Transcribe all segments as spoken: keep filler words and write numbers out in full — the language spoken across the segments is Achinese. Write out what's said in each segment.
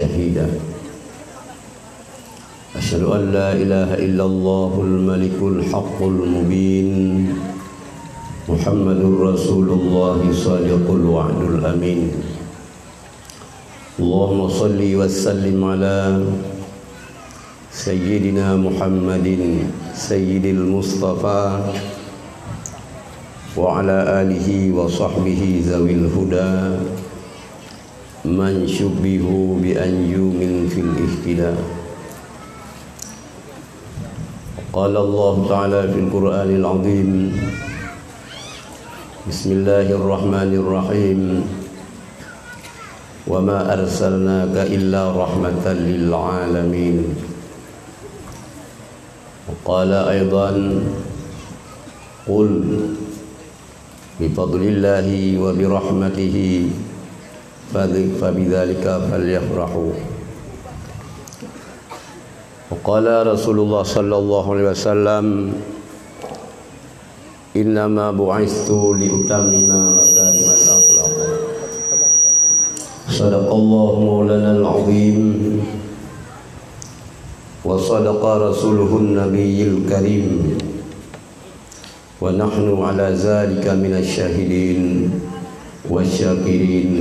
شهيدا. أشهد أن لا إله إلا الله الملك الحق المبين. محمد رسول الله صادق الوعد الأمين. اللهم صل وسلم على سيدنا محمد سيد المصطفى وعلى آله وصحبه ذوي الهدى من شبهوا بأنجم في الاهتداء. قال الله تعالى في القرآن العظيم: بسم الله الرحمن الرحيم. وما أرسلناك إلا رحمة للعالمين. وقال أيضا: قل بفضل الله وبرحمته فذ-، فبذلك فليفرحوا. وقال رسول الله صلى الله عليه وسلم: إنما بعثت لأتمم مكارم الأخلاق. صدق الله مولانا العظيم، وصدق رسوله النبي الكريم، ونحن على ذلك من الشاهدين والشاكرين،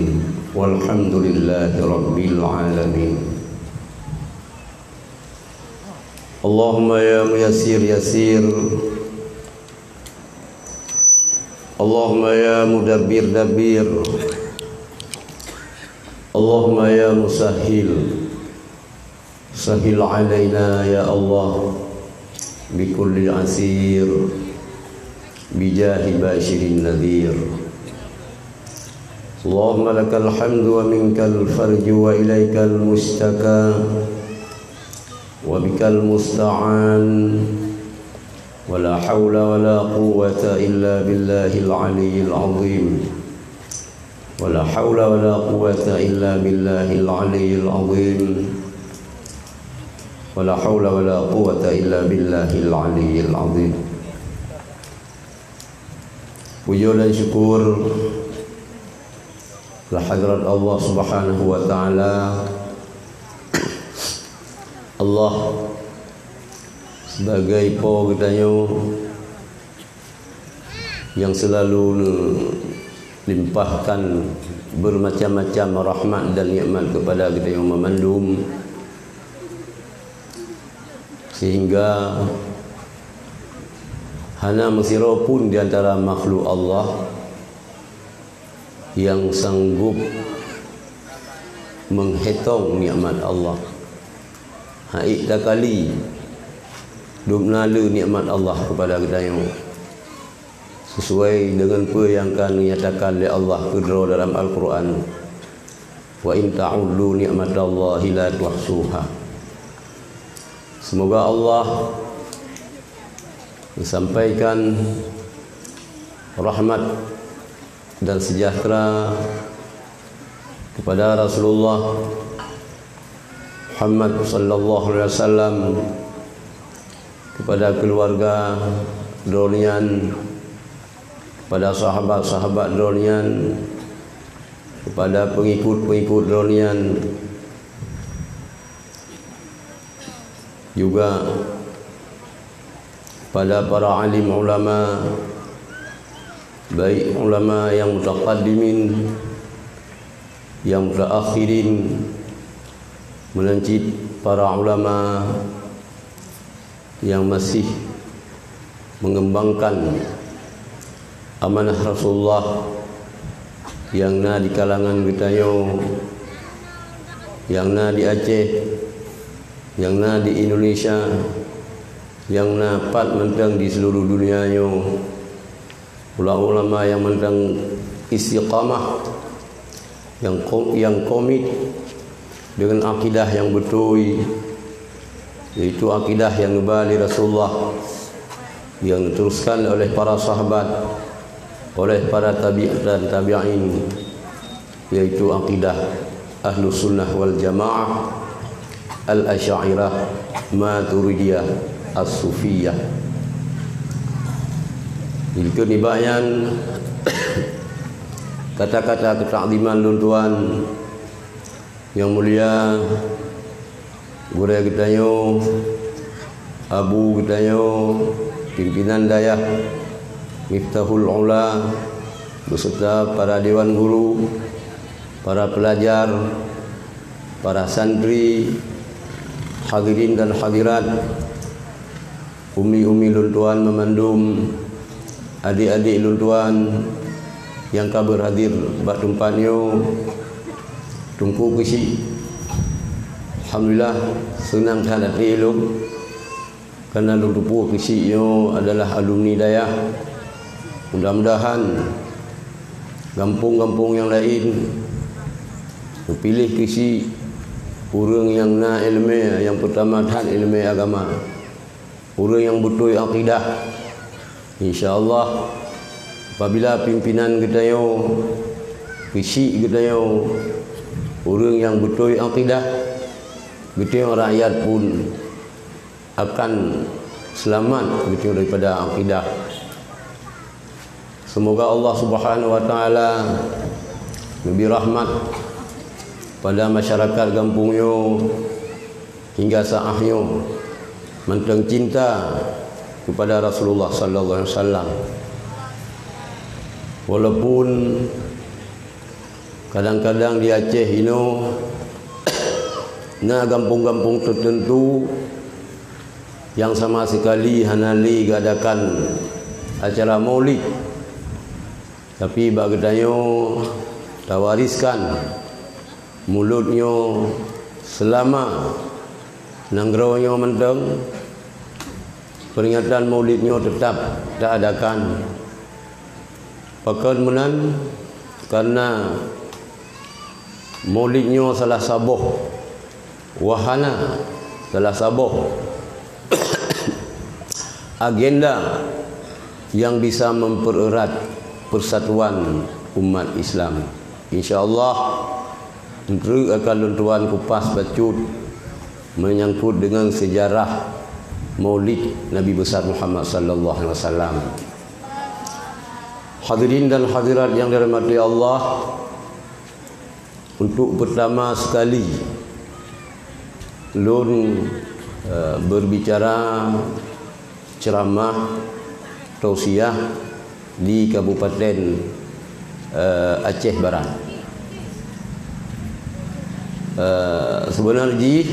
والحمد لله رب العالمين. اللهم يا ميسر يسر، اللهم يا مدبر دبر، اللهم يا مسهل سهل علينا يا الله بكل عسير بجاه بشير النذير. اللهم لك الحمد ومنك الفرج وإليك المشتكى وبك المستعان، ولا حول ولا قوة إلا بالله العلي العظيم. ولا حول ولا قوة إلا بالله العلي العظيم. ولا حول ولا قوة إلا بالله العلي العظيم. Puja dan syukur keu hadrat Allah Subhanahu wa Taala. Allah sebagai Po geutanyoe nyang selalu limpahkan bermacam-macam rahmat dan nikmat kepada geutanyoe meumandum, sehingga hana meusidroe pun di antara makhluk Allah nyang sanggup meuhitong nikmat Allah. Hana ék takali dum na le nikmat Allah kepada geutanyoe, sesuai dengan peue nyang ka neunyatakan lé Allah keudroe dalam Al-Quran, "Wa in ta'uddu ni'matallahi la tuhsuha." Semoga Allah menyampaikan rahmat dan sejahtera kepada Rasulullah Muhammad sallallahu alaihi wasallam, kepada keluarga droeneuh nyan, kepada sahabat-sahabat droeneuh nyan, kepada pengikut-pengikut droeneuh nyan, juga pada para alim ulama, baik ulama nyang mutaqaddimin, nyang mutaakhirin, meunan cit para ulama nyang masih mengembangkan amanah Rasulullah nyang na di kalangan geutanyoe, nyang na di Aceh, nyang na di Indonesia, nyang na pat mantong di seluruh dunia nyoe. Ulama-ulama nyang mantong istiqamah, nyang ko-, nyang komit dengan akidah nyang beutôi, yaitu akidah nyang geuba lé Rasulullah, nyang diteruskan oleh para sahabat, oleh para tabi' dan tabi'in, yaitu akidah Ahlus Sunnah wal Jamaah, Al-Asy'ariyah, Maturidiyah, As-Sufiyah. Dikeue nibak nyan, kata-kata keutakziman lôn tuan, Nyang mulia gurée geutanyoe, abu geutanyoe, pimpinan dayah Miftahul Ula, beserta para dewan guru, para pelajar, para santri, hadirin dan hadirat, umi-umi lôn tuan meumandum, adik-adik lôn tuan nyang ka beurhadir bak teumpat nyoe, Teungku Keuchik. Alhamdulillah, seunang that até lôn, karena lôn teupeue Keuchik nyoe adalah alumni dayah. Mudah-mudahan gampông-gampông nyang laén geupiléh Keuchik ureuëng nyang na iéleumé, nyang peutama that iéleumé agama. Ureuëng nyang beutôi akidah. Insya Allah, apabila pimpinan geutanyoe, Keuchik geutanyoe, ureuëng nyang beutôi akidah, geutanyoe rakyat pun akan seulamat geutanyoe daripada akidah. Seumoga Allah Subhanahu wa Taala neubri rahmat pada masyarakat gampông nyoe hingga saát nyoe mantong cinta keupada Rasulullah sallallahu alaihi wasallam. Walaupun kadang-kadang di Aceh inoe na gampông-gampông teuteuntu nyang sama sikali hana lé geuadakan acara maulid, tapi bak geutanyoe tawariskan mulod nyoe seulama nanggroe nyoe mantong, peuringatan maulid nyoe teutab taadakan. Pakon meunan? Karena maulid nyoe salah saboh wahana, salah saboh agenda nyang bisa mempererat persatuan umat Islam. Insya Allah, treuk akan lôn tuan kupas bacut menyangkut dengan sejarah Maulid Nabi Besar Muhammad sallallahu alaihi wasallam. Hadirin dan hadirat yang dirahmati Allah, untuk pertama sekali lôn, eh, berbicara ceramah tausiah di Kabupaten, eh, Aceh Barat. Eh, sebenar jih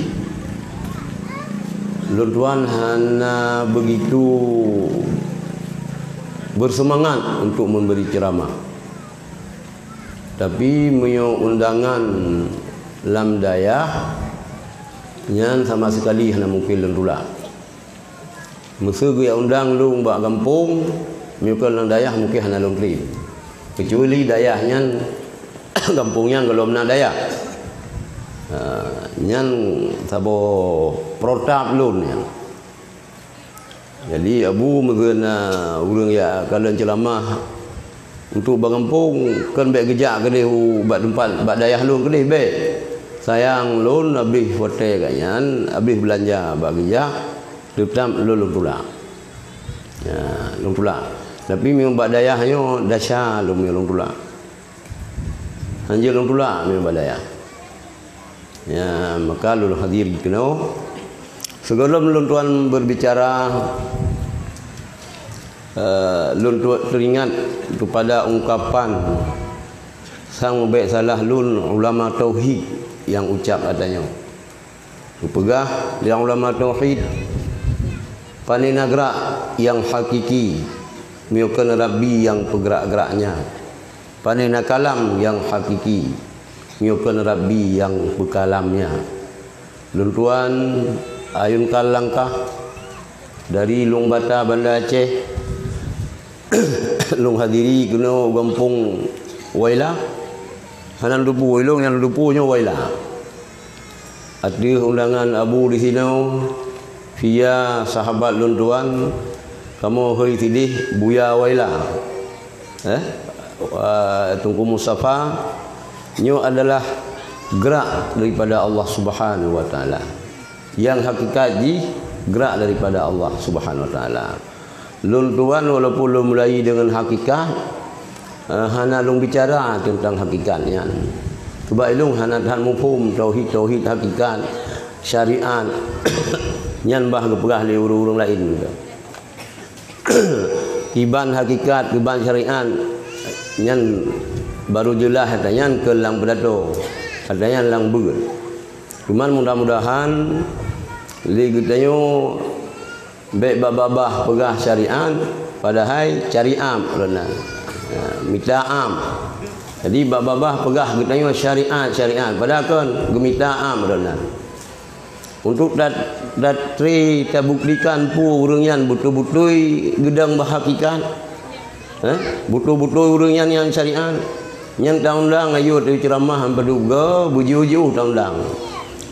lôn tuan hana begitu bersemangat untuk memberi ceramah. Tapi meunyoe undangan lam dayah, nyan sama sekali hana mungken lôn tulak. Meuseu geujak undang lôn bak gampông, meunyoe kon lam dayah mungken hana lôn klém. Keucuali dayah nyan, gampông nyan gohlom na dayah. Ha, nyan saboh protap lôn nyan. Jadi, Abu meugeuna ureuëng jak kalon ceuramah untuk bak gampông, kon bék geujak keudeh u bak teumpat, bak dayah lôn keudeh bék. Sayang lôn habéh watée gobnyan, habéh beulanja bak geujak, teutap lôn, lôn tulak. Ya, lôn tulak. Tapi meunyoe bak dayah nyoe, desya lôn meunyoe lôn tulak. Hanjeuet lôn tulak meunyoe bak dayah. Ya, maka lôn hadir keunoe. Sigohlom lôn tuan berbicara, eh, lôn tuan teuringat kepada ungkapan sang bék salah lôn ulama tauhid nyang ucap ata nyoe. Geupeugah lé ulama tauhid, "Pane na grak nyang hakiki, meunyoe kon Rabbi nyang peugrak-grak nyan? Pane na kalam nyang hakiki, meunyoe kon Rabbi nyang peukalam nyan?" Lôn tuan ayunkan langkah dari Lueng Bata, Banda Aceh, lôn hadiri keunoe u gampông Waila. Hana lôn teupeue ilong nyang lôn teupeue nyoe Waila. Ateueh undangan Abu di sinoe, via sahabat lôn tuan, kamoe hôi sideh Buya Waila. Eh? Wa-, Teungku Mustafa, nyoe adalah gerak daripada Allah Subhanahu wa Taala. Nyang hakikat jih gerak daripada Allah Subhanahu wa Taala. Lôn tuan walaupun lôn mulai deungon hakikat, eh, hana lôn bicara teuntang hakikat nyan. Sebab ilôn hana that muphom tauhid-tauhid hakikat syariat nyan bah geupeugah lé ureuëng-ureuëng laén. Kiban hakikat, kiban syariat nyan baru jeulaih ata nyan keu lam peudato, ata nyan lam beuet. Cuman mudah-mudahan lé geutanyoe bék babah-babah peugah syariat, padahai cari am lôn nan. Ya, mita am. Jadi babah-babah peugah geutanyoe syariat, syariat, padahai kon geumita am lôn nan. Untuk dat-, datri tabuktikan peue ureuëng nyan beutôi-beutôi geudong bah hakikat. Eh? Beutôi-beutôi ureuëng nyan nyang syariat. Nyang ta undang ayo teuceramah padub go beujiôh-jiôh ta undang.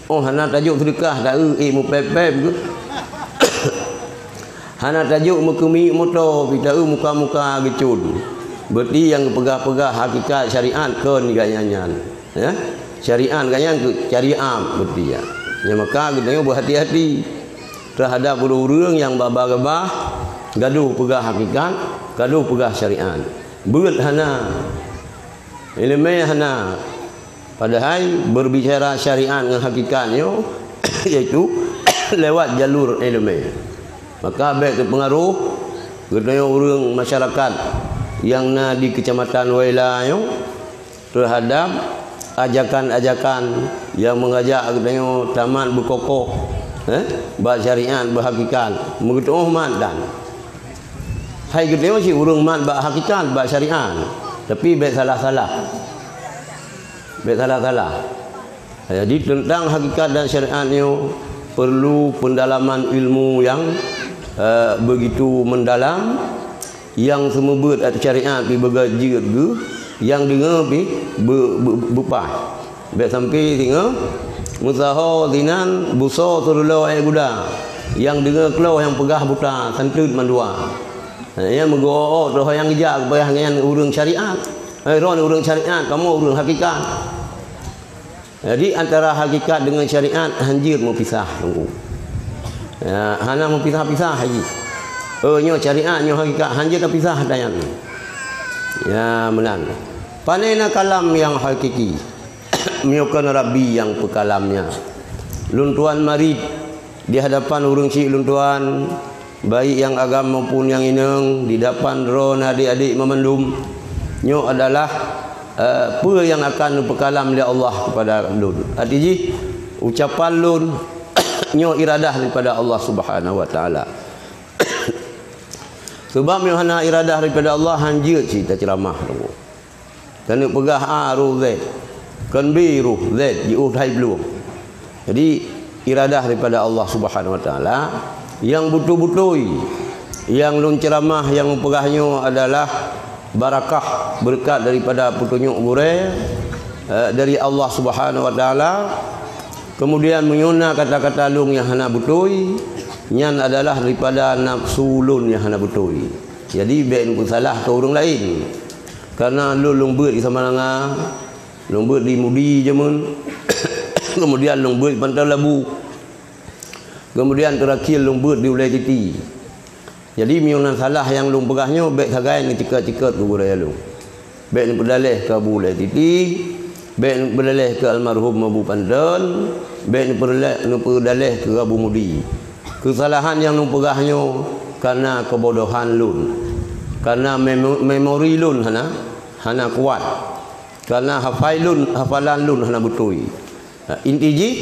Oh hana tajok seudeukah ta eu ék mupéb-péb geuh. Hana tajok meukeumik moto pih ta eu muka-muka geucun. Berarti nyang geupeugah-peugah hakikat syariat kon gaya nyan. Ya? Syariat gaya nyan keu cari am berarti ya. Nyang maka geutanyoe beuhati-hati terhadap ureuëng-ureuëng nyang babah-babah gadoh peugah hakikat, gadoh peugah syariat. Beuet hana, iéleumé hana. Padahai berbicara syariat ngon hakikat nyoe yaitu lewat jalur iéleumé. Maka bék teupeungaroh geutanyoe ureuëng masyarakat nyang na di Kecamatan Waila nyoe terhadap ajakan-ajakan nyang meungajak geutanyoe tamat beukokoh, eh, bak syariat beuhakikat, meugeuteuoh mat dan hai geutanyoe cit ureuëng mat bak hakikat, bak syariat, tapi bék salah-salah. Bék salah-salah. Jadi teuntang hakikat dan syariat nyoe perlu pendalaman ilmu nyang, eh, begitu mendalam. Nyang seumeubeuet ateueh syariat pih beugajeuet geuh, nyang deungoe pih be-, be-, beupah. Bék sampoe singoh meusaho sinan buso seululoe guda, nyang deungoe klo nyang peugah buta santeut mandua. Nyang meugo-o troh nyang geujak geupeugah nyan ureuëng syariat. Eh, droen ureuëng syariat, kamoe ureuëng hakikat. Jadi antara hakikat dengan syariat hanjeuet meupisah, Teungku. Ya, hana meupisah-pisah lagi. Oh, nyoe syariat, nyoe hakikat, hanjeuet tapisah ata nyan. Ya, meunan. Pane na kalam nyang hakiki? Meunyoe kon Rabbi nyang peukalamnya. Lôn tuan marit di hadapan ureuëng syik lôn tuan, baik nyang agam maupun nyang inong, di dapan droe na adik-adik mamandum. Nyoe adalah, eh, peue nyang akan neupeukalam lé Allah kepada lôn. Arti jih, ucapan lôn, nyoe iradah daripada Allah Subhanahu wa Taala. Sebab meunyoe hana iradah daripada Allah, hanjeuet cit taceuramah. Keuneuk peugah A roh Z. Kon B roh Z, jiôh that plueng. Jadi, iradah daripada Allah Subhanahu Wa Taala nyang beutôi-beutôi. Nyang lôn ceuramah, nyang peugah nyoe adalah barakah, beureukat daripada peutunyok gurée, eh, dari Allah Subhanahu Wa Taala. Kemudian, meunyoe na kata-kata lôn nyang hana beutôi, nyan adalah daripada nafsu lôn nyang hana beutôi. Jadi, bék neupeusalah keu ureuëng laén. Karena lôn, lôn beuet di Samalanga, lôn beuet di Mudi jameun, kemudian lôn beuet di Panton Labu, kemudian teurakhir lôn beuet di Ulée Titi. Jadi, meunyoe na salah nyang lôn peugah nyoe, bék sagai neuceukat-ceukat keu gurée lôn. Bék neupeudaleh keu Abu Ulée Titi, bék neupeudaleh keu almarhum Abu Panton, bék neupeudaleh, neupeudaleh keu Abu Mudi. Keusalahan nyang lôn peugah nyoe karena keubodohan lôn, karena memo-, memori lôn hana, hana kuat, karena hafai lôn, hafalan lôn hana beutôi. Ha, inti jih,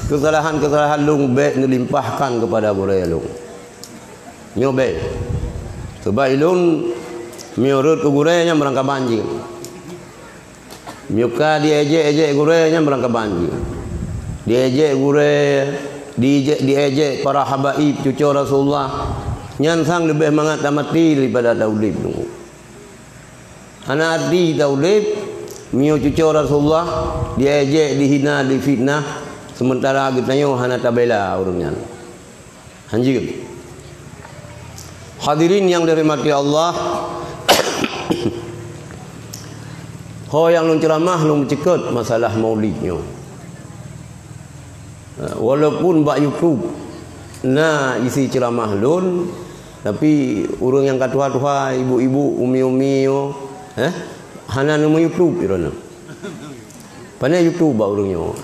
keusalahan-keusalahan lôn bék neulimpahkan keupada gurée lôn. Nyoe bék. Sabab ilôn meunyoe rhot keu gurée nyan meurangkaban jih. Meunyoe ka diejek-ejek gurée nyan meurangkaban jih. Diejek gurée, diejek, diejek para habaib cucoe Rasulullah, nyan sang leubeh mangat tamaté daripada taudeb. Hana arti taudeb meunyoe cucoe Rasulullah diejek, dihina, difitnah, sementara geutanyoe hana tabela ureuëng nyan. Hanjeuet. Hadirin nyang dirahmati Allah, ho nyang lôn ceuramah lôn meuceukeut masalah maulid nyoe. Walaupun bak YouTube na isi ceuramah lôn, tapi ureuëng nyang ka tuha-tuha, ibu-ibu, umi-umi nyoe, eh, hana neumeu YouTube droeneuh. Pane YouTube bak ureuëng nyoe?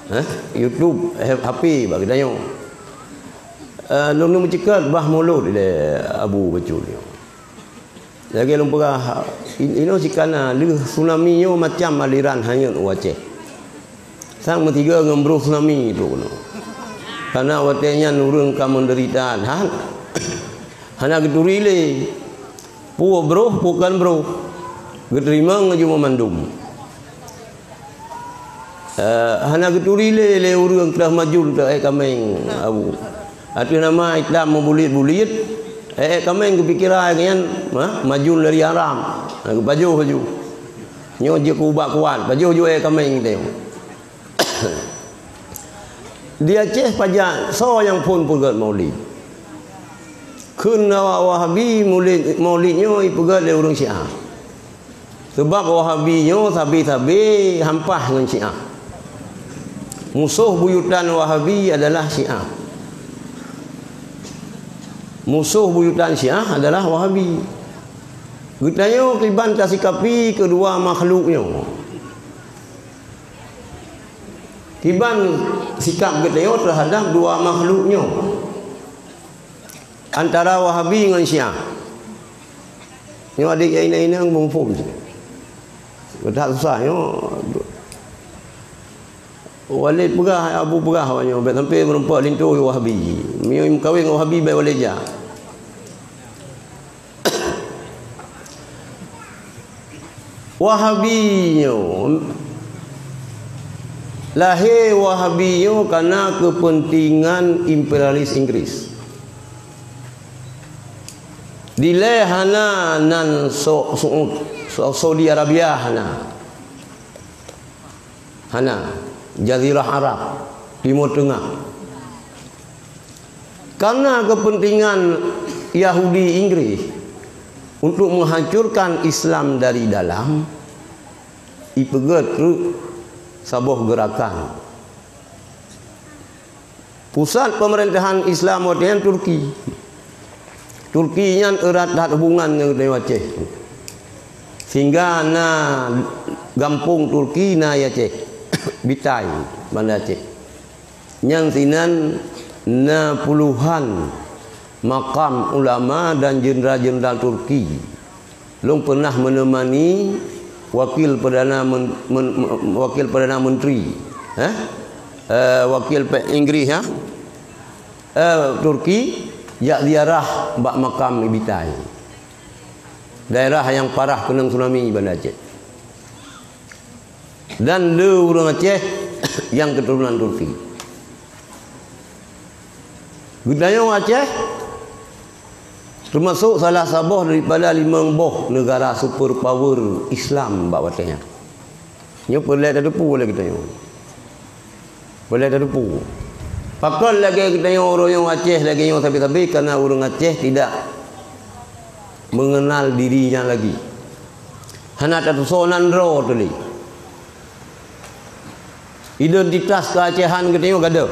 Hah? YouTube, eh, H P bak geutanyoe. Eh, lôn meuceukat bah mulod lé Abu Bacul nyoe. Lagée lôn peugah, in-, inoe sikana lheueh tsunami nyoe macam aliran hanyut u Aceh. Sang meusigoe ngon broh tsunami tu keunoe. Kana watée nyan ureuëng ka meudeurita that. Hana geuturi lé. Peue broh, peue kon broh. Geuteurimong laju meumandum. Eh, hana geuturi lé, lé ureuëng teuh majul teuh ék kaméng, Abu. Ateueh nama Islam meubuliet-buliet, ék kaméng geupikira nyan, ha, majul dari haram. Ha, geupajoh laju. Nyoe jeuet keu ubat kuat, pajoh laju ék kaméng teuh. Di Aceh pajak soe nyang phon peugét Maulid? Kheun awak Wahabi Maulid, Maulid nyoe ipeugét lé ureuëng Syiah. Sabab Wahabi nyoe sabe-sabe hampah ngon Syiah. Musoh buyutan Wahabi adalah Syiah. Musoh buyutan Syiah adalah Wahabi. Geutanyoe kiban tasikapi keudua makhluk nyoe. Kiban sikap geutanyoe teuhadap dua makhluk nyoe. Antara Wahabi ngon Syiah. Nyoe adik nyang inong-inong muphom. Geutak susah nyoe. Walid peugah, Abu peugah awak nyoe, bék sampai meureumpok linto Wahabi. Meunyoe meukawen ngon Wahabi, bék Walid jak. Wahabi nyoe, lahé Wahabi nyoe kana keupeuntengan imperialis Inggris. Dilée hana nan Sa-, Saud, Sa-, Saudi Arabia hana. Hana. Jazirah Arab, Timur Tengah. Karena kepentingan Yahudi Inggris untuk menghancurkan Islam dari dalam, ipeugét treuk saboh geurakan. Pusat pemerintahan Islam watée nyan Turki. Turki nyan erat that hubungan ngon geutanyoe Aceh. Sehingga na gampông Turki na i Aceh. Bitai, Banda Aceh. Nyan sinan na puluhan makam ulama dan jenderal-jenderal Turki. Lôn pernah menemani wakil perdana men-, men-, wakil perdana menteri, eh? Eh, wakil pe-, Inggris, ha? Eh, Turki, jak ziarah bak makam Ibitai. Daerah nyang parah keunong tsunami Banda Aceh. Dan le ureuëng Aceh nyang keuturonan Turki. Geutanyoe Aceh teumasok salah saboh daripada limong boh negara super power Islam bak watée nyan. Nyoe peureulée tateupeue lé geutanyoe. Peureulée tateupeue. Pakon lagée geutanyoe ureuëng Aceh lagée nyoe sabe-sabe, karena ureuëng Aceh tidak mengenal dirinya lagi. Hana tatusoe nan droe teuh lé. Identitas keuacehan geutanyoe gadôh.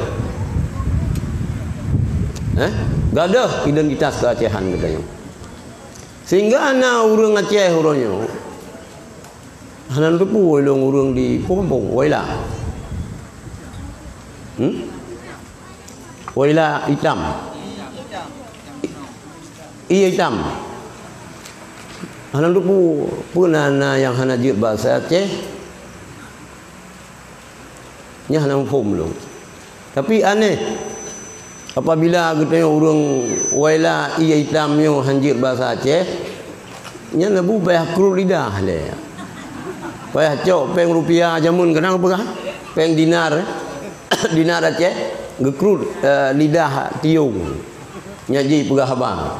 Eh? Gadôh identitas keuacehan geutanyoe. Sehingga na ureuëng Aceh uroe nyoe. Hana teupeue lôn ureuëng di kampung, Waila. Hmm? Waila itam. Iya itam. Hana teupeue, peue na, na nyang hana jeuet bahasa Aceh. Nyan hana muphom lôn. Tapi aneh, apabila geutanyoe ureuëng Waila iya itam nyoe han jeuet bahasa Aceh, nyan leubeh payah krut lidah lé. Payah cok péng rupiah jameun keunan peugah, péng dinar, dinar Aceh, geukrut, eh, lidah tiong. Nyak jih peugah haba.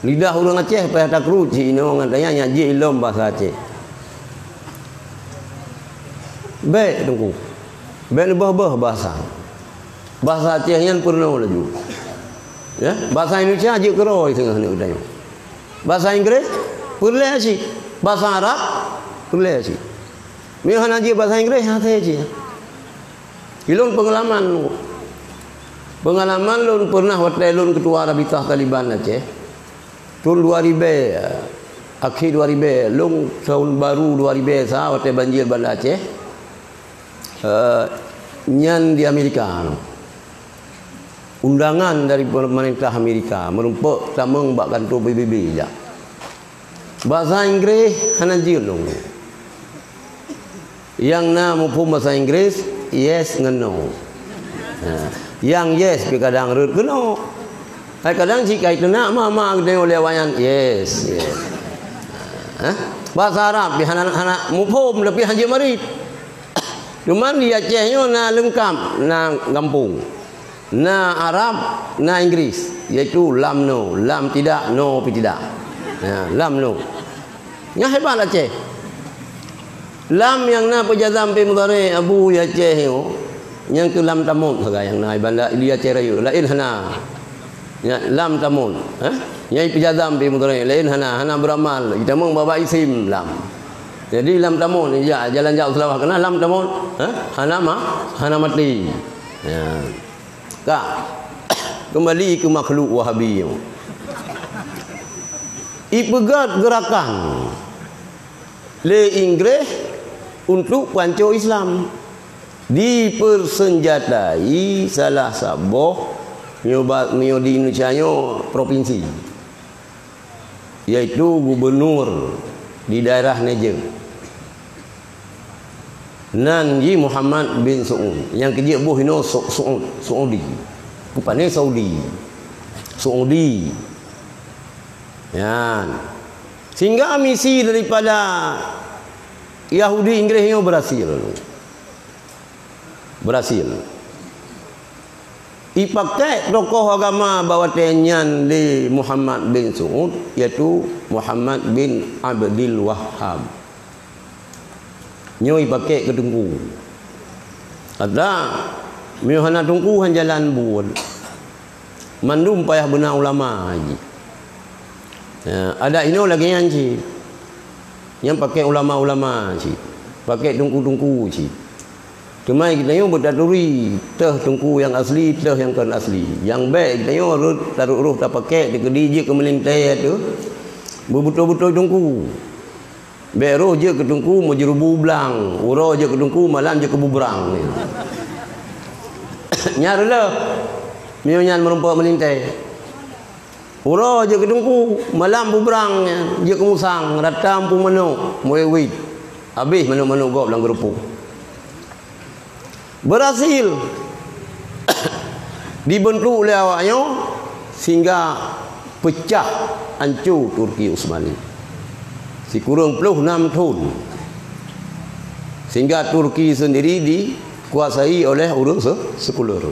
Lidah ureuëng Aceh payah takrut cit inoe ngon tanya nyak jih ilom bahasa Aceh. Bék teungku. Bék neubeuh-beuh bahasa. Bahasa Aceh nyan peurunoe laju. Ya, bahasa Indonesia jeuet keudroe teungoh neuk tanyoe. Bahasa Inggréh peureulée cit. Bahasa Arab peureulée cit. Meunyoe hana jeuet bahasa Inggréh, hase cit. Ilôn pengalaman. Pengalaman lôn pernah watée lôn ketua Rabitah Taliban Aceh. Thon dua ribée, akhé dua ribée, lôn tahun baru dua ribée sa watée banjir Banda Aceh. Eh, nyan di Amerika. Undangan dari pemerintah Amerika, meurumpok tamong bak kantor P B B jak. Bahasa Inggréh hana jeuet lom. Nyang na muphom bahasa Inggréh, yes ngon no. Ha. Nyang yes pih kadang rhot keunoe. Hai kadang cit ka iteunak ma-ma geutanyoe lé awaknyan, yes, yes. Ha? Bahasa Arab pih hana, hana muphom, tapi hana jeuet marit. Cuman di Aceh nyoe na leungkap, na gampông. Na Arab, na Inggris, yaitu lam no, lam tidak, no pih tidak. Ya, lam no. Nyan hebat Aceh. Lam nyang na peujazam pih mudhari' Abu di Aceh nyoe, nyang keu lam tamut sagai nyang na di Banda, di Aceh Rayeuk, laén hana. Nya, lam tamut, eh? Nyang peujazam pih mudhari', laén hana, hana beuramal. Itamong babah isim lam. Jadi lam tamut, ya, jalan jauh Seulawah keunan lam tamut, eh? Hana ma-, hana maté. Ya. Ka. Kembali ke makhluk Wahabi nyoe. Ipeugét geurakan lé Inggréh untuk panco Islam. Dipersenjatai salah saboh nyoe ba-, nyoe di Indonesia nyoe provinsi, yaitu gubernur di daerah Niger. Nan jih Muhammad bin Saud, nyang keujeuet boh inoe Sa-, Saud, Saudi. Bukan Saudi. Saudi. Nyan. Sehingga misi daripada Yahudi Inggréh nyoe berhasil. Berhasil. Ipakék tokoh agama bak watée nyan lé Muhammad bin Saud, yaitu Muhammad bin Abdul Wahhab. Nyoe ipakék keu teungku. Ata, meunyoe hana teungku, han jalan buet. Mandum payah beuna ulama jih. Ya, adat inoe lagée nyan cit. Nyan pakék ulama-ulama cit. Pakék teungku-teungku cit. Teuma geutanyoe beutaturi, teuh teungku nyang asli, teuh nyang kon asli. Nyang bék geutanyoe rhot tarok roh tapakék, teukeudi jeuet keu meulintée teuh. Beubeutôi-beutôi teungku. Bék roh jeuet keu teungku meujeurubu blang, uroe jeuet keu teungku malam jeuet keu bubrang. Nyan reuloh, meunyoe nyan meurumpok meulintée. Uroe jeuet keu teungku, malam bubrang nyan, jeuet keu musang, rata muphom manok, muwét-wét. Habéh manok-manok gob lam geureupoh. Berhasil dibentuk lé awak nyoe sehingga peucah anco Turki Utsmani. Sikureueng ploh nam thon. Sehingga Turki sendiri dikuasai oleh ureuëng se-, sekuler.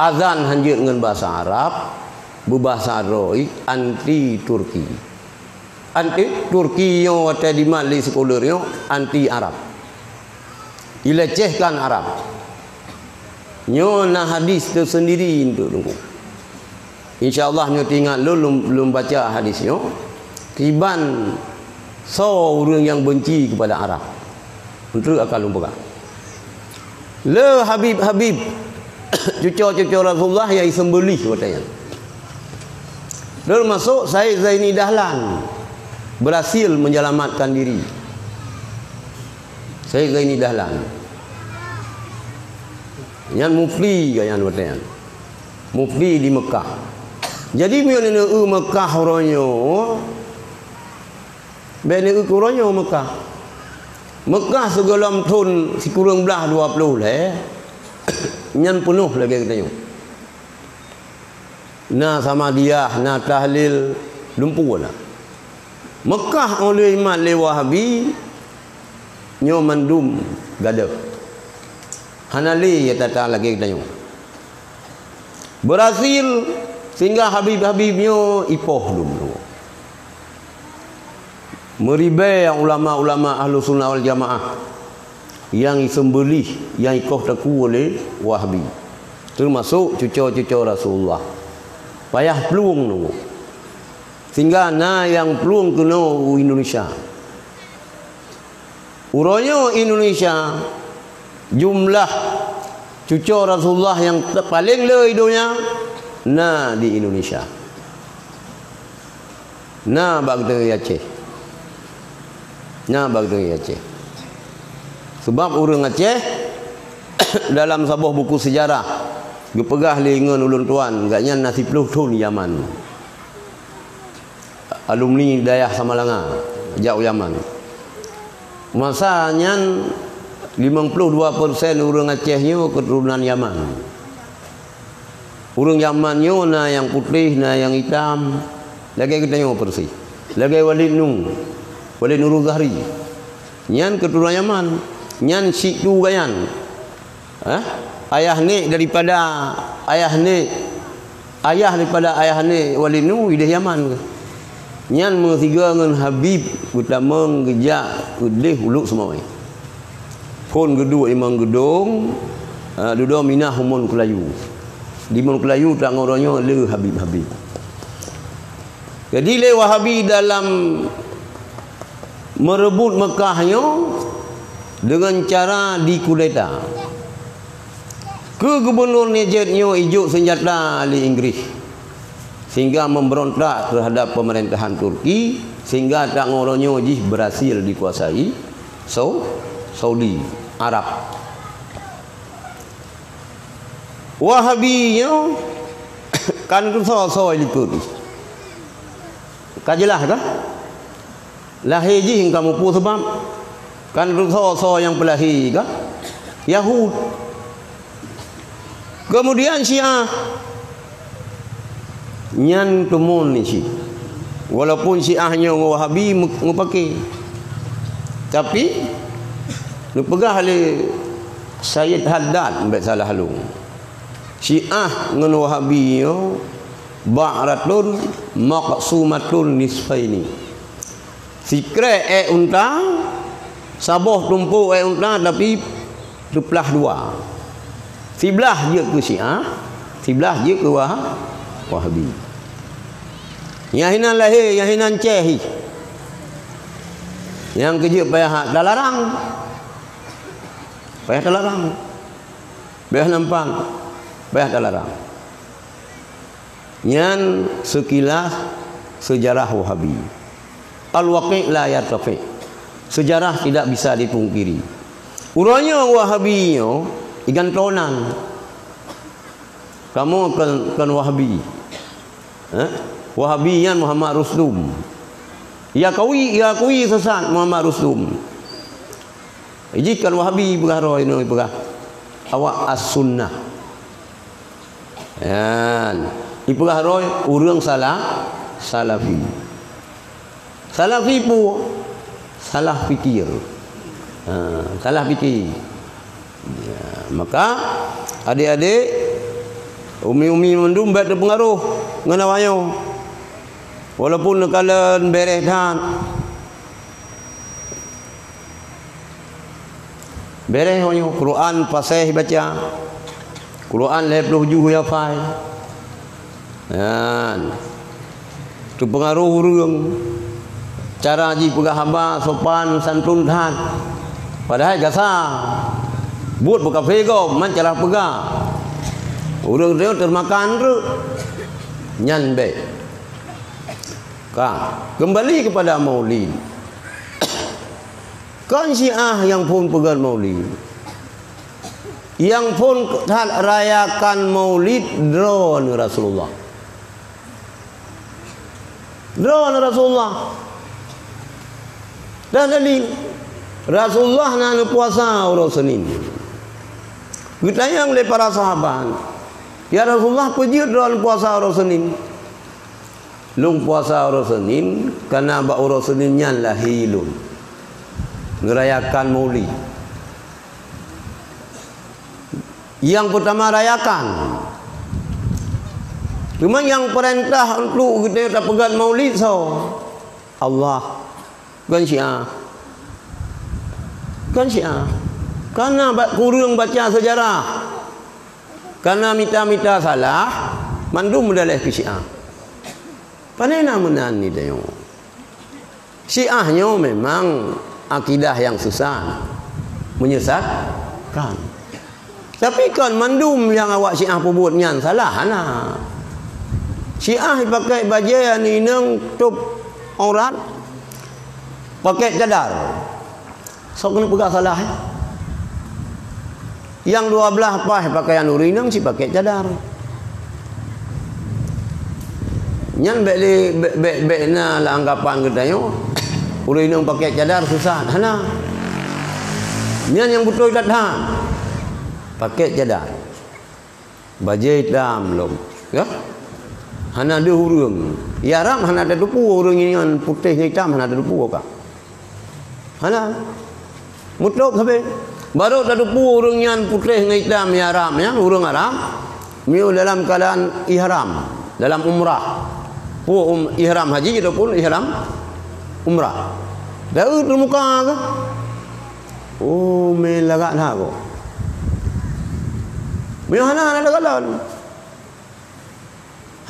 Azan hanjeuet ngon bahasa Arab, beubahasa droe anti Turki. Anti Turki nyoe watée dimat lé sekuler nyoe anti Arab. Ilecehkan Arab. Nyoe na hadis teusendiri untuk teungku. Insya Allah nyoe teuingat lôn, lôn, lôn baca hadis nyoe. Kiban soe ureuëng nyang benci kepada Arab. Untuk akan lôn peugah. Le Habib-Habib, cuco-cuco Rasulullah nyang iseumbeulih watée nyan. Termasuk Said Zaini Dahlan berhasil menyelamatkan diri. Said Zaini Dahlan. Nyan mufti gobnyan watée nyan. Mufti di Mekah. Jadi meunyoe neueu Mekah uroe nyoe, bék neueu keu uroe nyoe Mekah. Mekah sigohlom thon sikureueng blaih dua ploh lhée, nyan peunoh lagée geutanyoe. Na Samadiyah, na tahlil, lumpur na. Mekah óh lheueh imat lé Wahabi, nyoe mandum gadôh. Hana lé nyang tata lagée geutanyoe. Berhasil sehingga Habib-Habib nyoe ipoh dum. Meuribée ulama-ulama Ahlussunnah wal Jamaah nyang iseumbeulih, nyang ikoh takue lé Wahabi, teumasok cuco-cuco Rasulullah. Payah plueng nunggu. Sehingga na nyang plueng keunoe u Indonesia. Uroe nyoe Indonesia, jumlah cuco Rasulullah nyang te-, paleng le i donya na di Indonesia. Na bak geutanyoe Aceh. Na bak geutanyoe Aceh. Sebab ureuëng Aceh dalam saboh buku sejarah, geupeugah lé ngon ulôn tuan, gobnyan na siploh thon Yaman. Alumni Dayah Samalanga, jak u Yaman. Masa nyan, limong ploh dua persen ureuëng Aceh nyoe keuturonan Yaman. Ureuëng Yaman nyoe na nyang putéh, na nyang itam. Lagée geutanyoe peureusih. Lagée Walid Nu, Walid Nurul Zahri. Nyan keuturonan Yaman. Nyan situ gobnyan. Hah? Ayah nek daripada ayah nek, ayah daripada ayah nek Walid Nu ideh Yaman. Nyan meusigoe ngon Habib geutamong geujak keudeh Uluk Seumawé. Phon geuduek limong geudong, ah, dudoe minah u Mon Keulayu. Di Mon Keulayu tangoe uroe nyoe le Habib-Habib. Jadi lé Wahabi dalam meureubot Meukah nyoe deungon cara dikudeta. Keu gubunur Najd nyoe ijok seunjata lé Inggris, sehingga memberontak terhadap pemerintahan Turki, sehingga tangoe uroe nyoe jih berhasil dikuasai Sau-, Saudi Arab. Wahabi nyoe kan keusoe-soe likot. Ka jeulaih kah? Lahé jih ka muphom sabab kan keusoe-soe nyang peulahé kah? Yahud. Kemudian Syiah. Nyan teumon ni cit. Walaupun Syiah nyoe ngon Wahabi meu-, meupaké. Tapi, neupeugah lé Sayyid Haddad, bèk salah lôn. Syiah ngon Wahabi nyoe ba'ratun maqsumatun nisfaini. Sikrek ék unta, saboh tumpôk ék unta, tapi teuplah dua. Siblah jeuet keu Syiah, siblah jeuet keu Wah-, Wahabi. Nyang hinan lahé, nyang hinan céh. Nyang keujeuet payah talarang. Payah talarang. Payah nampak. Payah talarang. Nyan sekilas sejarah Wahabi. Al-waqi' la yartafi'. Sejarah tidak bisa dipungkiri. Uroe nyoe Wahabi nyoe igantonan. Kamoe kon, kon Wahabi. Eh? Wahabi nyan Muhammad Rusdum. Ia kawi, ia akui sesat Muhammad Rusdum. Jih kon Wahabi peugah roh inoe peugah. Awak as-sunnah. Nyan, ipeugah roh ureuëng salah, salafi. Salafi peue? Salah fikir. Ha, salah fikir. Ya, maka adek-adek, umi-umi mandum bèk teupeungaroh ngon awak nyoe. Walaupun neukalon beureh that. Beureh awak nyoe, Quran paséh baca. Quran lhèe ploh juh hafai. Nyan. Teupeungaroh ureuëng. Cara jipeugah haba sopan santun that. Padahai gasa. Buet beukafé gob, man cara peugah. Ureuëng nyoe teumakan treuk. Nyan bèk. Ka, kembali kepada Maulid. Kon Syiah nyang phon peugét Maulid. Nyang phon that rayakan Maulid droeneuh Rasulullah. Droeneuh Rasulullah. Dan dalil, Rasulullah na neupuasa uroe Senin. Geutanyong lé para sahabat, "Ya Rasulullah, peue jeuet droeneuh puasa uroe Senin?" "Lôn puasa uroe Senin, kareuna bak uroe Senin nyan lahé lôn." Neurayakan Maulid. Nyang peutama rayakan. Teuma nyang peurintah untuk geutanyoe tapeugét Maulid soe? Allah. Kon Syiah. Kon Syiah. Kareuna ba-, kureueng baca sejarah. Kareuna mita-mita salah, mandum meudaleh keu Syiah. Pane na meunan ni tanyoe. Syiah nyoe memang akidah nyang sesat, menyesatkan. Tapi kon mandum nyang awak Syiah peubuet nyan salah, hana. Syiah pakai bajée nyang inong tôp aurat, pakai cadar. Soe keuneuk peugah salah, eh? Nyang dua blaih paih pakaian ureuëng inong cit pakèk cadar. Nyan bèk lé, bèk, bèk, bèk na lam anggapan geutanyoe, ureuëng inong pakèk cadar susah. Hana. Nyan nyang beutôi that-that. Pakèk cadar. Bajèe itam lom. Ya? Hana deuh ureuëng. Ya, Arab hana tateupeue ureuëng nyan putéh ngon itam, hana tateupeue ka. Hana. Mutôb sabe. Barô tateupeue ureuëng nyan putéh ngon itam, ya, Arab nyan, ureuëng Arab. Meunyoe dalam keuadaan ihram, dalam umrah. Peue um-, ihram haji ataupun ihram umrah. Taeu teumuka keuh. Oh, mé lagak na ko. Meunyoe hana, hana takalon.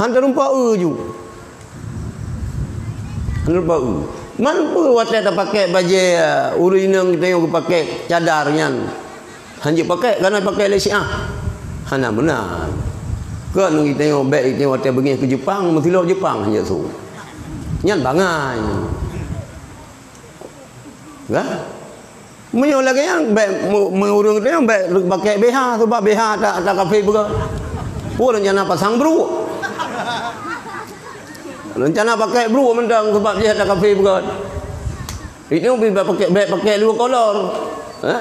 Han tarumpok eu ju. Han tarumpok eu. Man peue watèe tapakèk bajèe, uh, ureuëng inong geutanyoe geupakèk cadar nyan? Han jipakèk, kana pakèk lé Syiah. Hana meunan. Kon geutanyoe bèk geutanyoe watèe beungèh keu Jeupang, meusilok Jeupang han jeuet su. Nyan bangai. Kan? Meunyoe lagèe nyan, bèk meu-, meu-, ureuëng teuh bèk pakèk B H, sabab B H ata, ata kafé peugah. Peue rencana pasang brôk? Rencana pakèk brôk mantong sabab jih ata kafé peugah. Itu bèk pakèk, bèk pakèk dua kolor. Ha?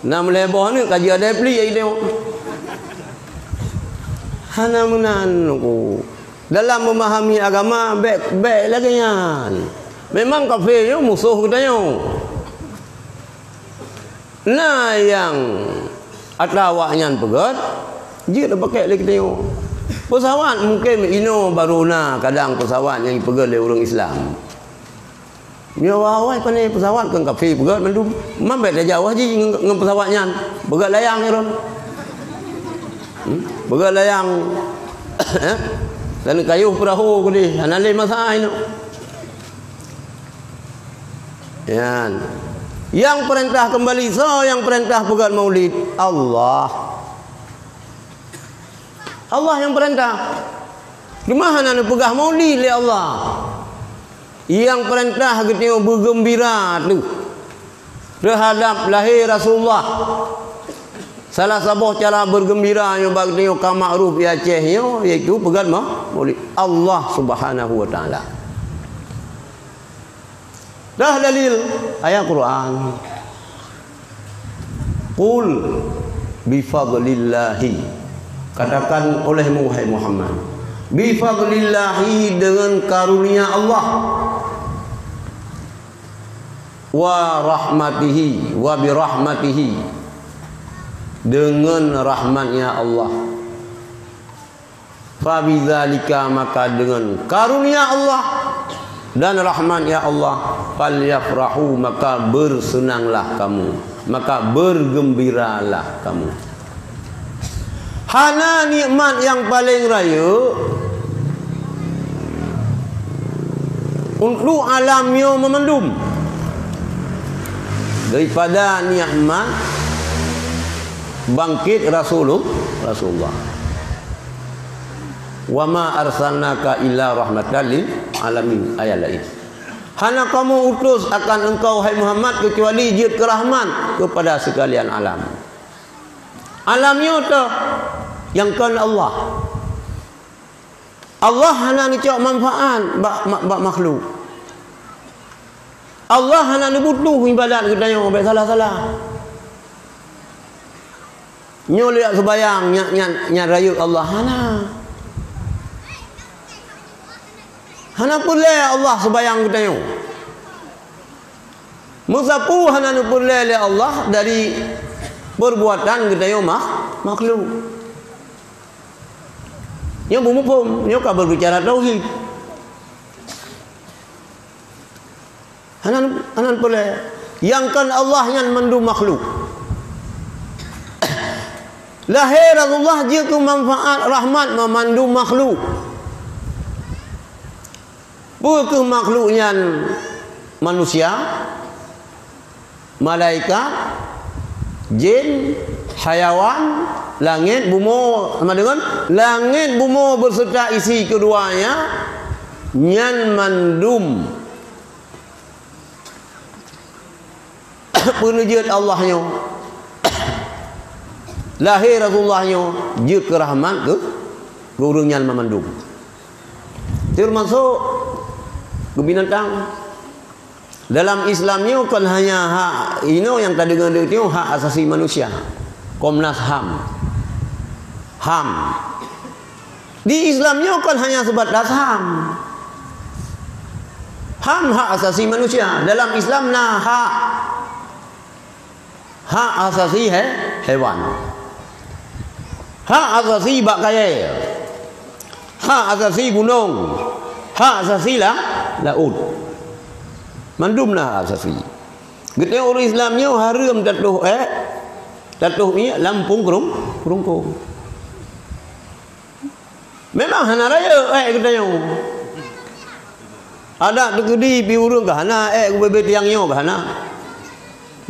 Nam lhèe boh ni ka jeuet adèe pli itu. Hana meunan ku. Dalam memahami agama, bèk, bèk lagèe nyan. Memang kafé nyoe musoh geutanyoe. Na nyang ata awaknyan peugèt, jeuet pakèk lé geutanyoe. Peusawat mungken inoe barô na kadang peusawat nyang jipeugèt lé ureuëng Islam. Nyoe awai-awai pane peusawat kon kafé peugèt mandum. Man bèk tajak u haji ngon, ngon peusawat nyan. Peugèt layang nyan. Hmm? Peugèt layang. Eh? Dan kayôh peurahô keudeh. Hana lé masa inoe. Nyan. Nyang peurintah keumbali, soe nyang peurintah peugèt maulid? Allah. Allah nyang peurintah. Teuma hana neupeugah maulid lé Allah. Nyang peurintah geutanyoe beugeumbira teuh teuhadab lahé Rasulullah. Salah saboh cara beugeumbira nyoe bak geutanyoe ka makruf di Aceh nyoe, yaitu peugèt ma-, maulid Allah Subhanahu wa Taala. Dah dalil ayat Quran. Qul bifadlillahi. Katakan olehmu, wahai Muhammad, bifadlillahi, dengan karunia Allah, wa rahmatihi, wa birahmatihi, dengan rahmatnya Allah. Fabidzalika, maka dengan karunia Allah dan rahmat-Nya Allah, falyafrahu, maka bersenanglah kamu, maka bergembiralah kamu. Hana nikmat nyang paleng rayeuk untuk alam nyoe meumandum daripada nikmat bangkit Rasulul-, Rasulullah. "Wa ma arsalnaka illa rahmatan lil alamin," ayat lain. Hana kamoe utus akan engkau, hai Muhammad, kecuali jeuet keu rahmat kepada sekalian alam. Alam nyoe teuh nyang kon Allah. Allah hana neucok manfaat bak, bak, bak makhluk. Allah hana neubutuh ibadat geutanyoe, bèk salah-salah. Nyoe lé seubayang, nyan, nyan, nyan rayeuk Allah, hana. Hana peureulèe Allah seubayang geutanyoe. Meusapeue hana neupeureulèe lé Allah dari perbuatan geutanyoe mak-, makhluk. Nyoe beumuphom, nyoe ka berbicara tauhid. Hana, hana peureulèe. Nyang kon Allah nyan mandum makhluk. Lahé Rasulullah jeuet keu manfaat rahmat mandum makhluk. Peu kheueh makhluk nyan? Manusia, malaikat, jin, hayawan, langét, bumoe, sama dengan langét, bumoe beserta isi keduanya, nyan mandum peuneujeuet Allah nyoe. Lahé Rasulullah nyoe jeuet keu rahmat keu, keu ureuëng nyan mandum. Teumasok keu binatang. Dalam Islam nyoe kon hanya hak inoe nyang tadeungoe nyoe hak asasi manusia. Komnas HAM. HAM. Di Islam nyoe kon hanya sebatas HAM. HAM hak asasi manusia. Dalam Islam na hak, hak asasi he-, hewan. Hak asasi bak kayée. Hak asasi gunong. Hak asasi la-, laôt. Mandum na hak asasi. Geutanyoe ureuëng Islam nyoe hareuem tatoh ék, tatoh minyeuk lam pungkrung-, krungkong. Memang hana rayeuk ék geutanyoe. Adak teukeudi pi ureuëng ka hana ék ubé-bé tiang nyoe ka hana.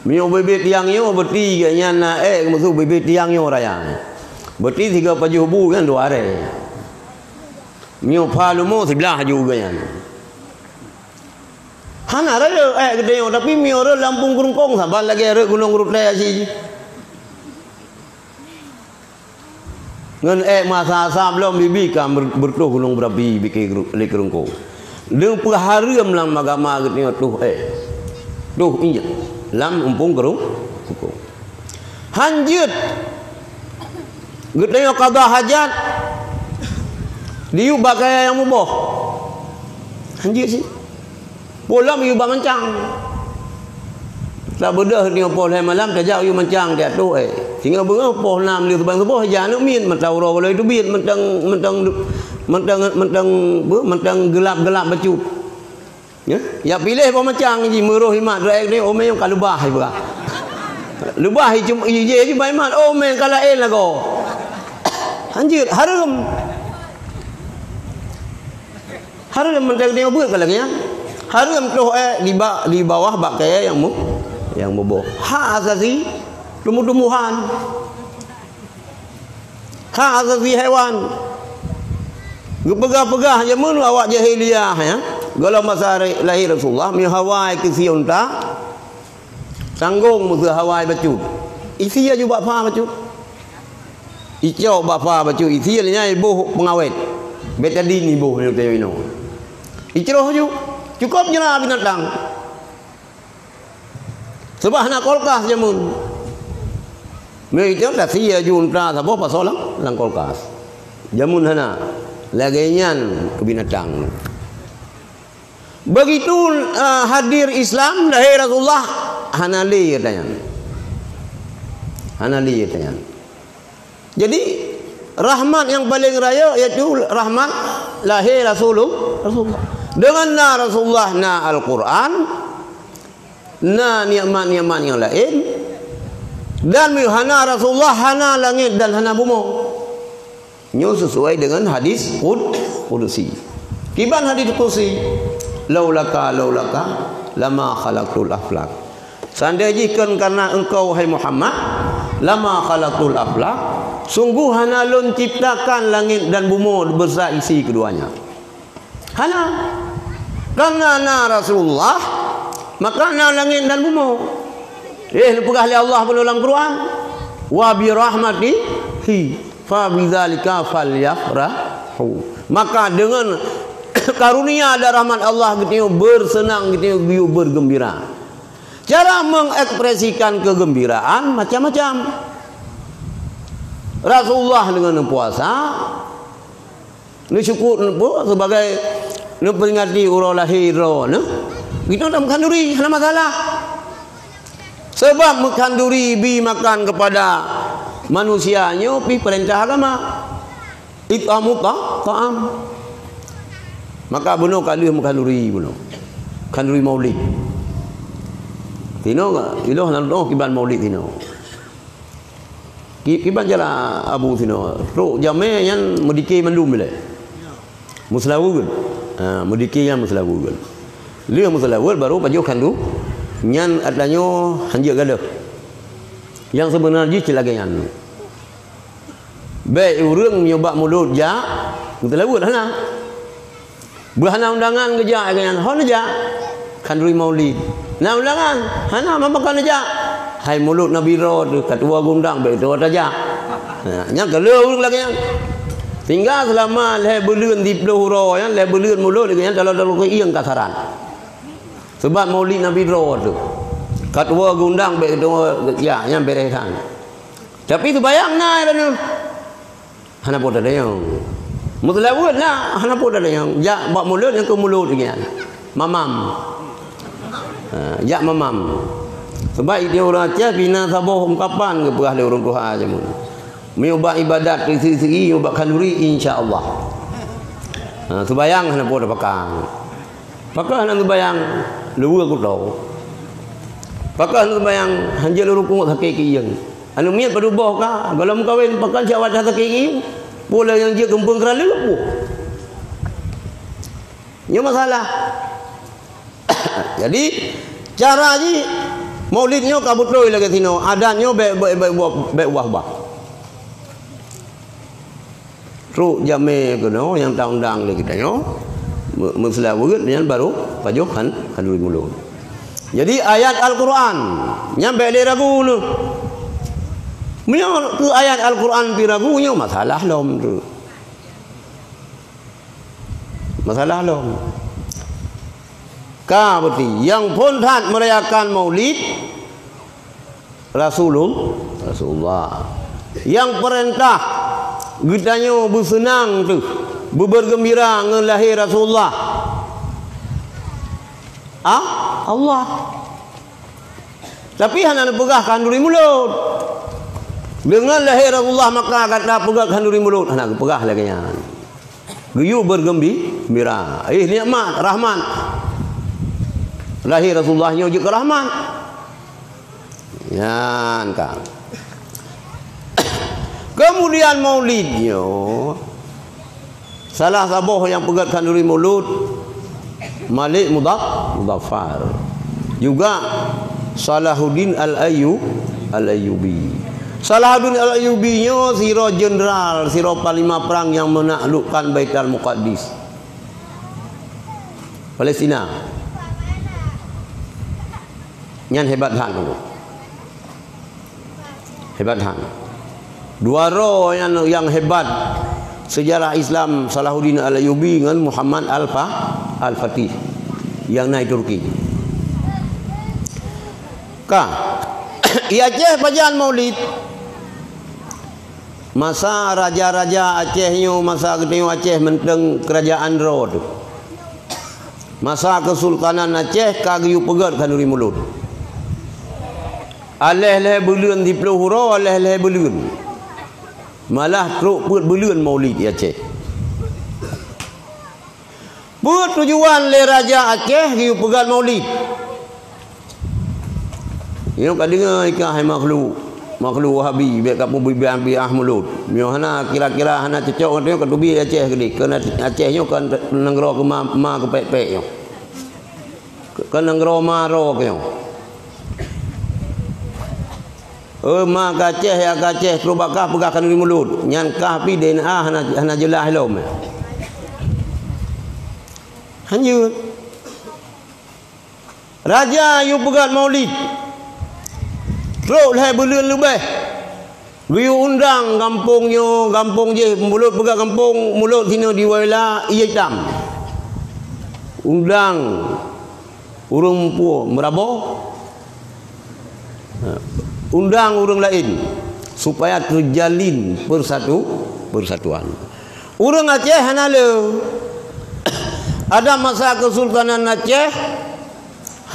Meunyoe ubé-bé tiang nyoe beuti geuh nyan na ék musoh ubé-bé tiang nyoe raya. Beuti sigoe pajoh bu nyan dua aré. Meunyoe pha lumo siblah ju geuh nyan. Hana rayeuk ék geutanyoe, tapi meunyoe rot lam pungkrungkong saban lagée rot gunong rutée aci. Ngon ék masa-asa lom bibi ka ber-, beureutoh gunong beurapi bike lé keurungkong. Deungon peuhareuem lam agama geutanyoe toh ék. Toh inyak lam umpung keurung-, keurungkong. Han jeuet geutanyoe qada hajat diyue bak kayée nyang muboh. Han jeuet sih. Poh lom yue bak mancang. Tabeudôh teungoh poh lhée malam tajak yue mancang tiak toh ék. Singoh beungoh poh nam lheueh seubang suboh jak aneuk miet mata uroe gohlom teubiet mantong, mantong, mantong, mantong, beu, mantong geulap-geulap bacut. Ya, jak piléh boh mancang jih meuroh imat droe ék ni omé ka leubah iba. Leubah ijih jih bai mat omé ka laén lagoe. Han jeuet hareuem. Hareuem mantong teungoh beuet ka lagée nyan. Hareuem toh ék di ba-, di bawah bak kayée nyang mu-, nyang muboh. Hak asasi tumbuh-tumbuhan. Hak asasi hewan. Geupeugah-peugah jameun awak jahiliyah, ya. Golom masa lahé Rasulullah, meuhawai keu sie unta. Tanggong meuseu hawai bacut. Isi aju bak pha bacut. Icok bak pha bacut isi lé nyan iboh peungawét. Betadin iboh nyoe teuh inoe. Icroh aju. Cukop jra binatang. Seubab hana kulkas jameun. Meuitem tasi aju unta saboh pasoe lam, lam kulkas. Jameun hana. Lagée nyan keu binatang. Begitu, eh, hadir Islam, lahé Rasulullah, hana lé gata nyan. Hana lé gata nyan. Jadi, rahmat nyang paleng rayeuk yaitu rahmat lahé Rasulul-, Rasulullah. Deungon na Rasulullah, na Al-Quran, na nikmat-nikmat nyang laén, dan meuhana Rasulullah, hana langét dan hana bumoe. Nyoe sisuai deungon hadis qud-, qudsi. Kiban hadis qudsi, "Laulaka, laulaka, lama khalaqtul aflak." Seandai jih kon karena engkau, hai Muhammad, lama khalaqtul aflak, sungguh hana lôn ciptakan langét dan bumoe beserta isi keduanya. Hana. Karena na Rasulullah, maka na langét dan bumoe. Eh, neupeugah lé Allah pun dalam Quran, "Wa bi rahmatihi fa bidzalika falyafrahu." Maka dengan karunia dan rahmat Allah geutanyoe bersenang, geutanyoe geuyue bergembira. Cara mengekspresikan kegembiraan macam-macam. Rasulullah dengan puasa, neusyukur, neupeue, sebagai neuperingati uroe lahé droeneuh, geutanyoe tameukanuri, hana masalah. Sebab meukanuri bi makan kepada manusia nyoe pih perintah agama. It'amu tha-, tha'am. Maka bunoe ka lheueh meukanuri bunoe. Kanuri maulid. Tinoe, iloh nan oh kiban maulid tinoe. Ki-, kiban jalan Abu sinoe. Trok jamé nyan meudike mandum bilai. Meuseulaweuet. Ha, meudike nyan meuseulaweuet. Lheueh meuseulaweuet baru pajoh khandu. Nyan ata nyoe hanjeuet gadoh. Nyang seubeuna jih cit lagée nyan. Bék ureuëng meunyoe bak mulod jak, meuseulaweuet hana. Beuhana undangan geujak, geuhnyan hon jak. Khanduri maulid. Na undangan, hana meumakon jak. Hai mulod Nabi droe teuh, ka tuwoe geuundang bék tuwoe tajak. Ha, nyang ka le ureuëng lagée nyan. Sehingga seulama lhée buleuen siplôh uroe nyan, lhée buleuen mulod lagée nyan, talo-talo keuieng kasaran. Sebab Maulid Nabi droe teuh. Ka tuwoe geundang bék tuwoe, ya, nyan beureh that. Tapi seubayang na droeneuh. Hana po tadayong. Meuseulaweuet na, hana po tadayong. Jak bak mulod nyang keu mulod lagée nyan. Mamam. Ha, jak mamam. Sebab di ureuëng Aceh pih na saboh ungkapan geupeugah lé ureuëng tuha jameun. Meunyoe bak ibadat teusiri-siri, meunyoe bak khanduri, insya Allah. Ha, seubayang hana po tapakang. Pakon hana seubayang, luweue kuto. Pakon hana seubayang, hanjeuet ureuëng pungo sakét keuieng. Aneuk miet padub boh ka, gohlom meukawen, pakon siat watée sakét keuieng. Peue lé nyang jeuet keumpeueng keuraleueb peue. Nyoe masalah. Jadi, cara jih Maulid nyoe ka beutôi lagée sinoe, adat nyoe bék, bék, bék, bék ubah-ubah. Trok jamé keunoe nyang ta-undang lé geutanyoe, me-, meuseulaweuet nyan barô pajoh khan-, khanduri mulod. Jadi, ayat Al-Qur'an nyan bék lé ragu lé. Meunyoe keu ayat Al-Qur'an pih ragu, nyoe masalah lom tu. Masalah lom. Ka beuti, nyang phon that meurayakan Maulid Rasulul-, Rasulullah. Nyang peurintah geutanyoe beuseunang teuh, beubeurgeumbira ngon lahé Rasulullah. Ah, Allah. Tapi hana neupeugah khanduri mulod. Deungon lahé Rasulullah maka gata peugah khanduri mulod, hana geupeugah lagée nyan. Geuyue beurgeumbi-, geumbira. Eh, nikmat, rahmat. Lahé Rasulullah nyoe jeuet keu rahmat. Nyan ka. Keumudian Maulid nyoe, salah saboh nyang peugét khanduri mulod, Malik Mudhaf-, Mudhafar. Juga Salahuddin Al-Ayyu-, Al-Ayyubi. Salahuddin Al-Ayyubi nyoe sidroe jeundral, sidroe panglima prang nyang meunaklukkan Baitul Muqaddis, Palestina. Nyan hebat that. Hebat that. Dua droe nyang, nyang hebat seujarah Islam, Salahuddin Al-Ayyubi ngon Muhammad Al-Fa-, Al-Fatih nyang na di Turki. Ka. Di Aceh pajan Maulid. Masa raja-raja Aceh nyoe, masa geutanyoe Aceh mantong keurajaan droe teuh. Masa Keusultanan Aceh ka geuyue peugét khanduri mulod. Aléh lhée buleuen siplôh uroe, aléh lhée buleuen. Malah trok peuet buleuen Maulid di Aceh. Peue tujuan lé raja Aceh geuyue peugét Maulid? Nyoe ka deungoe ikah hai makhluk, makhluk Wahabi, bék ka peubiang-biang mulod. Meunyoe hana, kira-kira hana cocok ngon tanyoe, ka teubiet Aceh keudeh. Keu Aceh nyoe kon nanggroe keu ma, ma keu pék-pék nyoe. Keu, keu nanggroe ma droe keu nyoe. Eh, ma keu Aceh, ya keu Aceh, trok bak kah peugah khanduri mulod. Nyan kah pih D N A hana, hana jeulaih lom. Hanjeuet. Raja geuyue peugét Maulid. Trok lhée buleuen leubeh. Geuyue undang gampông nyoe, gampông jéh, mulod peugét gampông, mulod sinoe di Waila, Ié Itam. Undang ureuëng peue, meuraboh. Ha, undang ureuëng laén supaya teujalin persatu-, persatuan. Ureuëng Aceh hana le. Adak masa Keusultanan Aceh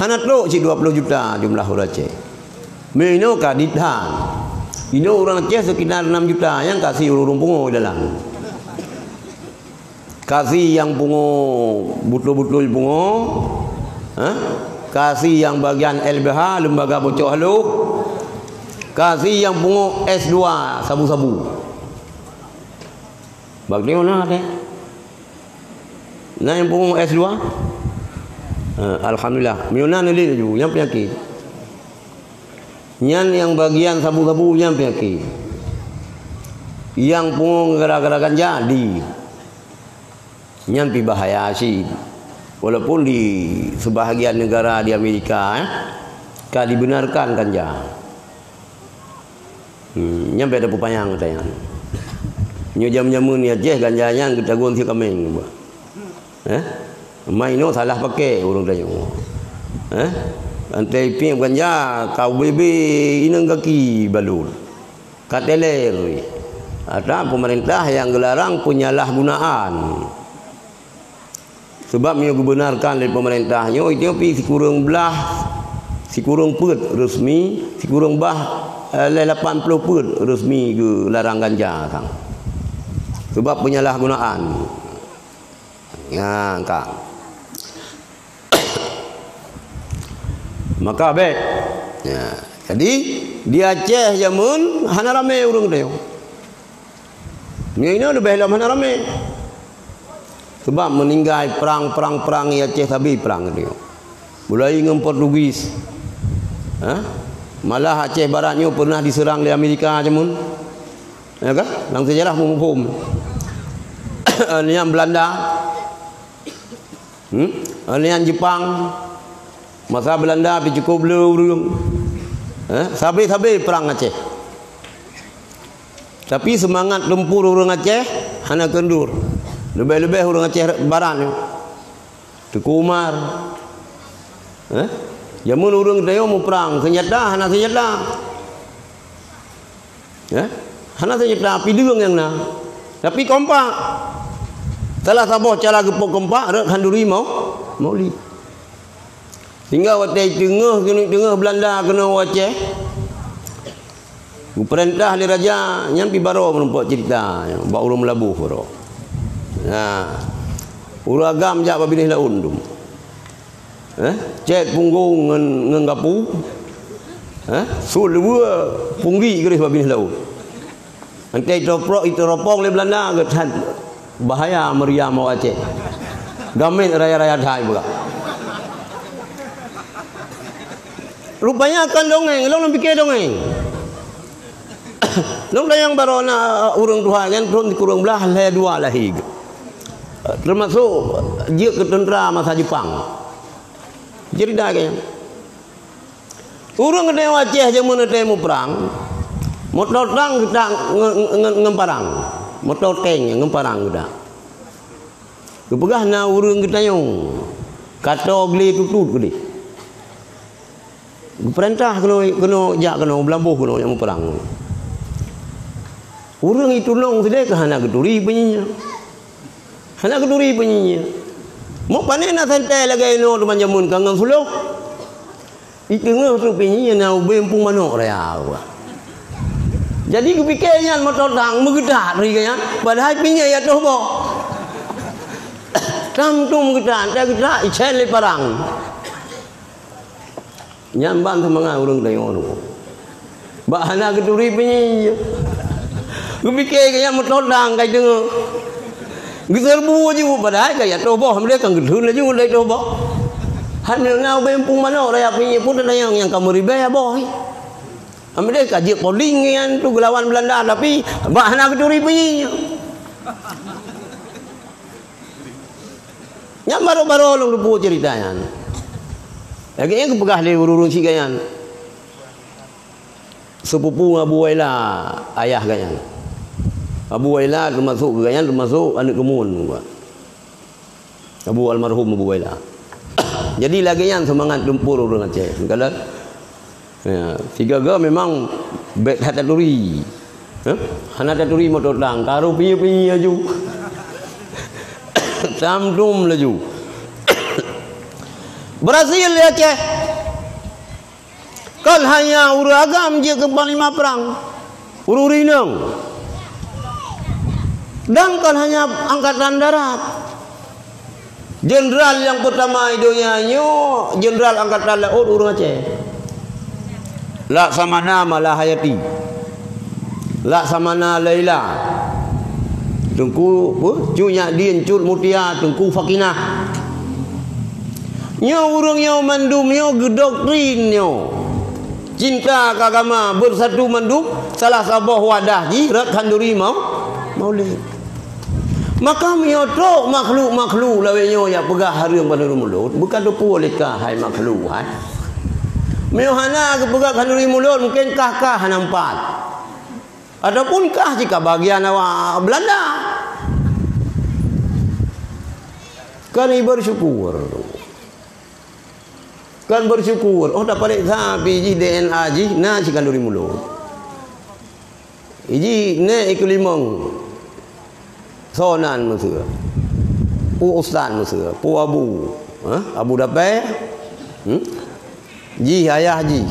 hana trok cit dua ploh juta jumlah ureuëng Aceh. Meuinoe ka dit that. Inoe ureuëng Aceh sekitar enam juta nyang ka sie ureuëng pungo dalam. Ka sie nyang pungo, beutôi-beutôi pungo, ha? Ka sie nyang bagian L B H, Lembaga Bocok Haloh. Ka sie nyang pungo S dua, sabu-sabu. Bak nyoe na teuh. Na nyang pungo S dua? Ha, alhamdulillah. Meunyoe na, neulik laju, nyang peunyakét. Nyan nyang bagian sabu-sabu nyan peunyakét. Nyang pungo gara-gara ganja di. Nyan pih bahaya cit. Walaupun di sebahagian negara di Amerika, eh, ka dibenarkan ganja. Hmm, nyan bèk tapeupanyang gata nyan. Nyoe jameun-jameun di Aceh ganja nyan geutagun sie kaméng. Eh? Mai nyoe salah paké ureueng tanyoe. Eh? Antai piep ganja ka ubé-bé inong gaki balot. Ka teler. Ata peumeurintah nyang geularang penyalahgunaan. Sabab meunyoe geubeunarkan lé peumeurintah nyoe, itu pih sikureueng blah, sikureueng peuet resmi, sikureueng bah, eh, lhèe lapan ploh peuet resmi geularang ganja sang. Sabab penyalahgunaan. Nyan ka. Maka bèk. Ya. Jadi, di Aceh jameun hana ramé ureueng tanyoe. Nyoe inoe leubeh lom hana ramé. Sabab meuninggai prang, prang, prang di Aceh sabe prang geutanyoe. Mulai ngon Portugis. Ha? Malah Aceh Barat nyoe pernah diserang lé Amerika jameun. Ya kan? Lam sejarah muphom. Nyan Belanda. Hmm? Nyan Jepang. Masa Belanda pih cukup le ureueng. Eh, sabe-sabe prang Aceh. Tapi seumangat tempur ureueng Aceh hana keundur. Leubeh-leubeh ureueng Aceh Barat nyoe. Teuku Umar. Eh? Jameun ureueng tanyoe muprang, seunjata hana seunjata. Eh? Hana seunjata, pideueng nyang na. Tapi kompak. Salah saboh cara geupeu kompak, rot khanduri mau, maulid. Sehingga watèe teungoh, keuneuk teungoh Belanda keunoe u Aceh, geupeurintah lé raja, nyan pih baroe meurumpok cerita, bak ureueng Meulaboh baroe. Nah, ureueng agam jak bak binéh laôt tu. Eh, cèt punggong ngon, ngon gapu. Eh, sut leubue punggi geuréh bak binéh laôt. Antai itoprok, itoropong lé Belanda, geuh that bahaya meuriam awak Aceh. Gamét raya-raya that ipeugah. Rupanya kan dongeng, lôn lôn pike dongeng. Lôn tanyong baroe na ureueng tuha nyan thôn sikureueng blah lhèe dua lahé. Teumasok jeuet keu teuntra masa Jepang. Cerita keu nyan. Ureueng geutanyoe Aceh jameun watèe muprang, moto tang geutak nge-, nge-, ngon parang. Moto tank ngon parang geutak. Geupeugah na ureueng geutanyoe, ka toe glé tutôt keudéh. Geupeurintah keunoe, keunoe jak keunoe, Meulaboh keunoe jak muprang. Ureueng itulông sidéh ka hana geuturi peue nyan. Hana geuturi peue nyan. Mok pané na santée lagée inoe teuma jameun ka ngon suloh. Di teungoh tu pinyéng na ubé muphom manok raya. Jadi geupike nyan moto tang meugeutak ri geuh nyan, padahai pinyéng ya toh boh. Tam tu meugeutak, tak geutak, icén lé parang. Nyan ban seumangat ureuëng tanyoe tu. Bak hana geuturi pinyéng. Geupike geuh nyan moto tang kai teungoh. Geuseureubu laju, padahai ka ya toh boh, meudeh kan geutheun laju dari toh boh. Han meunyoe na ubé muphom manok raya pinyéng pun tanyong nyang ka meuribée boh. Meudeh ka jeuet poling nyan tu geulawan Beulanda, tapi bak hana geuturi pinyéng. Nyan baru-baru lôn luput cerita nyan. Lagée nyan geupeugah lé ureuëng-ureuëng syiek geuh nyan. Seupupu Abu Waila, ayah geuh nyan. Abu Waila teumasok geuh nyan, teumasok aneuëk keumuen. Abu almarhum Abu Waila. Jadi lagée nyan seumangat lumpur ureuëng Aceh. Kalau, ya, sigoe-goe memang bék that taturi. Hah? Hana taturi moto tang, karu piye-piye laju. Tam dum laju. Berhasil lé Aceh. Kon hanya ureuëng agam jeuet keu panglima prang, ureuëng inong. Dan kon hanya angkatan darat. Jenderal nyang peutama di donya nyoe, jenderal angkatan laôt ureuëng Aceh. Laksamana Malahayati. Laksamana Laila. Teungku, peue? Cut Nyak Dien, Cut Mutia, Teungku Fakinah. Nyoe ureuëng nyoe mandum nyoe geudoktrin nyoe. Cinta keu agama, beusatu mandum, salah saboh wadah jih rot khanduri mau-, maulid. Maka meunyoe trok makhluk-makhluk lawét nyoe jak peugah hareuem khanduri mulod, beuka teupeu lé kah hai makhluk hai. Meunyoe hana geupeugah khanduri mulod, mungken kah-kah hana meupat. Ataupun kah jika bagian awak Belanda. Kan ibersyukur. Kan bersyukur. Oh, tapaléksa pih jih D N A jih na sikanduri mulod. Iji nèk ikeulimong. Soe nan meuseu? Pu ustaz meuseu? Pu abu? Ha? Abu dapè? Hmm? Jih ayah jih.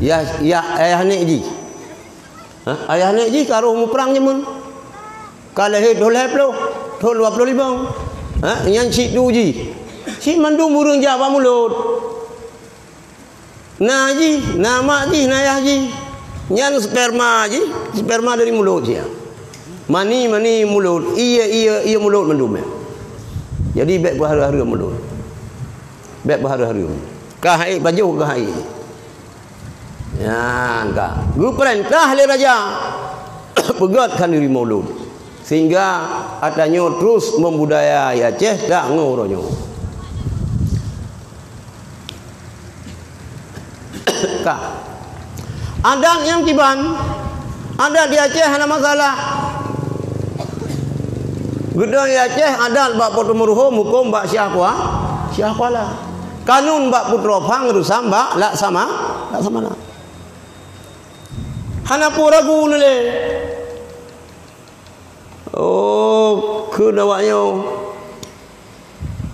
Yah, yah, ayah nèk jih. Ha? Ayah nèk jih ka roh muprang jameun. Ka lahé thôn lhèe ploh, thôn dua ploh limong. Ha? Nyan cit tu jih. Cit mandum ureueng jak bak mulod. Na jih, na mak jih, na yah jih. Nyan sperma jih, sperma dari mulod jih. Mani, mani mulod, ié, ié, ié mulod mandum nyan. Jadi bèk peuhareuem-hareuem mulod. Bèk peuhareuem-hareuem. Ka haid pajoh, ka haid. Nyan ka. Geupeurintah lé raja. Peugöt khanduri mulod. Sehingga ata nyoe terus membudaya di Aceh tak ngon uroe nyoe. Ka. Adat nyang kiban, adat di Aceh hana masalah. Geutanyoe di Aceh adat bak Po Teumeureuhôm, hukôm bak Syiah Kua-, Syiah Kuala. Kanun bak Putroe Phang, reusam bak Laksama-, Laksamana. Hana peue ragu neulé. Oh, kheun awak nyoe.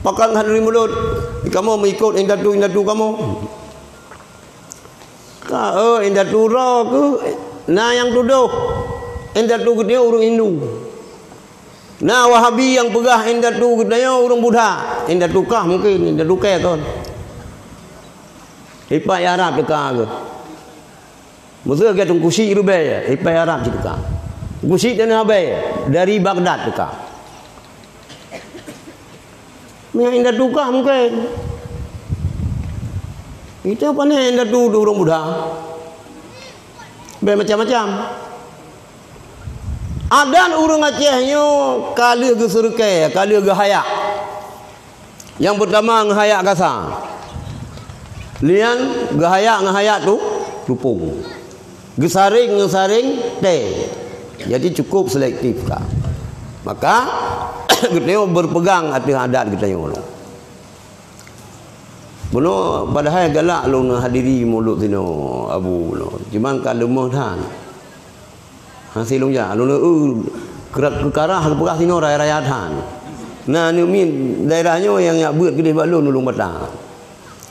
Pakon khanduri mulod, kamoe meuikot indatu-indatu kamoe. Ka, eh, indatu droe keuh, na nyang tudoh indatu geutanyoe ureueng Hindu. Na Wahabi nyang peugah indatu geutanyoe ureueng Buddha. Indatu kah mungken, indatu kèe kon. Ipat Arab teuka keuh. Meuseu geutanyoe Teungku Chik rubée, ipat Arab cit teuka. Teungku Chik dan Habée dari Baghdad teuka. Meunyoe indatu kah mungken. Itu pane indatu tu ureueng Buddha. Bèk macam-macam. Adat ureueng Aceh nyoe ka lheueh geuseureukai, ka lheueh geuhayak. Nyang peurtama ngeuhayak gasa. Lian geuhayak, ngeuhayak tu, tupông. Geusaréng, ngeusaréng tée. Jadi cukup selektif ka. Maka geutanyoe berpegang ateueh adat geutanyoe. Bunoe padahai galak lôn hadiri mulod sinoe, Abu, bunoe. Cuman ka leumoh that. Hase lôn jak, lôn, eh, keukarah geupeugah sinoe raya-raya that. Na aneuk miet daerah nyoe nyang jak beuet keudeh bak lôn, Lueng Bata.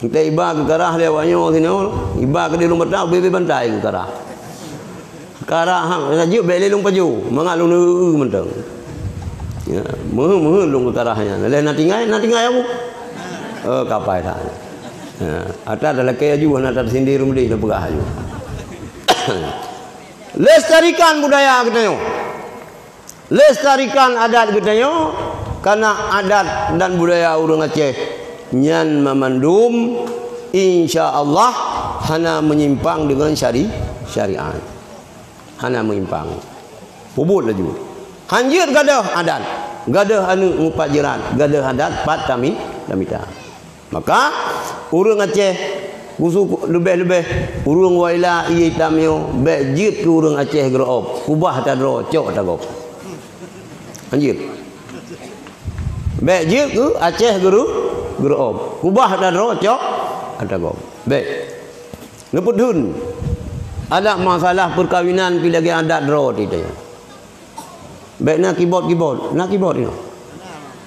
Entah iba geukarah lé awak nyoe sinoe, iba keudeh Lueng Bata, ubé-ubé bantai geukarah. Karah, ha, na jeuet bèk lé lôn pajoh, mangat lôn eu-eu mantong. Ya, meuheuet-meuheuet lôn geukarah nyan. Lé na tinggai, na tinggai Abu. Oh, kapai that. Ya, ata talakée aju, hana tasindir meudeh lôn peugah aju. Lestarikan budaya geutanyoe. Lestarikan adat geutanyoe, karena adat dan budaya ureueng Aceh nyan mamandum, insya Allah, hana menyimpang dengan syari-, syariat. Hana menyimpang. Peubuet laju. Hanjeuet gadôh adat, gadôh aneuk mupat jeurat, gadôh adat pat tami-, tamita. Maka, ureueng Aceh, khusus leubeh-leubeh ureueng Waila ié itam nyoe, bèk jeuet keu ureueng Aceh geureuob, kubah ata droe, cok ata gob. Hanjeuet. Bèk jeuet keu Aceh geureu-, geureuob, kubah ata droe, cok ata gob. Bèk. Neupeutheun, adat masalah peukawinan pih lagèe adat droe teuh nyan. Bèk na kibot-kibot, na kibot nyoe.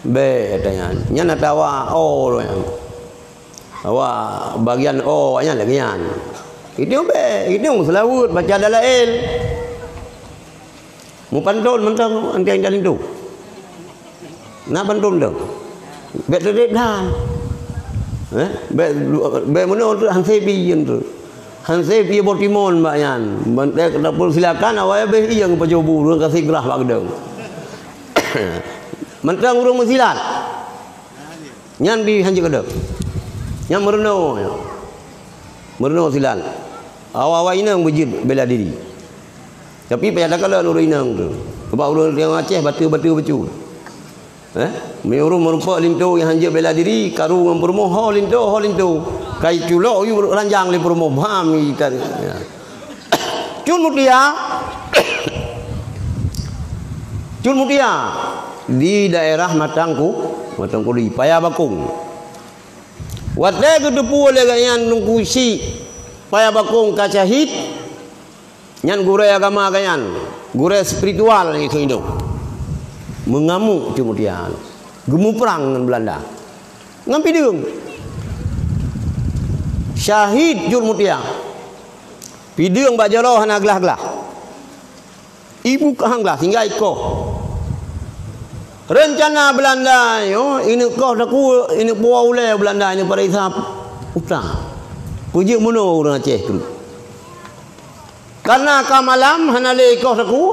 Bèk, ata nyan. Nyan ata awak O nyan. Awak bagian O awak nyan lagèe nyan. Itu bèk, itu seulaweuet baca Dalail. Meupanton mantong anti-anti linto. Na panton dong. Bèk teudet dhan. Eh, bèk, bèk meunoe tu hanse pi yen tu. Hanse pi botimon bak nyan. Ban, eh, dapur silakan awai abéh iyeng pajoh bu, ureueng kasih grah bak geudong. Mantong ureueng meusilat. Nyan pi hanjeuet keudeuh. Nyan meurunoe nyoe. Meurunoe silat. Awai-awai inong beujeuet bela diri. Tapi payah takalon ureueng inong tu. Sebab ureueng Aceh bateue-bateue bacut. Eh? Meunyoe ureueng meurumpok linto nyang hanjeuet bela diri, karu ngon peurumoh ho linto, ho linto. Kai culok yue ranjang lé peurumoh, bam itan. Ya. Cut Mutia, Cut Mutia di daerah Matang Ku, Matang Kuli, Paya Bakong. Watée geuteupeue lé gobnyan Teungku Chik Paya Bakong ka syahid, nyan gurée agama gobnyan, gurée spiritual nyan keunoe. Meungamuk Cut Mutia, geumuprang ngon Beulanda. Ngon pideueng. Syahid Cut Mutia. Pideueng bak jaloe hana glah-glah. Ibu kahang glah sehingga ikoh. Reuncana Beulanda nyoe, ineuk koh takue, ineuk puwoe ulée Beulanda, ineuk pareksa utang. Peujeuet meunoe ureuëng Aceh keuh. Karena ka malam hana lé ikoh takue.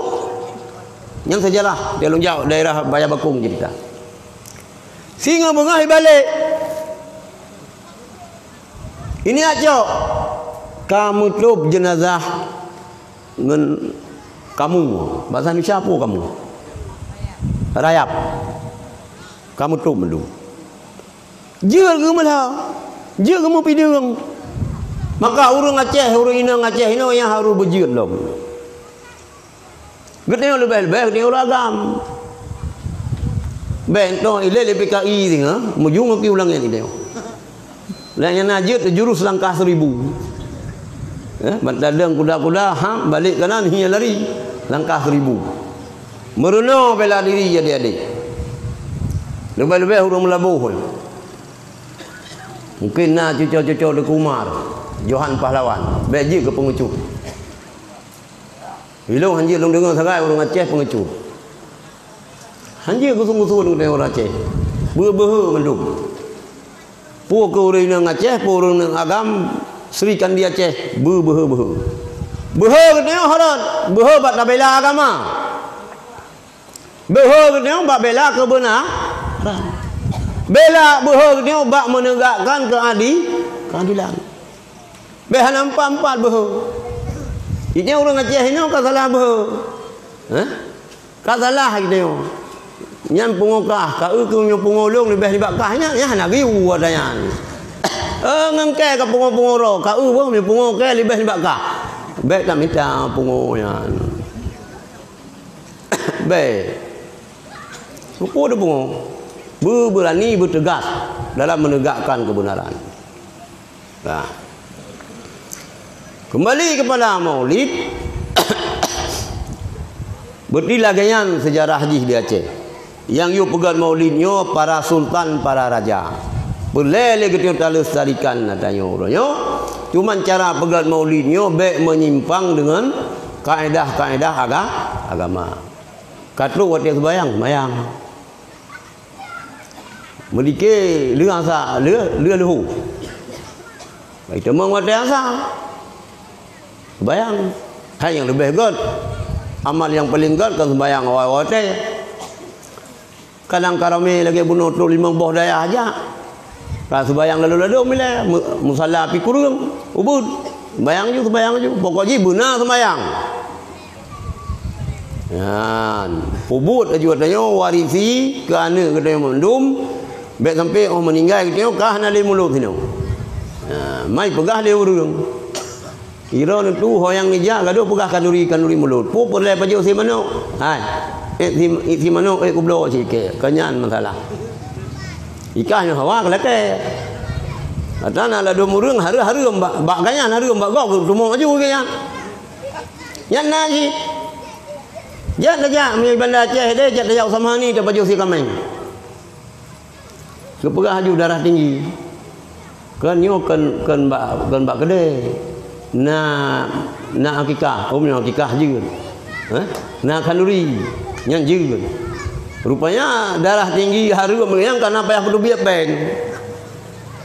Nyang seujarah di Alun Jaweueb daerah Paya Bakong cerita. Singoh beungoh ibalek. Ini acok ka meutob jeunazah ngon kamu. Bahasa Indonesia apa kamu? Rayap. Ka meutob mandum. Jeuet geumeulha, jeuet geumeupideueng. Maka ureuëng Aceh, ureuëng inong Aceh inoe nyang harôh beujeuet lom. Geutanyoe leubeh-leubeh geutanyoe ureuëng agam. Bék toh ilée lé P K I singoh, meujung ki ulang nyan geutanyoe. Lagée nyan na jeuet jurus langkah seribu. Eh, ban tadong kuda-kuda, ha, balek kanan, hiya lari. Langkah seribu. Meurunoe bela diri jadi adik. Leubeh-leubeh ureuëng Meulaboh. Mungkin na cuco-cuco Teuku Umar, Johan Pahlawan, bék jeuet keu peungeucut. Ilong hanjeuet lôn deungoe sagai ureuëng Aceh peungeucut. Hanjeuet geusun-geusun ureuëng Aceh. Beu-beuhe mandum. Peue keu ureuëng inong Aceh, peue ureuëng inong agam, Sri Kandi Aceh, beu-beuhe-beuhe. Beuhe geutanyoe harot, beuhe bak tabela agama. Beuhe geutanyoe bak bela keubeunaran. Bela beuhe geutanyoe bak meunegakkan keuadi-, keuadilan. Bék hana empat-empat beuhe. Ini ureuëng Aceh inoe ka salah beuhe. Hah? Ka salah geutanyoe. Nyan pungo kah, ka eu keu nyoe pungo lôn leubeh nibak kah nyan, nyan hana geuyue ata nyan. Eh, ngon kée ka pungo-pungo droe, ka eu boh meupungo kée leubeh nibak kah. Bék tamita pungo nyan. Bék. Peue teupeue? Beubeurani, beuteugas dalam meunegakkan keubeunaran. Nah. Keumbali keupada Maulid, beuti lagée nyan seujarah jih di Aceh. Nyang yue peugét Maulid nyoe para sultan, para raja. Peureulée lé geutanyoe talestarikan ata nyoe uroe nyoe. Cuman cara peugét Maulid nyoe bék meunyimpang deungon kaedah-kaedah aga-, agama. Ka trok watée seumayang, seumayang. Meudike lheueh asa, lheueh, lheueh leuhô. Bai teumong watée asa. Seumayang. Hai nyang leubeh gét. Amal nyang paleng gét kan seumayang awai-awai watée. Kadang ka ramé lagée bunoe trok limong boh dayah jak. Ka seumayang lalu-lalu milée, mu-, musala pi kureueng, ubeuet. Seumayang ju, seumayang ju. Pokok jih beuna seumayang. Nyan, peubuet laju geutanyoe warisi keu aneuëk geutanyoe mandum, bék sampoe óh meuninggai geutanyoe ka hana lé mulod sinoe. Nyan, mai peugah lé ureuëng. Droeneuh tu ho nyang neujak gadoh peugah khanduri-khanduri mulod. Peue peureulée pajoh sie manok? Hai, ék sie, ék sie manok, ék kubloe sikée. Kon nyan masalah. Ikah nyoe hawa keu lakée. Ata na ladôm ureuëng hareuem-hareuem bak, bak gobnyan hareuem bak gob, geutumo laju gobnyan. Nyan na jih. Jak tajak meunyoe Banda Aceh deh, jak tajak Usamani tapajoh sie kaméng. Geupeugah laju darah tinggi. Kon nyoe kon, kon bak, kon bak keudée. Na, na akikah, oh meunyoe akikah jeuet. Hah? Na khanduri, nyan jeuet. Rupanya darah tinggi hareuem nyan kana payah peuteubiet péng.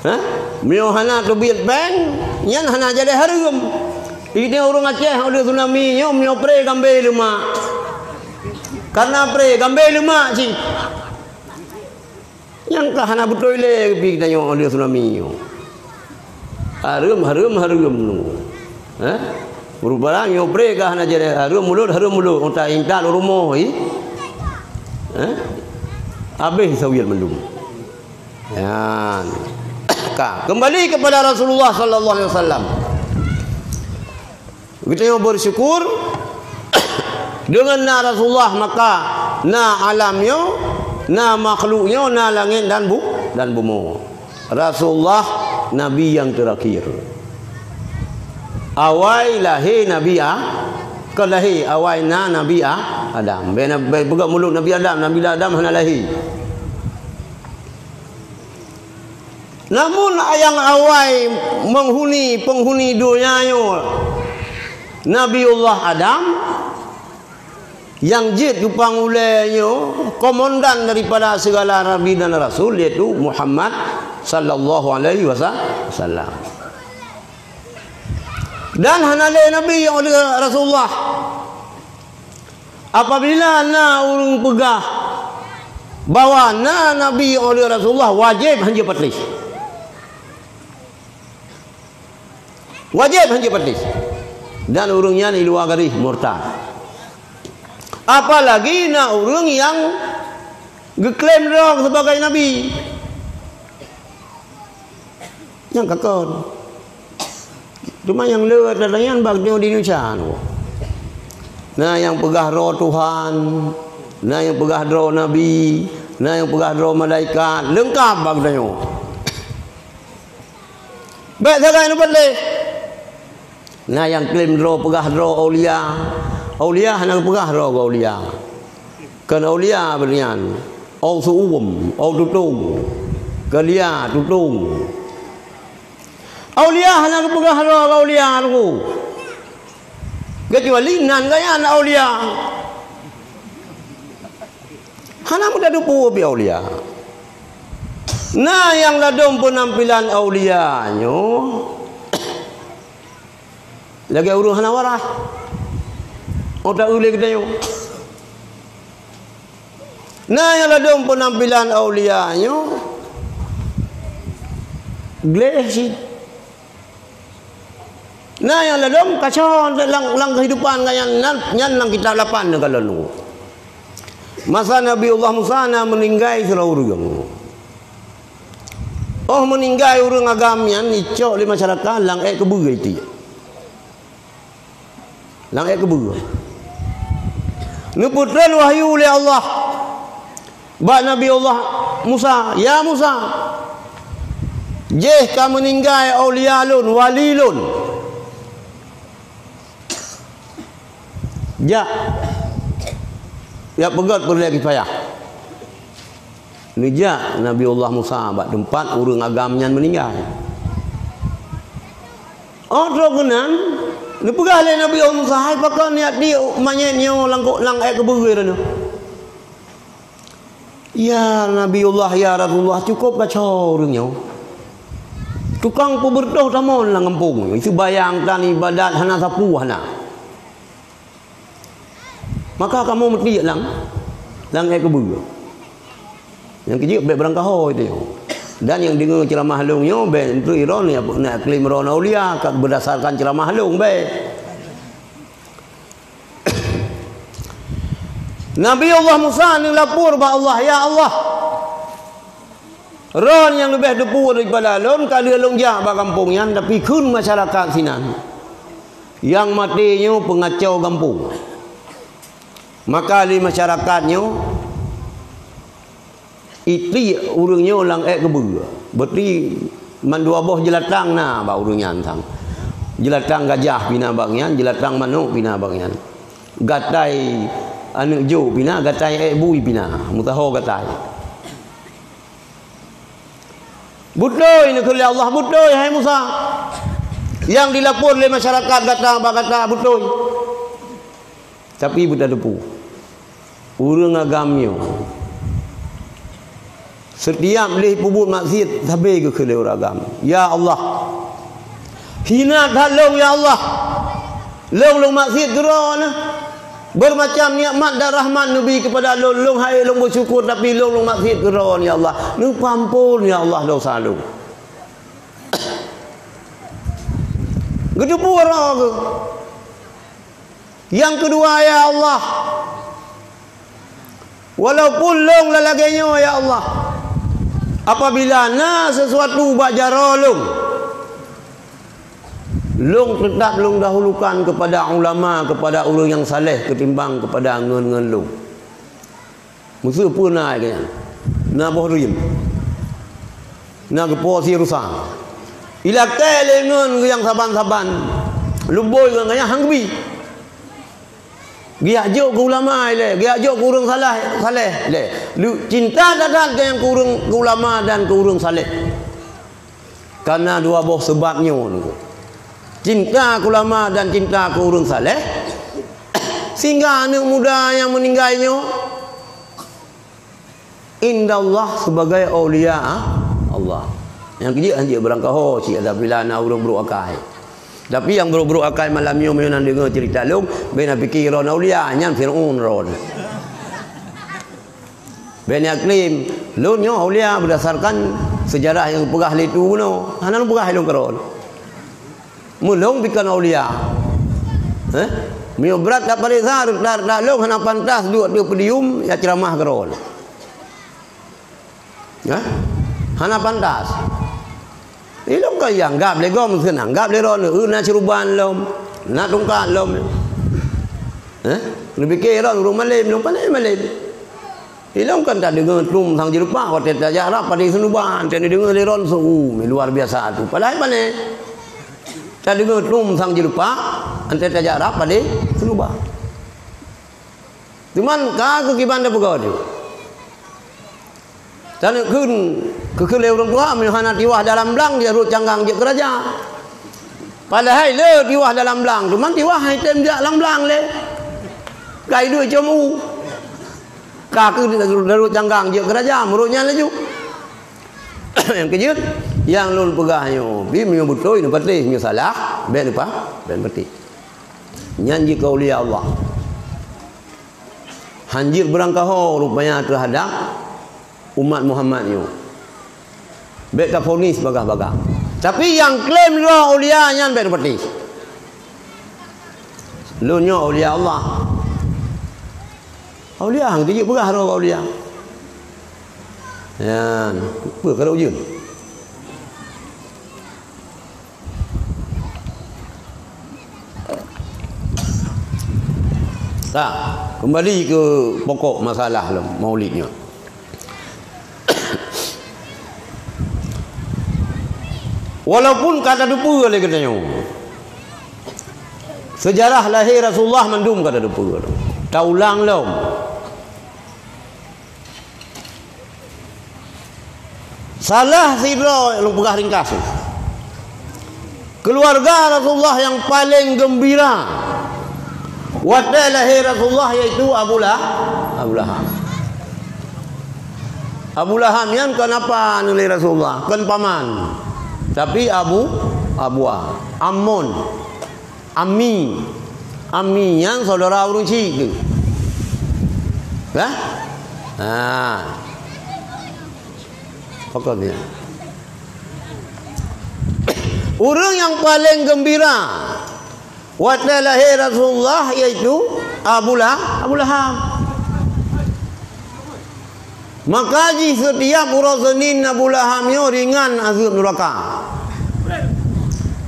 Hah? Meunyoe hana teubiet péng, nyan hana jadi hareuem. Ideh ureuëng Aceh, udeh tsunami nyoe meunyoe pré gambé leumak. Karena pré gambé leumak cit. Nyang ka hana beutôi lé pih tanyoe lé tsunami nyoe. Hareuem, hareuem, hareuem nyoe. Hah? Meurubah nyoe pré ka hana jadi hareuem mulod, hareuem mulod. Unta intat u rumoh, ih. Hah? Habéh sawiet mandum. Nyan. Ka, kembali kepada Rasulullah sallallahu alaihi wasallam. Geutanyoe bersyukur deungon na Rasulullah, maka Na alam nyoe, na makhluk nyoe, na langét dan bu-, dan bumoe. Rasulullah nabi nyang teurakhir. Awai lahé Nabi A-, kon lahé, awai na Nabi A-, Adam. Bèk na-, bèk peugah mulod Nabi Adam, Nabi Adam hana lahé. Namun nyang awai menghuni, penghuni donya nyoe, Nabiullah Adam, nyang jeuet geupang ulèe nyoe komandan daripada segala nabi dan rasul, yaitu Muhammad sallallahu alaihi wasallam. Dan hana lé nabi nyang oleh Rasulullah. Apabila na ureuëng peugah bahwa na nabi nyang oleh Rasulullah, wajéb hanjeuet patéh. Wajéb hanjeuet patéh. Dan ureuëng nyan di luwa garéh, murtad. Apalagi na ureuëng nyang geuklaim droe sebagai nabi. Nyang ka kon. Cuma nyang le ata nyan bak nyoe di Indonesia tu. Na nyang peugah droe Tuhan, na nyang peugah droe nabi, na nyang peugah droe malaikat, leungkap bak tanyoe. Bèk sagai neupatéh. Na nyang klaim droe peugah droe aulia. Aulia hana geupeugah droe keu aulia. Kon aulia beunyan. Au su'um, au tutong. Keu lia tutong. Aulia hana geupeugah droe keu aulia tu. Keucuali nan gaya na aulia. Hana mudah teupeu pih aulia. Na nyang ladôm peunampilan aulia nyoe lagèe ureuëng hana waras. Ôk ta-eu lé geutanyoe. Na nyang ladôm peunampilan aulia nyoe gleh cit. Na nyang ladôm kacau lam, lam keuhidupan gobnyan, nyan, nyan lam kitab lapan neukalon. Masa Nabiullah Musa na meuninggai sidroe ureuëng. Óh meuninggai ureuëng agam nyan, icok lé masyarakat lam èk keubeue itiek. Lam èk keubeue. Neupeutreun wahyu lé Allah bak Nabi Allah Musa, "Ya Musa, jéh ka meuninggai aulia lôn, wali lôn. Jak, jak peugöt peureulèe kifayah." Neujak Nabiullah Musa bak teumpat ureuëng agam nyan meuninggai. Óh trôk keunan, neupeugah lé Nabiullah Musa, "Hai pakon jak tiek manyét nyoe lam, lam èk keubeue droeneuh?" "Ya Nabiullah, ya Rasulullah, cukup kacau ureuëng nyoe. Tukang peubeureutoh tamong lam gampông nyoe, seumayang tan ibadat hana sapeue hana." Maka kamoe meutiek lam, lam èk keubeue. Nyang keujeuet bèk beurangkaho itu. Dan nyang deungoe ceuramah lôn nyoe bèk enteuk droe nyan, nyan klaim droe aulia, ka beurdasarkan ceuramah lôn bèk. Nabi Allah Musa neulapor bak Allah, "Ya Allah, droe nyang leubeh teupeu daripada lôn ka lheueh lôn jak bak gampông nyan, tapi kheun masyarakat sinan nyang maté nyoe peungacau gampông." Maka lé masyarakat nyoe itiek ureuëng nyoe lam èk keubeue. Berarti mandua boh jeulatang na bak ureuëng nyan sang. Jeulatang gajah pih na bak nyan, jeulatang manok pih na bak nyan. Gatai aneuk jok pih na, gatai èk bui pih na, meusaho gatai. "Beutôi," neukheun lé Allah, "beutôi, hai Musa. Nyang dilapor lé masyarakat gata bak gata beutôi. Tapi beutateupeue, ureuëng agam nyoe, setiap lheueh peubuet maksiet, sabe geukheun lé ureuëng agam, 'Ya Allah, hina that lôn, ya Allah. Lôn, lôn maksiet keu Droeneuh. Bermacam nikmat dan rahmat Neubi keupada lôn, lôn han ék lôn beusyukur, tapi lôn, lôn maksiet keu Droeneuh, ya Allah. Neupeuampon, ya Allah, desya lôn.'" Geuteupeue droe geuh. Nyang keudua, "Ya Allah, walaupun lôn lalagèe nyoe, ya Allah, apabila na sesuatu bak jaroe lôn, lôn teutap lôn dahulukan keupada ulama, keupada ureuëng nyang saleh keutimbang keupada ngon-ngon lôn." Meuseu peue na keu nyan? Na boh riem. Na geupo si rusa. Ilakée lé ngon nyang saban-saban. Lubôi ngon nyang hangbi. Geujak jok keu ulama ilée, geujak jok keu ureuëng salah, saleh ilée. Lu-, cinta that-that keu nyang keu ureuëng, keu ulama dan keu ureuëng saleh. Karena dua boh sebab nyoe. Cinta keu ulama dan cinta keu ureuëng saleh. Sehingga aneuëk muda nyang meuninggai nyoe, inda Allah sebagai aulia Allah. Nyang keujeuet hanjeuet beurangkaho cit apabila na ureuëng brok akai. Tapi nyang brok-brok akai malam nyoe meunyoe na deungoe cerita lôn, bèk na pike droe aulia, nyan Fir'aun droe. Bèk na klaim, lôn nyoe aulia berdasarkan sejarah nyang peugah lé tu bunoe. Hana lôn peugah lôn keudroe. Meulôn bukon aulia. Eh? Meunyoe brat tapareksa, reuta-reuta lôn hana pantas duek di podium ya ceramah keudroe. Eh? Hana pantas. Ilôn ka ianggap lé gob meuseuen anggap lé droeneuh, na syeuruban lom, na tungkat lom. Eh? Neupike droeneuh ureuëng malém, lôn pané malém. Ilôn kan tadeungoe tum sang jeuleupah watée tajak rab padé seunuban, teudeungoe lé droeneuh seu-u, luar biasa tu. Padahai pané. Tadeungoe tum sang jeuleupah, watée tajak rab padé seunuban. Cuman ka keukiban tapeugah tu. Taneuk kheun, keu kheun lé ureuëng tuha, meunyoe hana tiwah dalam blang, jeuet rot canggang jeuet keu raja. Padahai le tiwah dalam blang, cuman tiwah hai tem jak lam blang lé. Kai duek com u. Ka keu rot canggang jeuet keu raja, meurot nyan laju. Nyang keujeuet, nyang lôn peugah nyoe, bi meunyoe beutôi neupatéh, meunyoe salah, bèk neupa-, bèk neupatéh. Nyan jeuet keu aulia Allah. Hanjeuet beurangkaho rupanya teuhadap umat Muhammad nyoe. Bèk tafonis bagah-bagah. Tapi nyang klaim droe aulia nyan bèk tapatéh. Lôn nyoe aulia Allah. Aulia hang jeuet peugah droe aulia. Nyan, peue ka ujeuen? Ka, kembali ke pokok masalah lom maulid nyoe. Walaupun ka tateupeue lé geutanyoe, sejarah lahé Rasulullah mandum ka tateupeue. Taulang lom. Salah sidroe, lôn peugah ringkas. Keuluwarga Rasulullah nyang paleng geumbira watée lahé Rasulullah, yaitu Abu Lah-, Abu Lahab. Abu Lahab nyan kon apa aneuk lé Rasulullah, kon paman. Tapi Abu, Abu A-, Ammon. Ammi. Ammi nyan saudara ureuëng chik tu. Hah? Ha. Pokok dia. Ureuëng nyang paleng geumbira watée lahé Rasulullah yaitu Abu Lah-, Abu Lahab. Maka jih setiap uroe Senin Abu Lahab nyoe ringan azeueb nuraka.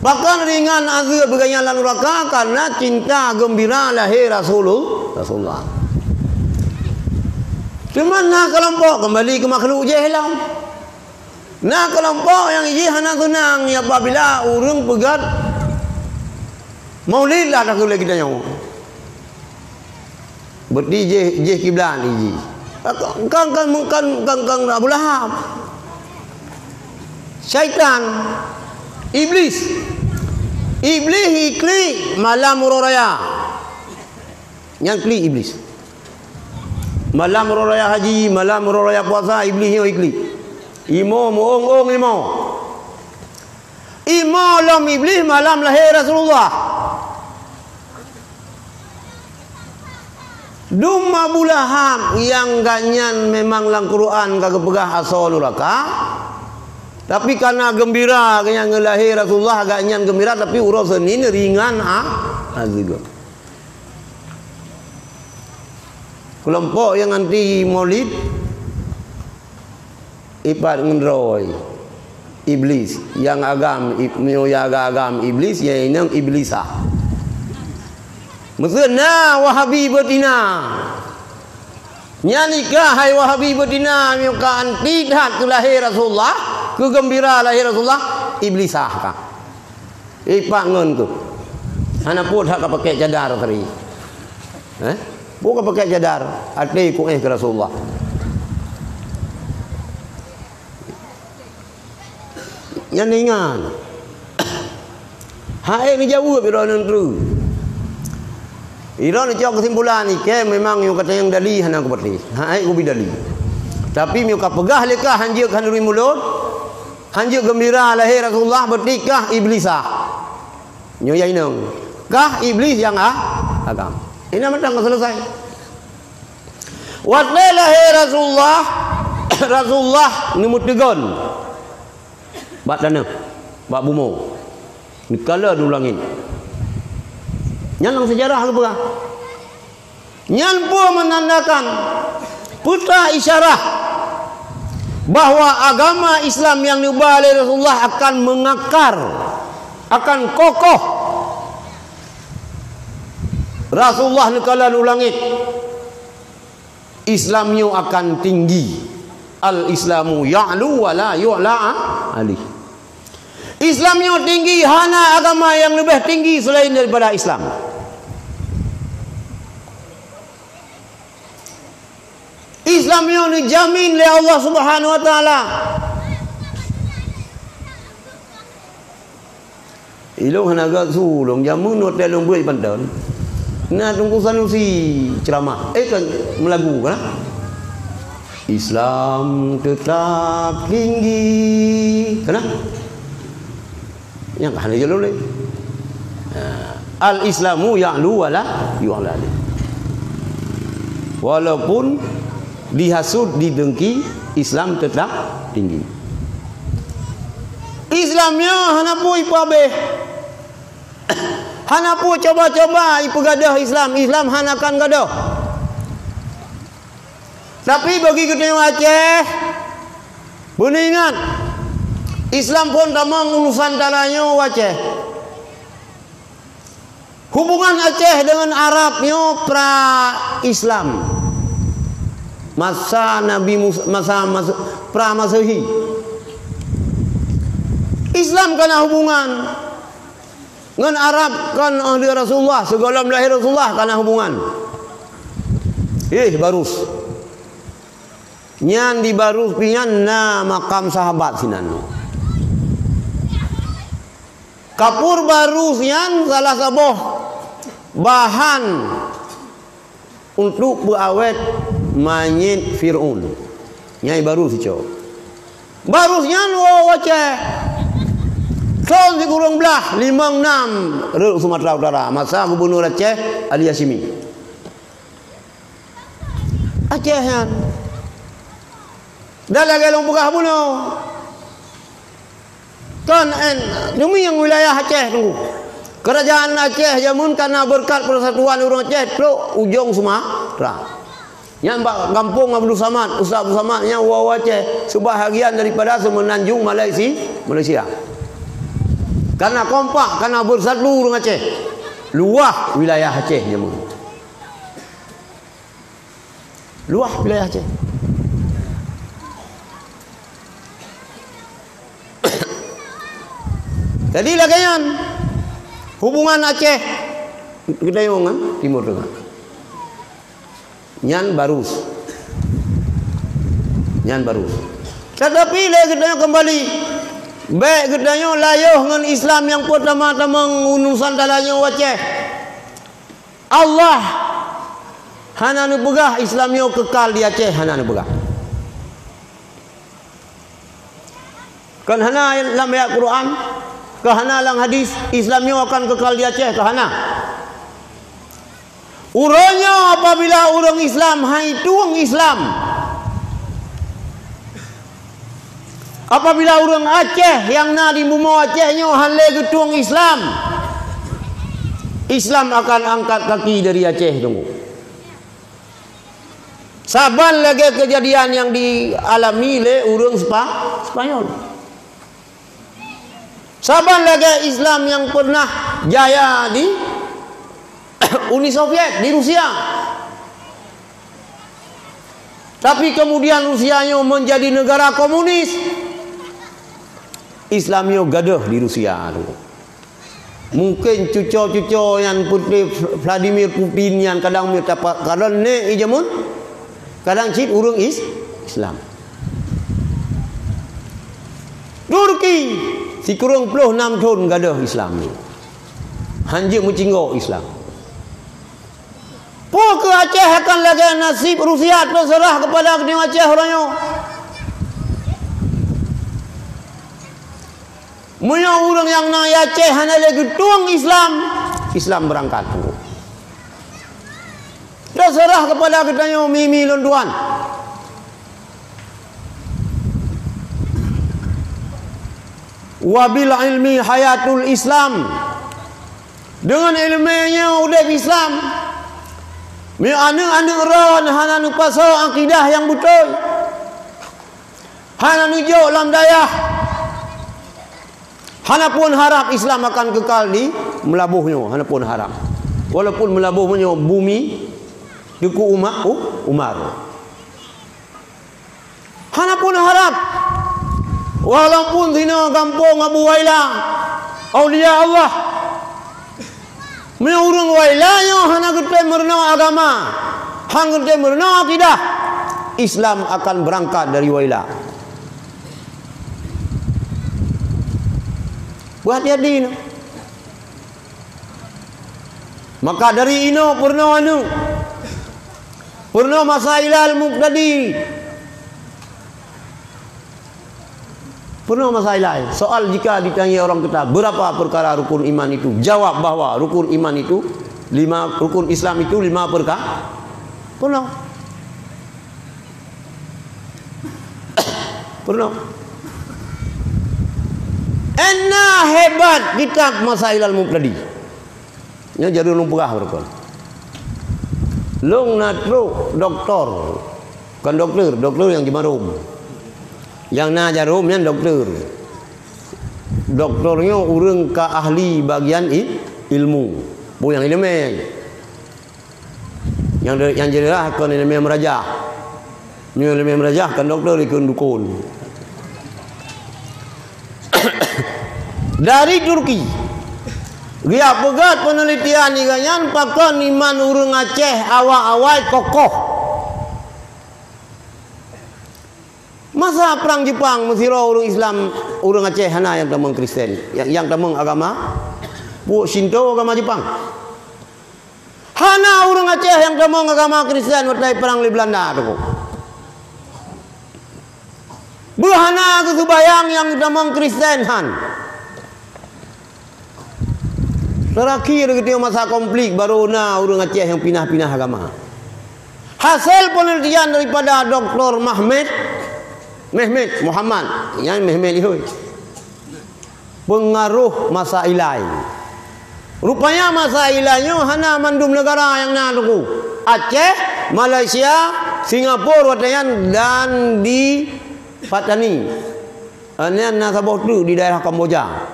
Pakon ringan azeueb geuh nyan lam nuraka? Karena cinta geumbira lahé Rasulul-, Rasulullah. Cuma na keulompok kembali keu makhluk jih lom. Na keulompok nyang jih hana seunang apabila ureuëng peugét maulid lah takheun lé geutanyoe. Berarti jih, jih kiblat jih. Kan, kan, kan, kan, kan Abu Lahab. Syaitan. Iblis. Iblis iklik malam uroe raya. Nyan klik Iblis. Malam uroe raya haji, malam uroe raya puasa, Iblis nyoe iklik. Imo meuong-ong imo. Imo lom Iblis malam lahé Rasulullah. Dum Abu Lahab nyang gobnyan memang lam Quran ka geupeugah asoe nuraka, tapi karena geumbira gobnyan ngon lahé Rasulullah, gobnyan geumbira, tapi uroe Senin ringan a-, azeueb. Keulompok nyang anti maulid, ipat ngon droe Iblis, nyang agam ib-, nyang agam Iblis, nyang inong Iblisah. Meuseue na Wahabi beutina. Nyan i kah hai Wahabi beutina, meunyoe ka anti that keu lahé Rasulullah, keu geumbira lahé Rasulullah, Iblisah kah. Ipak ngon keuh. Hana peue that ka pakai cadar tadi. Eh? Peue ka pakai cadar, até kuéh keu Rasulullah. Nyan ingat. Hai neujaweueb droeneuh treuk. Droeneuh cok keusimpulan ikée memang nyang kata nyang dali hana kupeutih. Hai kubi dali. Tapi meunyoe ka peugah lé kah hanjeuet khanuri mulod, hanjeuet geumbira lahé Rasulullah, berarti kah Iblisah. Nyoe ya inong. Kah Iblis nyang a-, agam. Ina mantong ka selesai. Watée lahé Rasulullah, Rasulullah neumeuteugon bak tanoh, bak bumoe, neukalon u langét. Nyan lam seujarah geupeugah. Nyan peue meunandakan, peue isyarah bahwa agama Islam nyang neuba lé Rasulullah akan meungakar, akan kokoh. Rasulullah neukalon u langét. Islam nyoe akan tinggi. Al-Islamu ya'lu wa la yu'la alaih. Islam nyoe tinggi, hana agama nyang leubeh tinggi selain daripada Islam. Islam nyoe neujamin lé Allah Subhanahu wa Taala. Ilong hana gak su, long jameun watée lôn beuet panton. Na Teungku Sanusi ceramah, eh, kan meulagu kan? Islam tetap tinggi, kan? Nyang hana jalur lé. Ha, al-Islamu ya'lu wa la yu'la alaih. Walaupun dihasut, didengki, Islam tetap tinggi. Islam nyoe hana peue ipeubeh. Hana peue cuba-cuba ipeugadôh Islam. Islam hana akan gadôh. Tapi bagi geutanyoe Aceh, beuneuingat, Islam phon tamong u Nusantara nyoe u Aceh. Hubungan Aceh deungon Arab nyoe pra-Islam. Masa Nabi Musa, masa, masa pra-Masehi. Islam kana hubungan ngon Arab kan, oh, di Rasulullah, sigohlom lahé Rasulullah kana hubungan. Eh, Barus. Nyan di Barus pih nyan na makam sahabat sinan. Kapur Barus nyan salah saboh bahan untuk peuawét manyét Fir'aun. Nyai Barus icok. Barus nyan woe u Aceh. Thon sikureueng blaih limong nam rot Sumatera Utara masa gubunur Aceh Ali Hasyimi. Aceh nyan. Dan lagée lôn peugah bunoe. Kan en, demi nyang wilayah Aceh tu. Kerajaan Aceh jameun kana beureukat persatuan ureuëng Aceh trok ujong Sumatera. Nyan bak gampông Abdul Samad, Ustaz Abdul Samad nyang woe u Aceh, seubahagian daripada Semenanjung Malaysia, Malaysia. Kana kompak, kana beusatu ureuëng Aceh. Luwah wilayah Aceh jameun. Luwah wilayah Aceh. Jadi lagée nyan hubungan Aceh geutanyoe ngon Timur Tengah. Nyan Barus. Nyan Barus. Tetapi lé geutanyoe keumbali, bék geutanyoe layoh ngon Islam nyang peutama-tama u Nusantara nyoe u Aceh. Allah hana neupeugah Islam nyoe keukal di Aceh, hana neupeugah. Kon hana lam ayat Quran, kon hana lam hadis, Islam nyoe akan keukal di Aceh, kon hana. Uroe nyoe apabila ureuëng Islam hai tueng Islam, apabila ureuëng Aceh nyang na di bumoe Aceh nyoe han lé geutueng Islam, Islam akan angkat kaki dari Aceh tu. Saban lagée keujadian nyang dialami lé ureuëng Spa-, Spanyol. Saban lagée Islam nyang pernah jaya di Uni Soviet, di Rusia. Tapi kemudian Rusia nyoe menjadi negara komunis. Islam nyoe gadôh di Rusia tu. Mungkin cuco-cuco nyan peuté Vladimir Putin nyan kadang meuet apa, kadang nek i jameun, kadang cit ureuëng is-, Islam. Turki sikureueng ploh nam thon gadôh Islam. Hanjeuet meucinggok Islam. Peu kheueh Aceh akan lagée nasib Rusia teuseurah keupada geutanyoe Aceh uroe nyoe? Meunyoe ureuëng nyang na i Aceh hana lé geutueng Islam, Islam beurangkat. Teuseurah keupada geutanyoe mi-mi lôn tuan. Wabil ilmi hayatul Islam. Deungon iéleumé nyoe udeb Islam. Meunyoe aneuëk-aneuëk droen hana neupasoe akidah nyang beutôi, hana neujok lam dayah, hana pun harab Islam akan keukal di Meulaboh nyoe, hana pun harab. Walaupun Meulaboh nyoe bumi Teuku Uma-, U-, Umar. Hana pun harab. Walaupun sinoe gampông Abu Waila, aulia Allah. Meunyoe ureuëng Waila nyoe hana geutem meurunoe agama, hana geutem meurunoe akidah, Islam akan beurangkat dari Waila. Beuhati-hati nyoe. Maka dari inoe peurunoe aneuëk, peurunoe masa ilal muqtadi. Peurunoe masa ilai. Soal jika ditanya orang kita, berapa perkara rukun iman itu? Jawab bahwa rukun iman itu lima, rukun Islam itu lima perkara. Peurunoe. Peurunoe. Ena hebat kitab Masailal Muqtadi. Nyoe jadi lôn peugah beurukon. Lôn na trok doktor. Kon doktor, doktor nyang jimarum. Nyang na jarum nyan doktor. Doktor nyoe ureuëng ka ahli bagian i-, ilmu. Peue nyang iéleumé. Nyang de-, nyang jeulaih kon iéleumé meurajah. Nyoe iéleumé meurajah kon doktor, ikon dukon. Dari Turki, geujak peugét peunelitian nibak nyan pakon iman ureuëng Aceh awai-awai kokoh. Masa prang Jepang meusidroe ureuëng Islam, ureuëng Aceh hana nyang tamong Kristen, nyang, nyang tamong agama, peue Shinto, agama Jepang. Hana ureuëng Aceh nyang tamong agama Kristen watée prang lé Beulanda teungku. Beuhana geuseubayang nyang tamong Kristen han. Teurakhier keudeh masa konflik baru na ureuëng Aceh nyang pinah-pinah agama. Hasil peunelitian daripada Doktor Mahmed, Mehmet Muhammad, nyan Mehmet Lihoi. Peungaroh masa ilai. Rupanya masa ilai nyoe hana mandum neugara nyang na teungku. Aceh, Malaysia, Singapura watée nyan dan di Patani. Eh, nyan na saboh treuk di daerah Kamboja.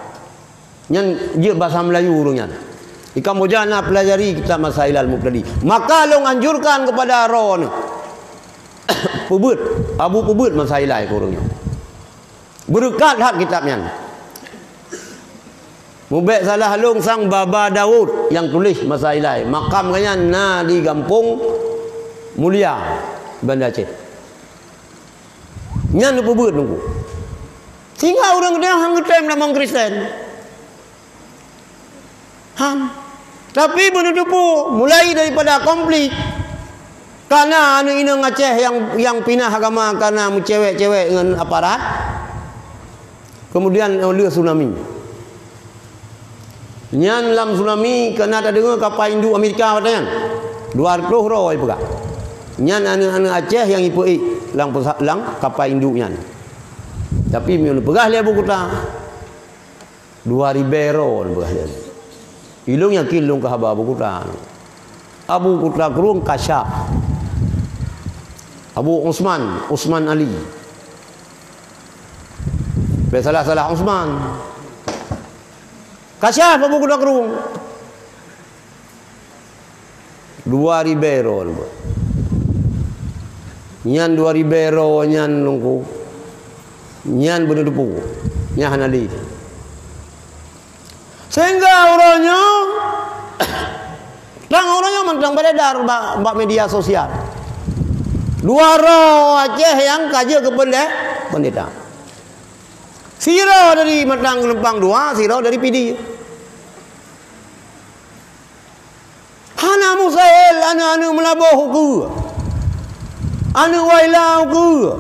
Nyan jeuet basa Meulayu ureuëng nyan. Di Kamboja na peulajari kitab Masailal Muqtadi. Maka lôn anjurkan keupada droeneuh peubeuet, Abu peubeuet Masailai keu ureuëng nyan. Beureukat that kitab nyan. Mubek salah lôn sang Baba Daud nyang tuléh Masailai. Makam geuhnyan na di Gampông Mulia, Banda Aceh. Nyan neupeubeuet teungku. Sehingga ureuëng geutanyoe han geutem lam Kristen. Han. Tapi beuneuteupeu, mulai daripada konflik, kana aneuëk inong Aceh nyang, nyang pinah agama kana meucewek-cewek ngon aparat, kemudian, oh, lheueh tsunami. Nyan lam tsunami kana tadeungoe kapa induek Amerika watée nyan. Dua reutôh droe jipeugah. Nyan aneuëk-aneuëk Aceh nyang jipeuék lam peusa-, lam kapa induek nyan. Tapi meunyoe neupeugah lé Abu Kuta, dua ribée droe neupeugah lé. Ilôn yakin lôn ka haba Abu Kuta. Abu Kuta Krueng Kasyaf. Abu Usman, Usman Ali. Bèk salah-salah Usman. Kasyaf Abu Kuta Krueng. Dua ribée droe. Nyan dua ribée droe nyan Teungku. Nyan beuneuteupeu. Nyan hana lé. Sehingga uroe nyoe, tang uroe nyoe mantong beredar bak, bak media sosial. Dua droe Aceh nyang ka jeuet keu peunde-, peundeta. Sidroe dari Matang Geulumpang Dua, sidroe dari Pidie. Hana mustahil aneuëk-aneuëk Meulaboh ukeue, aneuëk Waila ukeue.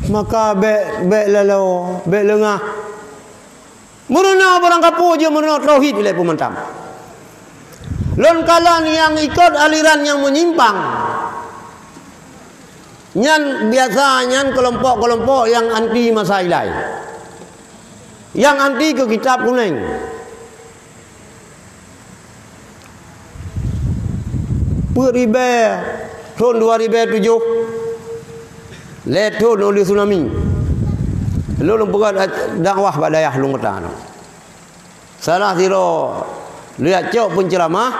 Maka bék, bék laloe, bék leungah. Meurunoe barangkapeue jeuet meurunoe tauhid ilée peumantang. Lôn kalon nyang ikot aliran nyang meunyimpang, nyan biasa nyan keulompok-keulompok nyang anti masa ilai. Nyang anti keu kitab kunéng. Peuet ribée thon dua ribée tujoh, lhée thon oleh tsunami. Lôn peugah dakwah bak dayah lôn meutan. Salah sidroe lheueh cok peunceramah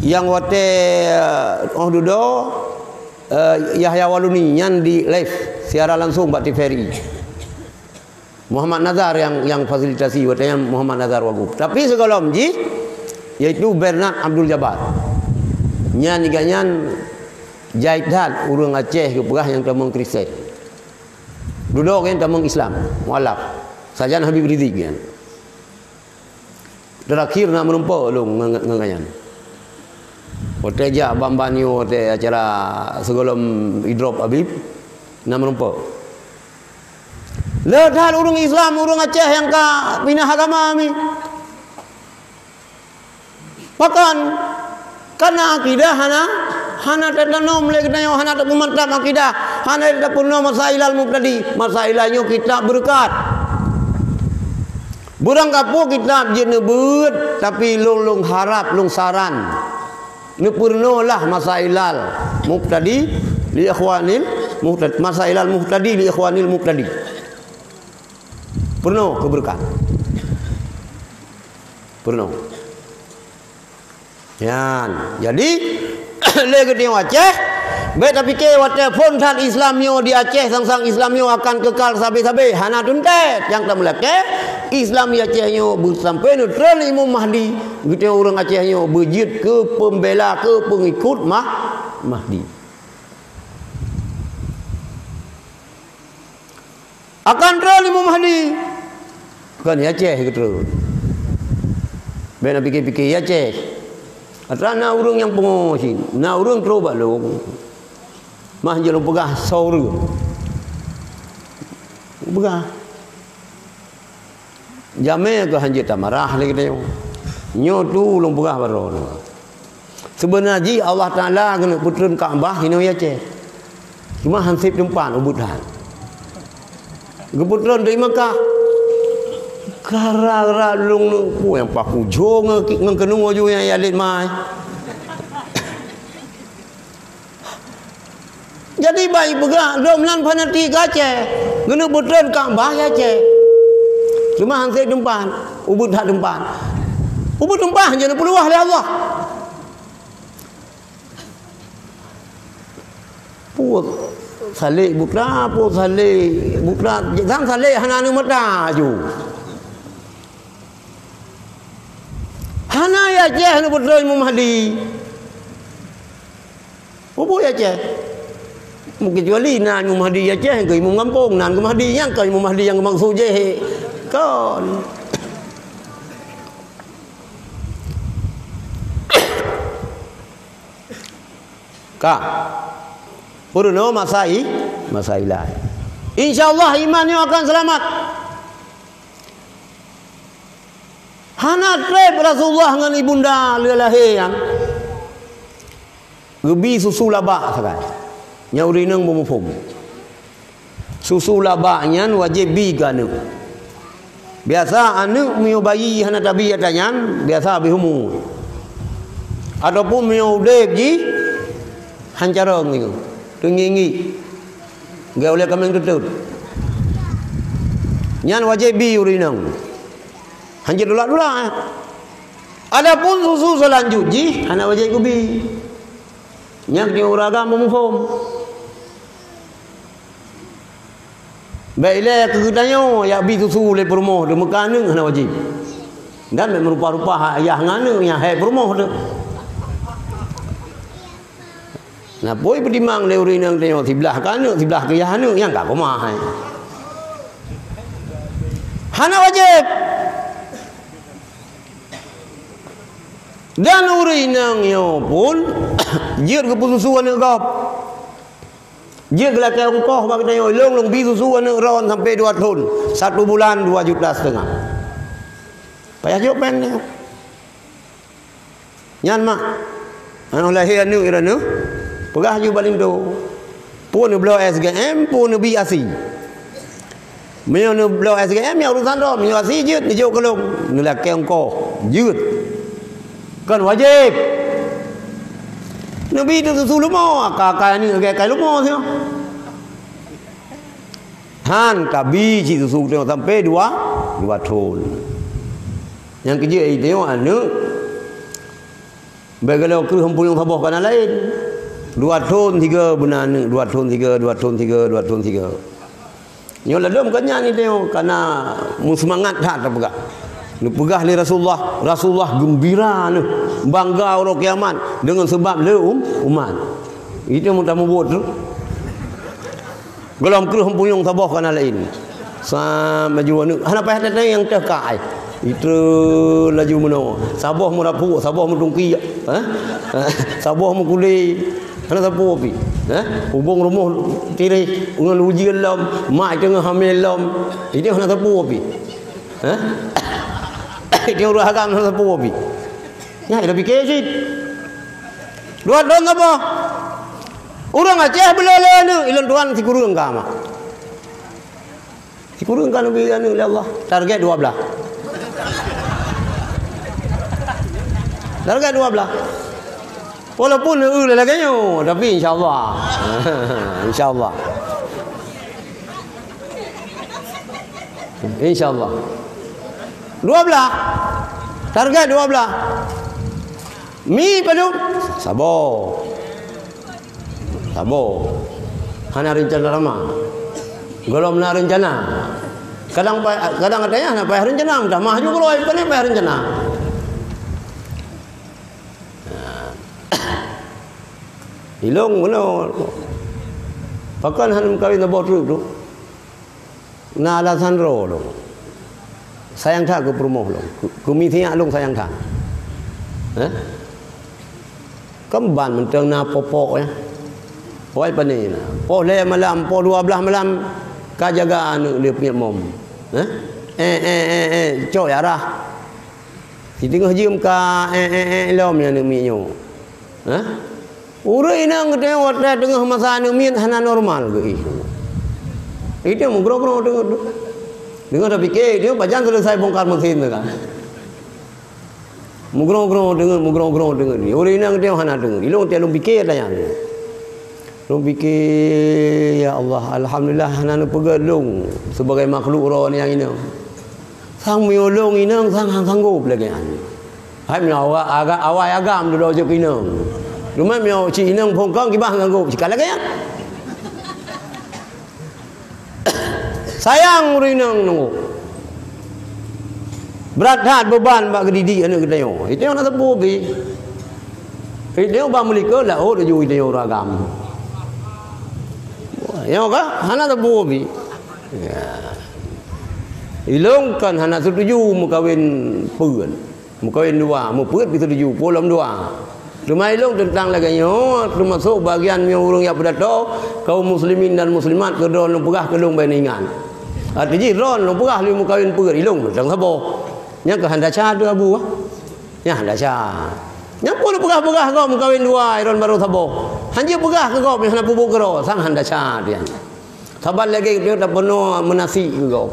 nyang watée, eh, óh dudoe, eh, Yahya Waluni nyan di live siaran langsung bak T V R I. Muhammad Nazar nyang, nyang fasilitasi, watée nyan Muhammad Nazar Wagub. Tapi sigohlom jih, yaitu Bernard Abdul Jabbar. Nyan, gobnyan jai that ureuëng Aceh geupeugah nyang tamong Kristen. Dudoe gobnyan tamong Islam, mualaf. Sajan Habib Rizik nyan. Teurakhir na meureumpok lôn ngon, ngon, ngon nyan. Watée jak ban-ban nyoe watée acara sigohlom idrop Habib, na meureumpok. Le that ureuëng Islam, ureuëng Aceh nyang ka pinah agama mi. Pakon? Karena akidah hana, hana tatanom lé geutanyoe, hana tapeumantap akidah, hana tapeurunoe masailal mubtadi. Masailal nyoe kitab beureukat. Beurangkapeue kitab jeuet neubeuet, tapi lôn, lôn harab, lôn saran, neupeurunoe lah masailal mubtadi li ikhwanil muhtad-, masailal muhtadi li ikhwanil mubtadi. Peurunoe keu beureukat. Peurunoe. Nyan, jadi, lé geutanyoe Aceh, bék tapike watée phon that Islam nyoe di Aceh, sang-sang Islam nyoe akan keukal sabe-sabe, hana tuntet. Nyang tameulakée, Islam di Aceh nyoe beusampoe neutrön Imam Mahdi, geutanyoe ureuëng Aceh nyoe beujeuet keu peumbela, keu peungikot Mah-, Mahdi. Akan trön Imam Mahdi. Bukan di Aceh geutrön. Bék na pike-pike di Aceh. Atra na ureuëng nyang pungo cit. Na ureuëng trok bak lôn. Mah jeuet lôn peugah soe ureuëng. Peugah. Jamé keuh hanjeuet tamarah lé geutanyoe. Nyoe tu ulôn peugah baroe nyoe. Seubeuna jih Allah Taala keuneuk peutrön Ka'bah inoe Aceh. Cuma han sép teumpat ubit that. Geupeutrön dari Makkah. Gara-gara lôn peue nyang paku jo ngon, ngon keuneuk aju nyang yalét mai. Jadi, bah ipeugah, lom nan fanatik Aceh. Geuneuk peutrön Ka'bah di Aceh. Cuma han sép teumpat, ubit that teumpat. Ubit teumpat hana neupeuluah lé Allah. Peue salék buta, peue salék buta, sang salék hana aneuk mata aju. Hana di Aceh aneuk putroe Imam Mahdi. Peue di Aceh? Meukecuali na Imam Mahdi di Aceh, keu imum gampông, nan keu Mahdi, nyang keu Imam Mahdi nyang geumaksud jih. Kon. Ka. Peurunoe masa i-, masa ilai. Insya Allah iman nyoe akan seulamat. Hana treb Rasulullah ngon ibunda lheueh lahé nyan geubi susu labak sagai. Nyan ureueng inong beumuphom. Susu labak nyan wajéb bi keu aneuk. Biasa aneuk meunyoe bayi hana tabi ata nyan, biasa habéh umu. Ataupun meunyoe udeb jih, han carông nyoe, teungieng-ngieng. Geuh ulée kaméng teutot. Nyan wajéb bi ureueng inong. Han jeuet dulak-dulak, eh. Adapun susu seulanjut jih, hana wajéb geubi. Nyan keuneuk ureueng agam muphom. Bèk ilèe keu geutanyoe, jak bi susu lé peurumoh teuh, meuka aneuk hana wajéb. Dan bèk meurupa-rupa hak ayah ngon aneuk nyang hèk peurumoh teuh. Na peue peutimang lé ureueng inong tanyoe, siblah keu aneuk, siblah keu yah aneuk, nyang ka keumah hai. Hana wajéb. Dan ureueng inong nyoe pun jeuet geupeususu aneuk gob. Jeuet geulakèe ongkoh bak geutanyoe, lôn, lôn bi susu aneuk droen sampai dua thon, satu bulan dua juta setengah. Payah jok péng nyoe. Nyan mak, aneuk lahé aneuk droeneuh, peugah ju bak linto. Peue neubloe S G M, peue neubi asi. Meunyoe neubloe S G M, nyan urusan droe, meunyoe asi jeuet, neujok keu lôn, neulakèe ongkoh, jeuet. Kon wajéb. Neubi teuh susu leumo, aka-aka aneuk lagèe kai leumo siat. Han kabi cit susu geutanyoe sampai dua, dua thon. Nyang keujeuet tanyoe aneuk, bèk geuloe kreueh meupuyong saboh kana laén. Dua thon sigoe beuna aneuk, dua thon sigoe, dua thon sigoe, dua thon sigoe. Nyoe ladôm kon nyan tanyoe, kana meuseumangat that tapeugah. Neupeugah lé Rasulullah, Rasulullah geumbira neuh, bangga uroe kiamat deungon seubab lé um-, umat. Itu meutameubuet tu. Gohlom kreueh meupuyong saboh kana laén. Sa maju aneuk, hana payah teuntèe nyang teuh ka ai. Itu laju meunoe. Saboh meurapuk, saboh meutungki, ha? Saboh meukulé. Hana sapeue pih. Ha? Hubong rumoh tireh ngon ujeuen lom, mak teungoh hamé lom. Itu hana sapeue pih. Ha? Itu ureueng agam hana sapeue pih. Nyan ida pike cit. Dua thon saboh. Ureueng Aceh beulala aneuk, ilôn tuan sikureueng ka mak. Sikureueng ka neubi aneuk lé Allah. Target dua blah. Target dua blah. Walaupun neueu lagèe nyoe, tapi insya Allah. Insya Allah. Insya Allah. Dua blah. Target dua blah. Mi padum? Saboh. Saboh. Hana reuncana lama. Gohlom na reuncana. Kadang pa-, kadang katanya hana payah reuncana, meutamah ju keuluwa, bukan payah reuncana. Ilôn meunoe. Pakon hana meukawen saboh treuk tu? Na alasan droe lôn. Sayang that keu peurumoh lôn. Keu, keu miseue lôn sayang that. Hah? Kan ban mantong na popok, ya. Wai pane na. Poh lhèe malam, poh dua blah malam, ka jaga aneuk lé peuet mom. Hah? Eh, eh, eh, eh, cok ya rah. Siteungoh jeuem ka, eh, eh, eh, lom ya aneuk miet nyoe. Hah? Ureueng inong geutanyoe watèe teungoh masa aneuk miet hana normal geuh. Itu meugroe-groe teungoh tu. Teungoh tapike, itu pajan selesai bongkar mesin tu kan. Meugroe-groe teungoh, meugroe-groe teungoh. Ureueng inong geutanyoe hana teungoh. Ilôn tiep lôn pike ata nyan. Lôn pike, ya Allah, alhamdulillah hana neupeugèt lôn sebagai makhluk droe nyang inong. Sang meunyoe lôn inong sang han sanggop lagèe nyan. Hai meunyoe awak aga-, awai agam dudoe jeuet keu inong. Teuma meunyoe cit inong phon kong kiban han sanggop, cit ka lagèe nyan. Sayang ureueng inong nunggu. Brat that beuban bak geudidik aneuk geutanyoe. Geutanyoe hana teupeu pih. Geutanyoe ban meulikot laôt laju geutanyoe ureueng agam. Nyoe ka hana teupeu pih. Ya. Ilôn kan hana setuju meukawen peuet. Meukawen dua, meupeuet pih setuju, peue lom dua. Teuma ilôn teuntang lagèe nyoe, teumasok bagian meunyoe ureueng jak peudato, kaum muslimin dan muslimat keu droe lôn peugah keu lôn bèk ingat. Arti jih droe lôn peugah lé meukawen peuet, ilôn teuntang saboh. Nyan keuh han desya teuh Abu, ah. Nyan han desya. Nyan peue lôn peugah-peugah gob meukawen dua, droe barô saboh. Han jeuet peugah keu gob nyang hana peubuet keudroe, sang han desya teuh nyan. Saban lagèe geutanyoe tapeurunoe meunasik keu gob.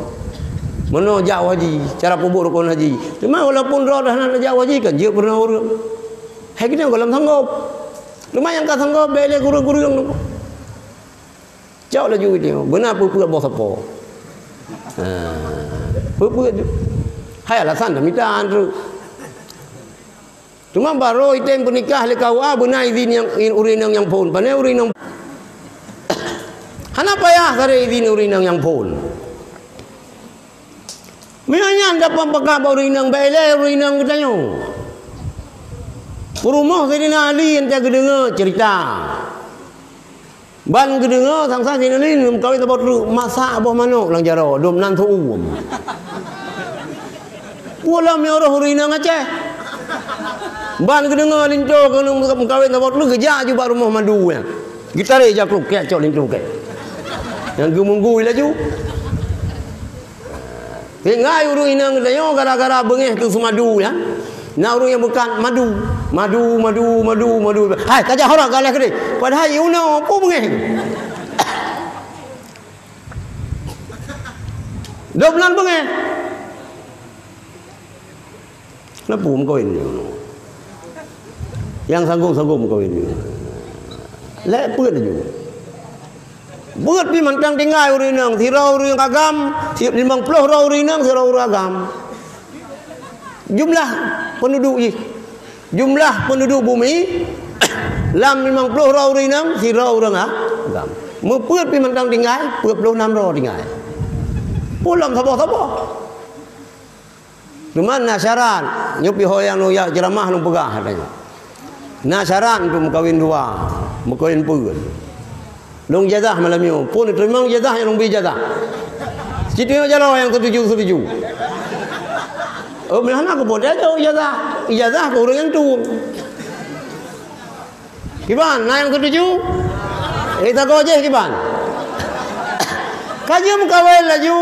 Meurunoe jak haji, cara peubuet rukon haji. Teuma walaupun droe hana jak haji kan jeuet peurunoe ureueng. Hai geutanyoe gohlom sanggop. Teuma nyang ka sanggop bèk lé kureueng-kureueng tu. Cok laju geutanyoe, beuna peue-peue boh sapo. Ha, peue-peue tu. Hai alasan dah mita treuk. Cuma barô item peunikah lé K U A beuna izin nyang, ureueng inong nyang phôn. Pane ureueng inong hana payah sabe izin ureueng inong nyang phôn. Meunyoe nyan dapat peugah bak ureueng inong, bèk ilèe ureueng inong geutanyoe. Peurumoh Saidina Ali nyang geudeungoe ceurita. Ban geudeungoe sang-sang Saidina Ali neumeukawen saboh treuk, masak boh manok lam jaroe, dum nan seu-uem. Peue lom nyang roh ureueng inong Aceh. Ban geudeungoe linto keuneuk meukawen saboh treuk, geujak aju bak rumoh madu nyan. Geutarek jak kruk, kèk cok linto kèk. Nyang geumunggui laju. Tinggai ureueng inong geutanyoe gara-gara beungèh keu seumadu nyan. Na ureueng nyang beukat madu, madu, madu, madu, madu. Hai, tajak horok galeh keudeh. Padahai iunoe peue beungèh. Dua bulan beungèh. Neupeu meukawen nyoe. Nyang sanggob-sanggob meukawen nyoe. Lhèe peuet laju. Beuet pih mantong tinggai ureueng inong, sidroe ureueng agam, si-, limong ploh droe ureueng inong, sidroe ureueng agam. Jumlah penduduk jih. Jumlah penduduk bumi, lam limong ploh droe ureueng inong, sidroe ureueng a-, agam. Meupeuet pih mantong tinggai, peuet ploh nam droe tinggai. Peue lom saboh-saboh. Teuma na syarat, nyoe pih ho nyang lôn jak ceuramah lôn peugah katanya. Na syarat untuk meukawen dua, meukawen peuet. Lôn ijazah malam nyoe, phôn teurimong ijazah nyang lôn bri ijazah. Cit teungoh jaroe nyang seutuju-seutuju. Oh, meuhana keupeue tajok ijazah. Ijazah keu ureueng nyang tueng. Kiban, na nyang seutuju? Eh, sagoe jih kiban. Ka jeuem kawen laju,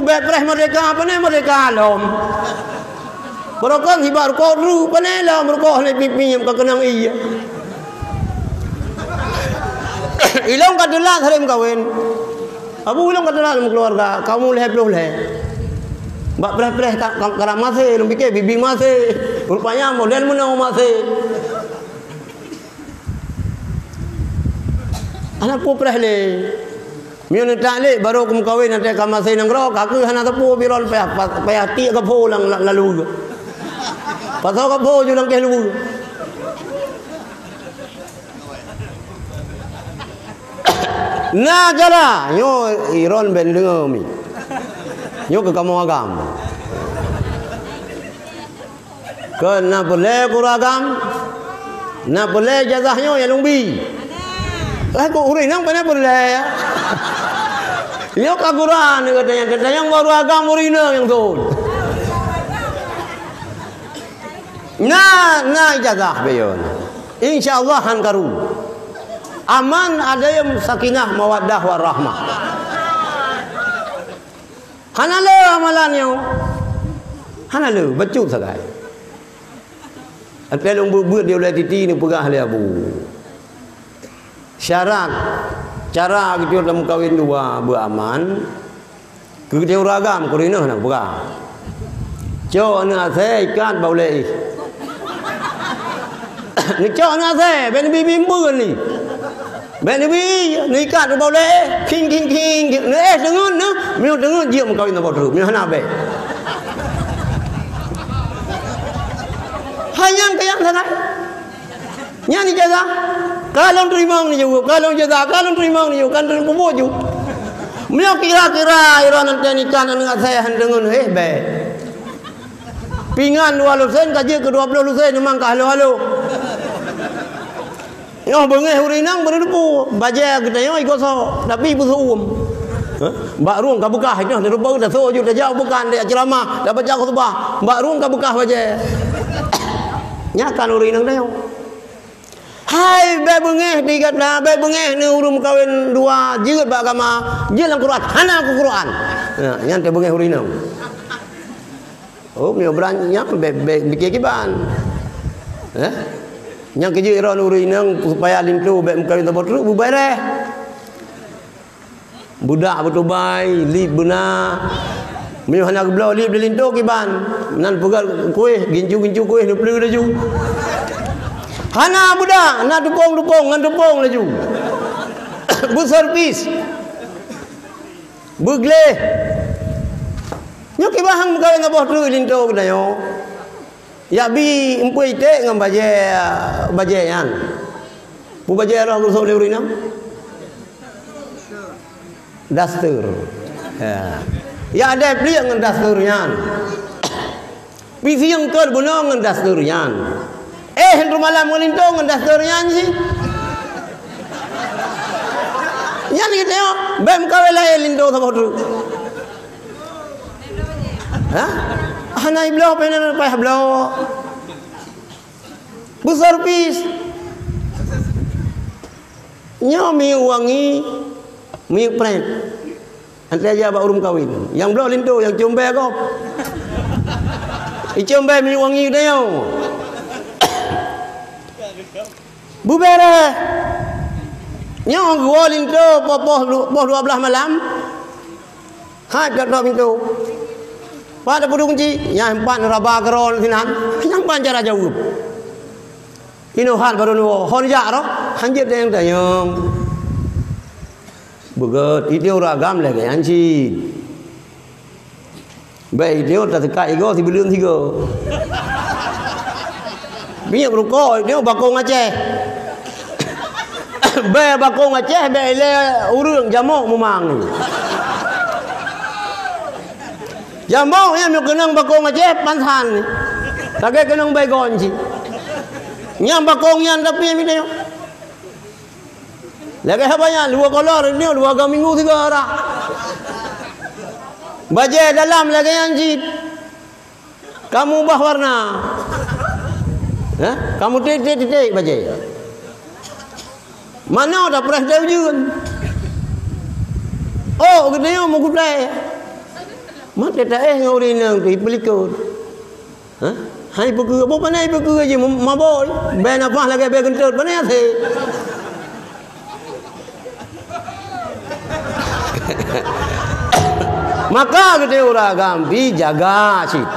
bèk preh merdeka, pane merdeka lom. Beurokon sibak rukok dru, pane lom rukok hana pipi nyang ka keunong ie. Ilong ka teulat hareuem kawen. Abu ilong ka teulat lam keuluwarga, kaum lhèe ploh lhèe. Bak preh-preh ka, ka, karab maséh, lôn pike bibi maséh. Rupanya model meunoe maséh. Hana peue preh lé. Meunyoe neutak lé, barô kumeukawen, watèe ka maséh nanggroe, ka keuh hana teupeu biron payah, payah tiek ka pho lam, lam, lam luweue. Pasoe ka pho ju lam kèh luweue. Na cara, nyoe iron ben deungoe mi. Nyoe keu kamoe agam. Keu na peureulèe keu ureueng agam, na peureulèe ijazah nyoe nyang lôn bi. Lah keu ureueng inong pane peureulèe. Nyoe ka gura nyoe geutanyoe, geutanyoe baru agam ureueng inong nyang thon. Na, na ijazah bèk nyoe. Insya Allah han karu. Aman, adem, sakinah, mawaddah, warahmah. Hana le amalan nyoe. Hana le, bacut sagai. Até lôn beuet-beuet di ulèe titi neupeugah lé Abu. Syarat, cara geucok lam kawen dua beuaman, keu geutanyoe ureueng agam, keu ureueng inong hana geupeugah. Cok aneuk asèe ikat bak ulèe éh. Neucok aneuk asèe, bèk neubi-bi mbeuen lé. Bèk neubi, neuikat ubak ulèe, king, king, king, king. Neuéh teungeut, neuh. Meunyoe teungeut, jeuet meukawen saboh treuk. Meunyoe hana, bèk. Hai nyan keu nyang sagai. Nyan ijazah. Ka lôn teurimong neujaweueb, ka lôn ijazah, ka lôn teurimong neujaweueb, ka lôn teurimong ju. Meunyoe kira-kira, ira nan teunikah aneuk asèe han teungeut, éh, bèk. Pingan dua lusen ka jeuet keu dua ploh lusen, memang ka halo-halo. Nyoe beungéh ureueng inong beuneuteupeu, bajèe geutanyoe igosok, tapi beuseuuem. Hah? Bak rueng ka beukah, nyoe teuteupeu, tasok ju tajak bukan, tajak ceuramah, tabaca khutbah, bak rueng ka beukah bajèe. Nyan kan ureueng inong tanyoe. Hai, bèk beungéh di gata, bèk beungéh neuh ureueng meukawen dua, jeuet bak agama, jeuet lam Quran, hana keu Quran. Nah, nyan teubeungéh ureueng inong. Oh, meunyoe beuran nyan bèk, bèk pike kiban. Eh? Nyang keujeuet droeneuh ureueng inong supaya linto bèk meukawen saboh treuk beubaréh. Budak beutubai, lip beuna. Meunyoe hana geubloe lip di linto kiban, nan peugöt kuéh, gincu-gincu kuéh neupleue laju. Hana budak, na tupông-tupông ngon tupông laju. Beuservis. Beugleh. Nyoe kiban han meukawen saboh treuk linto geutanyoe. Jak bi eumpeue iték ngon bajée, bajée nyan. Peue bajée roh geusok lé ureuëng inong? Daster. Ya. Jak adée pliek ngon daster nyan. Pih sieng kot bunoe ngon daster nyan. Eh, rumalam ngon linto ngon daster nyan sih. Nyan geutanyoe, bèk meukawen laén linto saboh treuk. Hah? Hana ibloe, pih na payah bloe. Beuservis. Nyoe minyeuk wangi, minyeuk prèt. Anté jak bak ureuëng kawen. Nyang bloe linto, nyang cium bèe gob. Icium bèe minyeuk wangi geutanyoe. Beubéréh. Nyoe geuwoe linto poh, poh lu-, poh dua blaih malam. Hai, tok-tok pintoe. Pat tapeuduek gunci? Nyan pat raba keudroe sinan. Nyang ban cara jaweueb. Inoe hat barô neuwoe. Hon jak roh? Hanjeuet nyang tanyong. Beugét, ide ureuëng agam lagée nyan cit. Bèk ide tateuka igoe sibuleuen sigoe. Minyeuk rukok, ide bakong Aceh. Bèe bakong Aceh, bèk ilée ureuëng jamok mumang. Jamok nyan meunyoe keunong bakong Aceh, pansan. Lagée keunong baygon cit. Nyang bakong nyan tapi, mi tanyong. Lagée haba nyan, dua kolor, nyoe dua ga minggu sigoe rhah. Bajée dalam lagée nyan cit. Kamu ubah warna. Hah? Kamu titik-titik bajée. Manoe tapreh teuh ujeuen. Oh, geutanyoe meukutai. Maté taéh ngon ureuëng inong teuh, ipeulikot. Hah? Hai peukeue, boh pané peukeue jih, mabôi. Bèe nafah lagée bèe geuntot, pané asé. Maka geutanyoe ureuëng agam, bi jaga cit.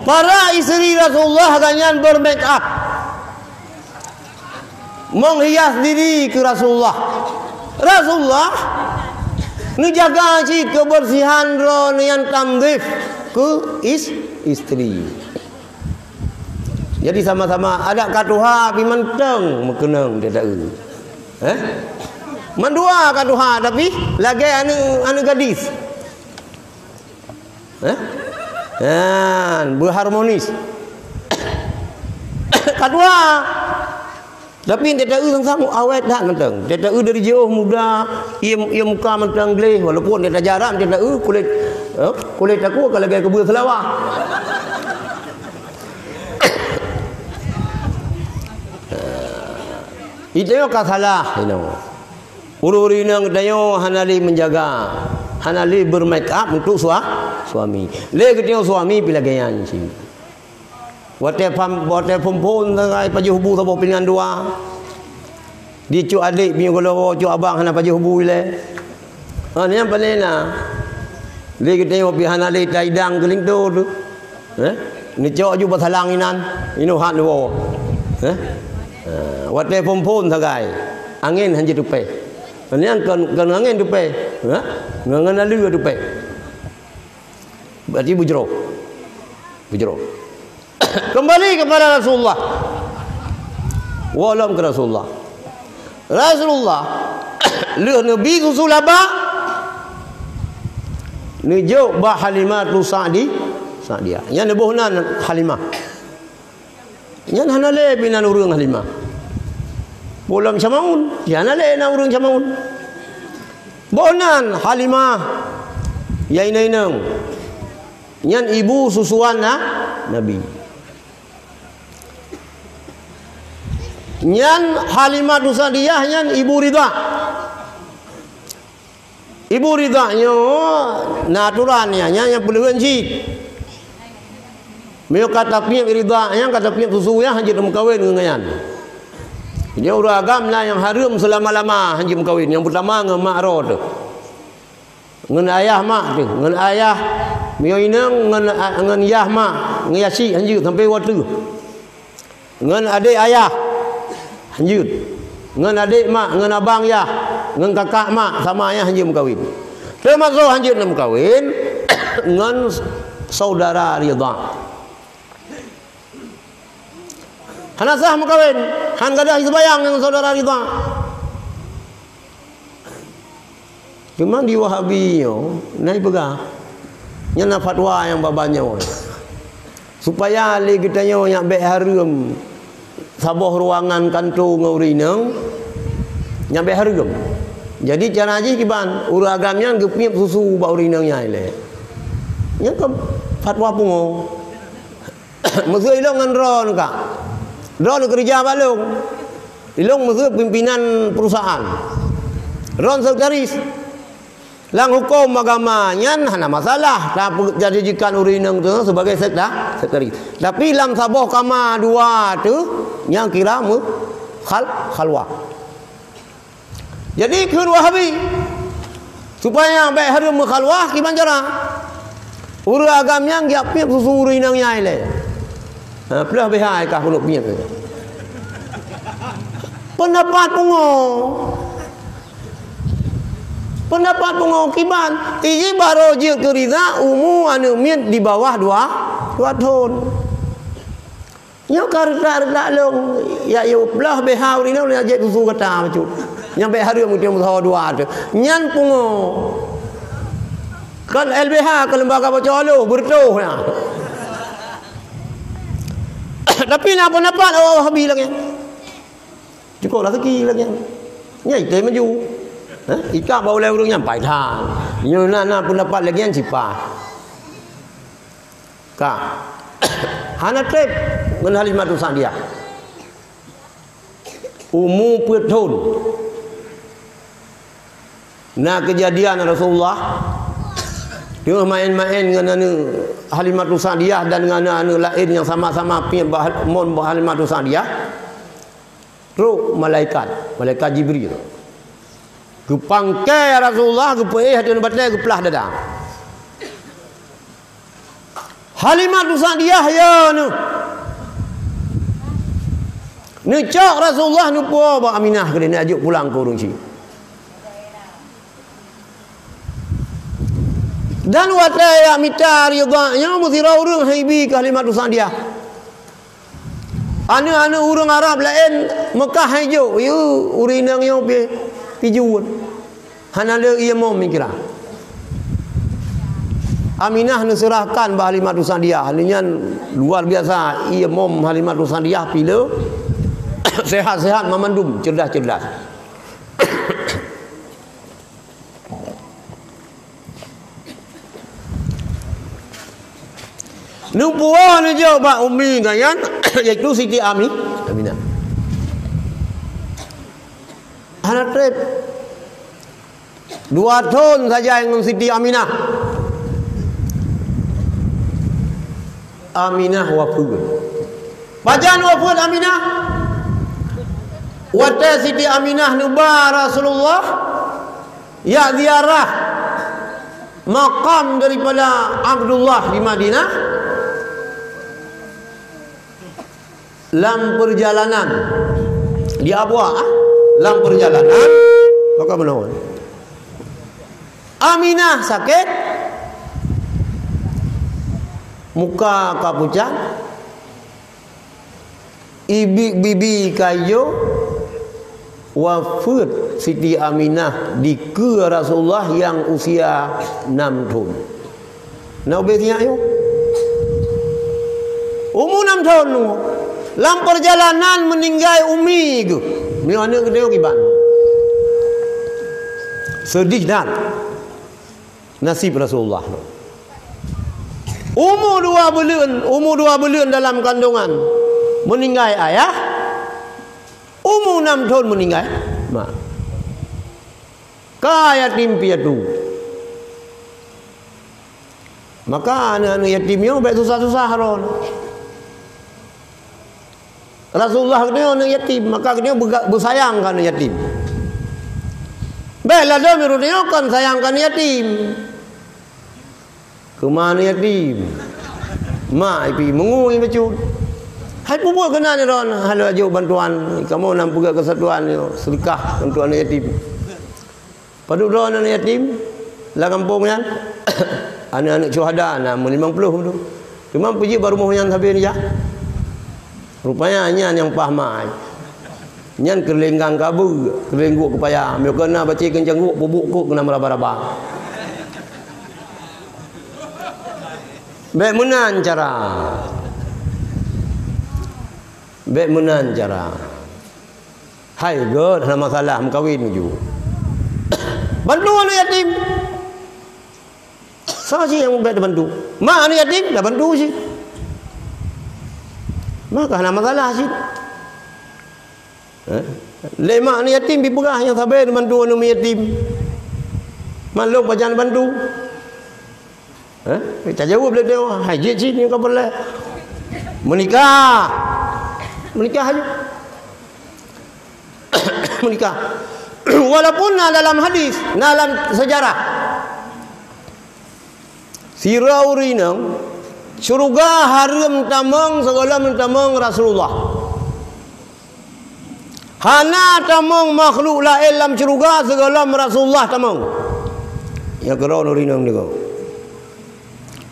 Para isteri Rasulullah gobnyan bermake up. Menghias diri keu Rasulullah. Rasulullah neujaga cit kebersihan droe nyan, tanzif keu is-, isteri. Jadi sama-sama adak ka tuha pih mantong meukeunong teuh taeu. Eh? Mandua ka tuha tapi lagée aneuëk, aneuëk gadis. Eh? Nyan, beuharmonis. Ka tuha. Tapi teuh taeu sang-sang awét that mantong. Teuh taeu dari jiôh muda, ie, ie muka mantong gleh, walaupun teuh tajarah teuh taeu kulét, eh, kulét takue ka lagée keubeue seulawah. Itu ka salah, you know. Ureuëng-ureuëng inong geutanyoe hana lé meujaga, hana lé bermake up untuk sua-, suami. Lé geutanyoe suami pih lagée nyan cit. Watée pham-, watée phon-phon sagai pajoh bu saboh piléngan dua. Di cok adék, meunyoe gohlom cok abang hana pajoh bu ilée. Ha, nyan pané na. Lé geutanyoe pih hana lé taidang keu linto teuh. Eh? Neucok ju bak salang inan, inoe hat neuwoe. Eh? Ha, watée phon-phon sagai, angén hanjeuet tupée. Nyan kon, kon angén tupée. Ha? Ngon, ngon aleue tupée. Berarti bujroh. Bujroh. Kembali kepada Rasulullah. Woe lom keu Rasulullah. Rasulullah lheueh neubi susu laba, neujok bak Halimatu Sa'di, Sa'diyah. Nyan boh nan Halimah. Nyan hana lé pih nan ureuëng Halimah. Boh lom Syamaun, nyan hana lé nan ureuëng Syamaun. Boh nan Halimah, ya inong-inong. Nyan ibu susuan na-, Nabi. Nyan Halimatu Sa'diyah nyan ibu ridha. Ibu ridha nyoe na aturan nyan, nyan nyang peuleuheuen cit. Meunyoe ka tapiep ridha nyan, ka tapiep susu nyan, hanjeuet meukawen ngon nyan. Nyoe ureuëng agam na nyang hareuem seulama-lama hanjeuet meukawen. Nyang peutama ngon mak droe teuh. Ngon ayah mak teuh, ngon ayah meunyoe inong ngon, ngon yah mak, ngon yah syiek hanjeuet sampoe wateuh. Ngon adék ayah, hanjeuet. Ngon adék mak, ngon abang yah, ngon kakak mak, sama ayah hanjeuet meukawen. Teumasok hanjeuet meukawen ngon saudara ridha. Hana sah meukawen, han gadôh jiseumbahyang ngon syedara Ridha. Cuma di Wahabi nyoe, na jipeugah, nyan na fatwa nyang babah nyoe. Supaya lé geutanyoe nyak bèk hareuem saboh ruangan kantô ngon ureueng inong, nyak bèk hareuem. Jadi cara jih kiban, ureueng agam nyan geupiep susu bak ureueng inong nyan ilèe. Nyan keuh fatwa pungo. Meuseu ilong ngon droeneuh ka. Droeneuh keureuja bak lôn. Ilong meuseu pimpinan perusahaan. Droeneuh sekretaris. Lam huköm agama nyan hana masalah, tapi jadikan ureueng inong tu sebagai sekda-, sekretaris. Tapi lam saboh kama dua tu, nyan kira mu-, khal-, khalwah. Jadi kheun Wahabi, supaya bèk hareuem meukhalwah, kiban cara? Ureueng agam nyan geujak piep susu ureueng inong nyan ilèe. Ha, ploh B H kah keuneuk piep. Peundapat pungo. Peundapat pungo kiban, iji barô jeuet keu Ridha umu aneuk miet di bawah dua, dua thon. Nyoe ka reutak-reutak lôn, ya, ya, ploh B H ureueng inong lôn jak jép susu gata bacut. Nyang bèk hareuem meuteumèe meusaho dua teuh. Nyan pungo. Kon L B H, kon lembaga bocor lôn, beureutoh nyan. Tapi na peundapat awak Wahabi lagèe nyan. Cukôp raseuki lagèe nyan. Nyan item maju. Hah? Ikab bak ulèe ureueng nyan pai that. Nyoe na, na peundapat lagèe nyan sipah. Ka. Hana trép ngon Halimatus Sa'diyah. Umu peuet thon. Na keujadian Rasulullah teungoh maén-maén ngon aneuk Halimatus Sa'diyah dan ngon aneuk-aneuk laén nyang sama-sama piep bak Hal-, mon bak Halimatus Sa'diyah. Trok malaikat, malaikat Jibril. Geupangkée Rasulullah, geupeuéh ateueh batée, geuplah dada. Halimatus Sa'diyah, ya, neuh. Neucok Rasulullah, neupuwoe bak Aminah keudéh, neujak pulang keu ureueng chik. Dan watée jak mita ridha nyoe, meusidroe ureueng han jibi keu Halimatus Sa'diyah. Aneuk-aneuk ureueng Arab laén Meukah han jijok, yue ureueng inong nyoe pi, pi jeuet. Hana le ié mom, kira. Aminah neuseurahkan bak Halimatus Sa'diyah. Nyan luar biasa, ié mom Halimatus Sa'diyah pi le. Sehat-sehat mamandum, cerdas-cerdas. Neupuwoe neujok bak ummi geuh nyan, yaitu Siti Ami-, Aminah. Hana trép. Dua thon saja ngon Siti Aminah. Aminah wafeuet. Pajan wafeuet Aminah? Watée Siti Aminah neuba Rasulullah, jak ziarah makam daripada Abdullah di Madinah, lam peurjalanan, di Abwa, lam peurjalanan, maka meunoe. Aminah sakét, muka ka pucat, ibiek bibi ka ijo, wafeuet Siti Aminah dikeue Rasulullah nyang usia nam thon. Na ubé sinyak nyoe? Umu nam thon nyoe. Lam peurjalanan meuninggai umi geuh. Nyoe aneuk geutanyoe kiban. Seudeh that naseb Rasulullah. Umu dua buleuen, umu dua buleuen dalam kandungan meuninggai ayah, umu nam thon meuninggai ma. Ka yatim piatu. Maka aneuk-aneuk yatim nyoe bèk susah-susah droe. Rasulullah geutanyoe aneuk yatim, maka geutanyoe beuga-, beusayang keu aneuk yatim. Bèk ladôm ureueng nyoe kon sayang keu aneuk yatim. Keu ma aneuk yatim. Mak ipi meungui bacut. Hai peue buet keunan droe, hana laju bantuan, kamoe na peugah keusatuan nyoe, seudeukah bantuan aneuk yatim. Padub droe aneuk yatim lam gampông nyan? Aneuk-aneuk syuhada na meulimong ploh tu. Teuma peue jeuet bak rumoh nyan sabe neujak? Rupanya nyan nyang paih mai. Nyan keuleunggang kabeue, keuleungguek keupaya. Meunyoe keu na bacé keuncang guek, peubuet kok keunan meuraba-raba. Bék meunan cara. Bék meunan cara. Hai gét, hana masalah meukawen ju. Bantu aneuk yatim. Soe cit nyang bék tabantu? Mak aneuk yatim, tabantu cit. Maka hana masalah cit. Eh? Lé mak aneuk yatim jipeugah nyang sabe tabantu aneuk yatim. Mak lôn pajan bantu. Eh? Tajaweueb lé dia, hai jeuet cit nyang ka peureulée. Meunikah. Meunikah aju. Meunikah. Walaupun na dalam hadis, na dalam sejarah. Sidroe ureuëng inong, syeuruga hareuem tamong sigohlom tamong Rasulullah. Hana tamong makhluk laén lam syeuruga sigohlom Rasulullah tamong. Nyang keudroe ureuëng inong nyoe.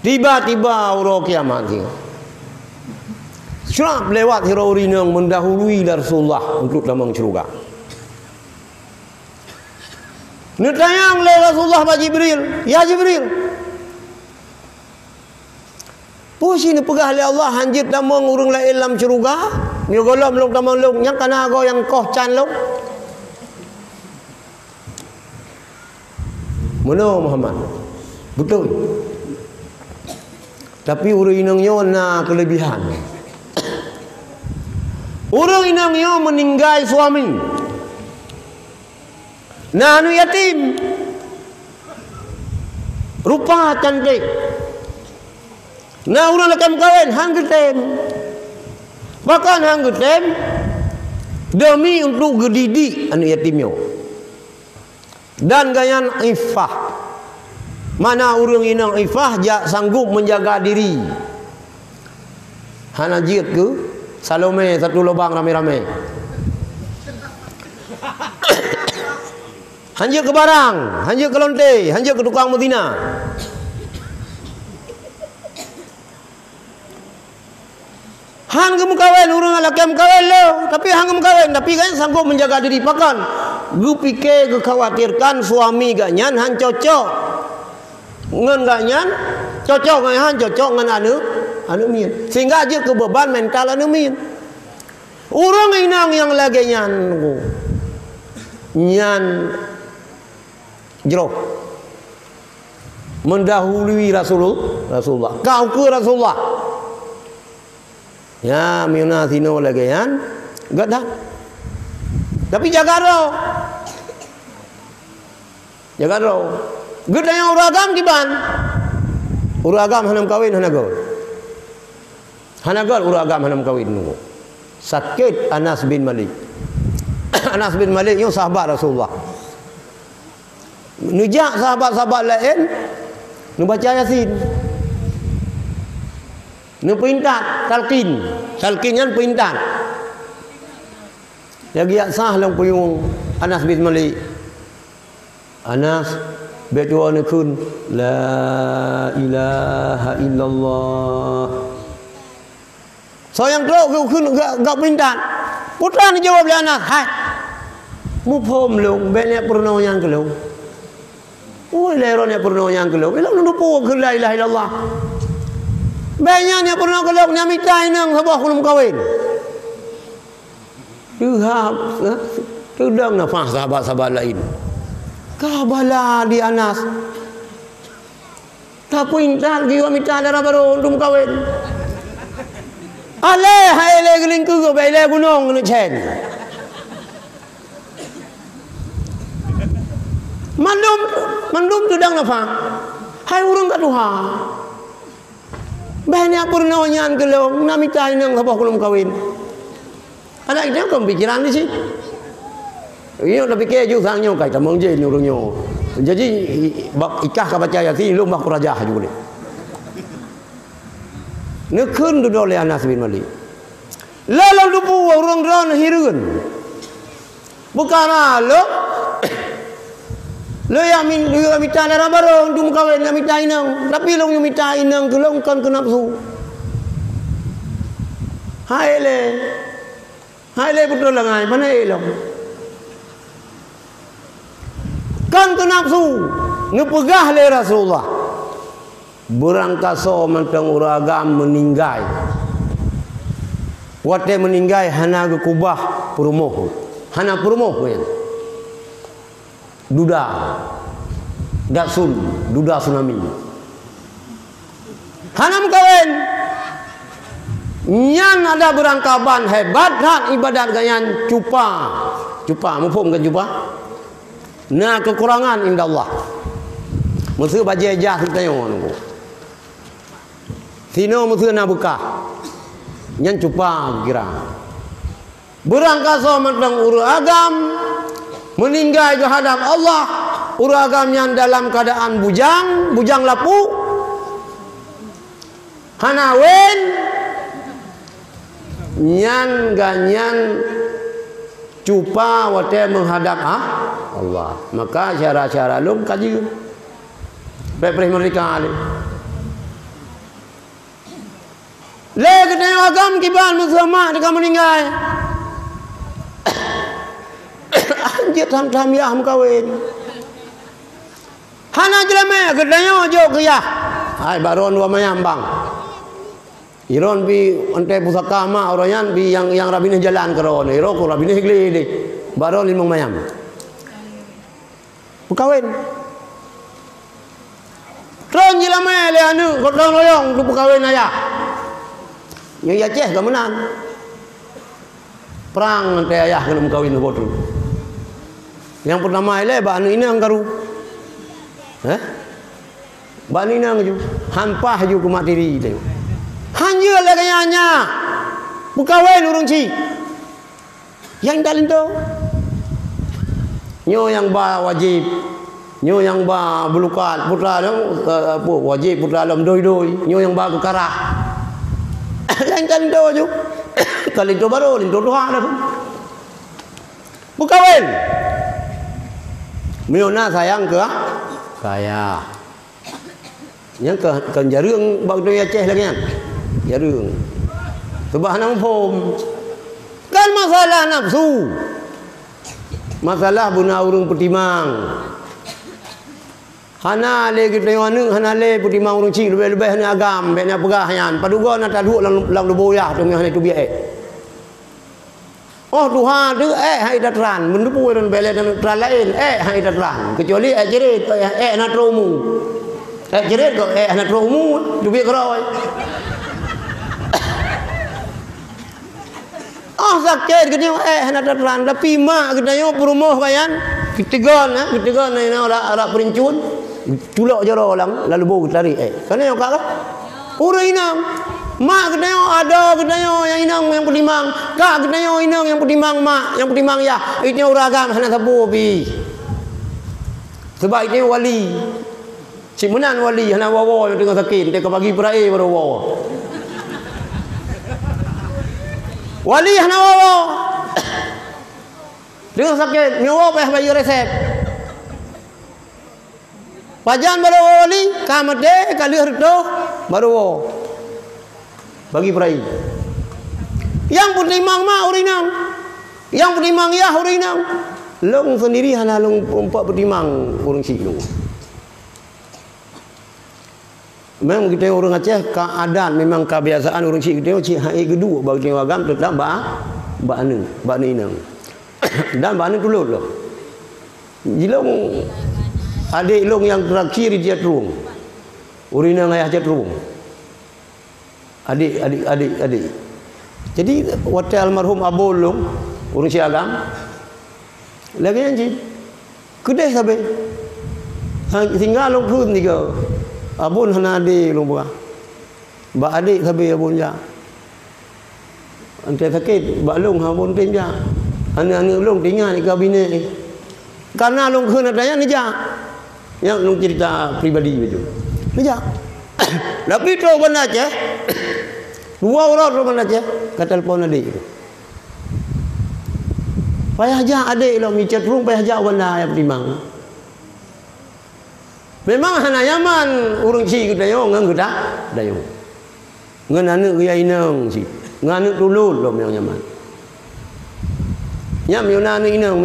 Tiba-tiba uroe kiamat nyoe. Srap lewat sidroe ureuëng inong meundahului Rasulullah untuk tamong syeuruga. Neutanyong lé Rasulullah bak Jibril, "Ya Jibril, peue cit neupeugah lé Allah hanjeuet tamong ureuëng laén lam syeuruga, meunyoe gohlom lôn tamong lôn, nyang kana goe nyang koh can lôn?" Meunoe Muhammad. Beutôi. Tapi ureuëng inong nyoe na keulebihan. Ureuëng inong nyoe meuninggai suami. Na aneuk yatim. Rupa cantik. Na ureuëng lakée meukawen, han geutem. Pakon han geutem? Demi untuk geudidik aneuk yatim nyoe. Dan gobnyan ifah. Makna ureuëng inong ifah, jak sanggup menjaga diri. Hana jeuet keu Salome satu lubang ramé-ramé. Han jeuet keu barang, han jeuet keu lonte, han jeuet keu tukang meuzina. Han geumeukawen, ureuëng lakée meukawen lé, tapi han geumeukawen, tapi gobnyan sanggup menjaga diri. Pakon? Geupike, geukhawatirkan suami gobnyan han cocok ngon gobnyan, cocok ngon han cocok ngon aneuk, aneuk miet. Sehingga jeuet keu beban mental aneuk miet. Ureuëng inong nyang lagée nyan, nyan jroh. Meundahului Rasulul-, Rasulullah. Ka ukeue Rasulullah. Ya, meunyoe na sinoe lagée nyan, gét that. Tapi jaga droe. Jaga droe. Geutanyoe ureuëng agam kiban. Ureuëng agam hana meukawen, hana gét. Hana gét ureuëng agam hana meukawen nyoe. Sakét Anas bin Malik. Anas bin Malik nyoe sahabat Rasulullah. Neujak sahabat-sahabat laén, neubaca Yasin. Neupeuintat, talqin. Talqin nyan peuintat. Lagée jak sah lam kuyueng Anas bin Malik. Anas, bék tuwoe neukheun, "La ilaha illallah." Soe nyang trok geukheun, gak, gak peuintat. Peue teuma neujaweueb lé Anas, "Hai, muphom lôn, bék neujak peurunoe nyan keu lôn." "Oi, lé droeneuh neujak peurunoe nyan keu lôn. Ilôn lôn tupeu kheun la ilaha illallah. Bék nyan neujak peurunoe keu lôn, neujak mita inong saboh keu lôn meukawen." Teuhab, eh, teudong nafah sahabat-sahabat laén. Ka bala di Anas. Tapeuintat geuyue mita dara barô untuk meukawen. Alée hai lé geulingkeue, bék lé gunong keuneuk cen. Mandum, mandum teudong nafah. Hai ureuëng ka tuha. Bék neujak peurunoe nyan keu lôn, neujak mita inong saboh keu lôn meukawen. Adak geutanyoe kon pikiran di sit. Nyoe tapike ju sang nyoe kai tamong jén ureuëng nyoe. Jadi, i-, bak ikah ka baca Yasin, lôn bak kurajah ju lé. Neukheun dudoe lé Anas bin Malik. Lé lôn tupeu ureuëng droeneuh hireuen. Peukara lôn, lôn jak min-, lôn jak mita dara barô untuk meukawen, jak mita inong. Tapi lôn mita inong keu lôn kon keu nafeusu. Hai lé. Hai lé beutôi langai, pane ék lom. Kan keu nafsu, neupeugah lé Rasulullah. Beurangkasoe mantong ureuëng agam meuninggai. Watée meuninggai hana geukubah peurumoh. Hana peurumoh nyan. Duda. Datsun, duda tsunami. Hana meukawen. Nyan ada beurangkaban hebat that ibadat geuh nyan cupa. Cupa, muphom kan cupa? Na keukurangan inda Allah. Meuseu bajée jah teutanyoe nunggu. Sinoe meuseu na beukah. Nyan cupa kira. Beurangkasoe mantong ureuëng agam meuninggai geuhadab Allah, ureuëng agam nyan dalam keuadaan bujang, bujang lapu, hana wen, nyan geuh nyan cupa watée meuhadab, ah, Allah. Maka syara-syara lom ka jeuet. Bék preh meurdeka lé. Lé geutanyoe agam kiban meuseumak teuka meuninggai. Anjeuet tham-tham yah meukawen. Hana jeulamé geutanyoe jok keu yah. Hai, bak droen dua mayam, bang. Iron bi anté pusaka mak uroe nyan bi nyang, nyang rabinéh jalan keudroe. Iron ku rabinéh glé deh. Bak droen limong mayam. Peukawen. Tron jilamé lé aneuëk gotong royong keu peukawen ayah. Nyoe i Aceh ka meunan. Prang ngon ayah keuneuk meukawen boh tu. Nyang peutama ilée bak aneuëk inong karu. Heh? Bak aneuëk inong ju. Hampah ju keu mak tiri teuh. Hanjeuet lagée nyan nyan. Peukawen ureuëng chik. Nyang intat linto. Nyoe nyang ba wajéb. Nyoe nyang ba beulukat, putra lom, eh, apa, wajéb putra lom doi-doi. Nyoe nyang ba keukarah. Nyang intat linto ju. Ka linto barô, linto tuha dah tu. Peukawen. Meunyoe na sayang keu, keu ayah. Nyan ka, kon jareueng bak ureuëng Aceh lagée nyan. Jareueng. Sabab hana muphom. Kan masalah nafsu. Masalah beuna ureuëng peutimang. Hana lé geutanyoe aneuëk, hana lé peutimang ureuëng chik, leubeh-leubeh aneuëk agam, bék na peugah nyan. Padub goe na taduek lam, lam lubô yah, teungoh hana teubiet ék. Oh, tuha teuh, ék hai tatran. Meundupu ureuëng bélé dan tran laén, ék hai tatran. Keucuali ék cirét, ék, ék hana troh umu. Ék cirét kok, ék hana troh umu, teubiet keurôi. Oh, sakét geutanyoe, ék hana tatran. Tapi mak geutanyoe peurumoh kayan, geuteugon, eh, geuteugon na arak, arak peurincun. Culok jaroe lam, lalu beu geutarék, eh. Kana nyoe ka kah? Ureuëng inong. Mak geutanyoe, adoe geutanyoe nyang inong nyang peutimang. Kak geutanyoe inong nyang peutimang mak, nyang peutimang yah. Itu ureuëng agam hana sapeue pih. Sebab itu wali. Cit meunan wali hana woe-woe nyang teungoh sakét, teuka pagi peurae baru woe. Wali hana woe-woe. Teungoh sakét, nyoe woe payah bayeue resep. Pajan baru woe wali, ka maté, ka lheueh reutôh, baru woe. Bagi peurae. Nyang peutimang mak ureuëng inong. Nyang peutimang yah ureuëng inong. Lôn seundiri hana lôn umpok peutimang ureuëng chik lôn. Memang geutanyoe ureuëng Aceh, ka adat, memang kebiasaan ureuëng chik geutanyoe chik hai geuduek bak geutanyoe agam teutap bak, bak aneuëk, bak aneuëk inong. Dan bak aneuëk tulôt lom. Jilong adék lôn nyang terakhir di Cetrueng. Ureuëng inong ayah Cetrueng. Adék, adék, adék, adék. Jadi, watée almarhum abon lôn, ureuëng chik agam, lagée nyan cit. Keudeh sabe. Ha, sehingga lôn kheun tiga. Abon hana adé lôn peugah. Bak adék sabe abon jak. Anté sakét, bak lôn hana abon tem jak. Aneuëk-aneuëk lôn teuingat ka binéh. Karena lôn kheun ata nyan neujak. Nyan lôn cerita pribadi bacut. Neujak. Tapi trok Banda Aceh. Dua uroe trok Banda Aceh, ka telepon adék. Payah jak adék lom, i Cetrueng payah jak u Banda nyang peutimang. Memang hana nyaman ureuëng chik geutanyoe ngon geuta-, geutanyoe. Ngon aneuëk geuya inong chik. Ngon aneuk tulôt lom nyang nyaman. Nyan meunyoe na aneuk inong,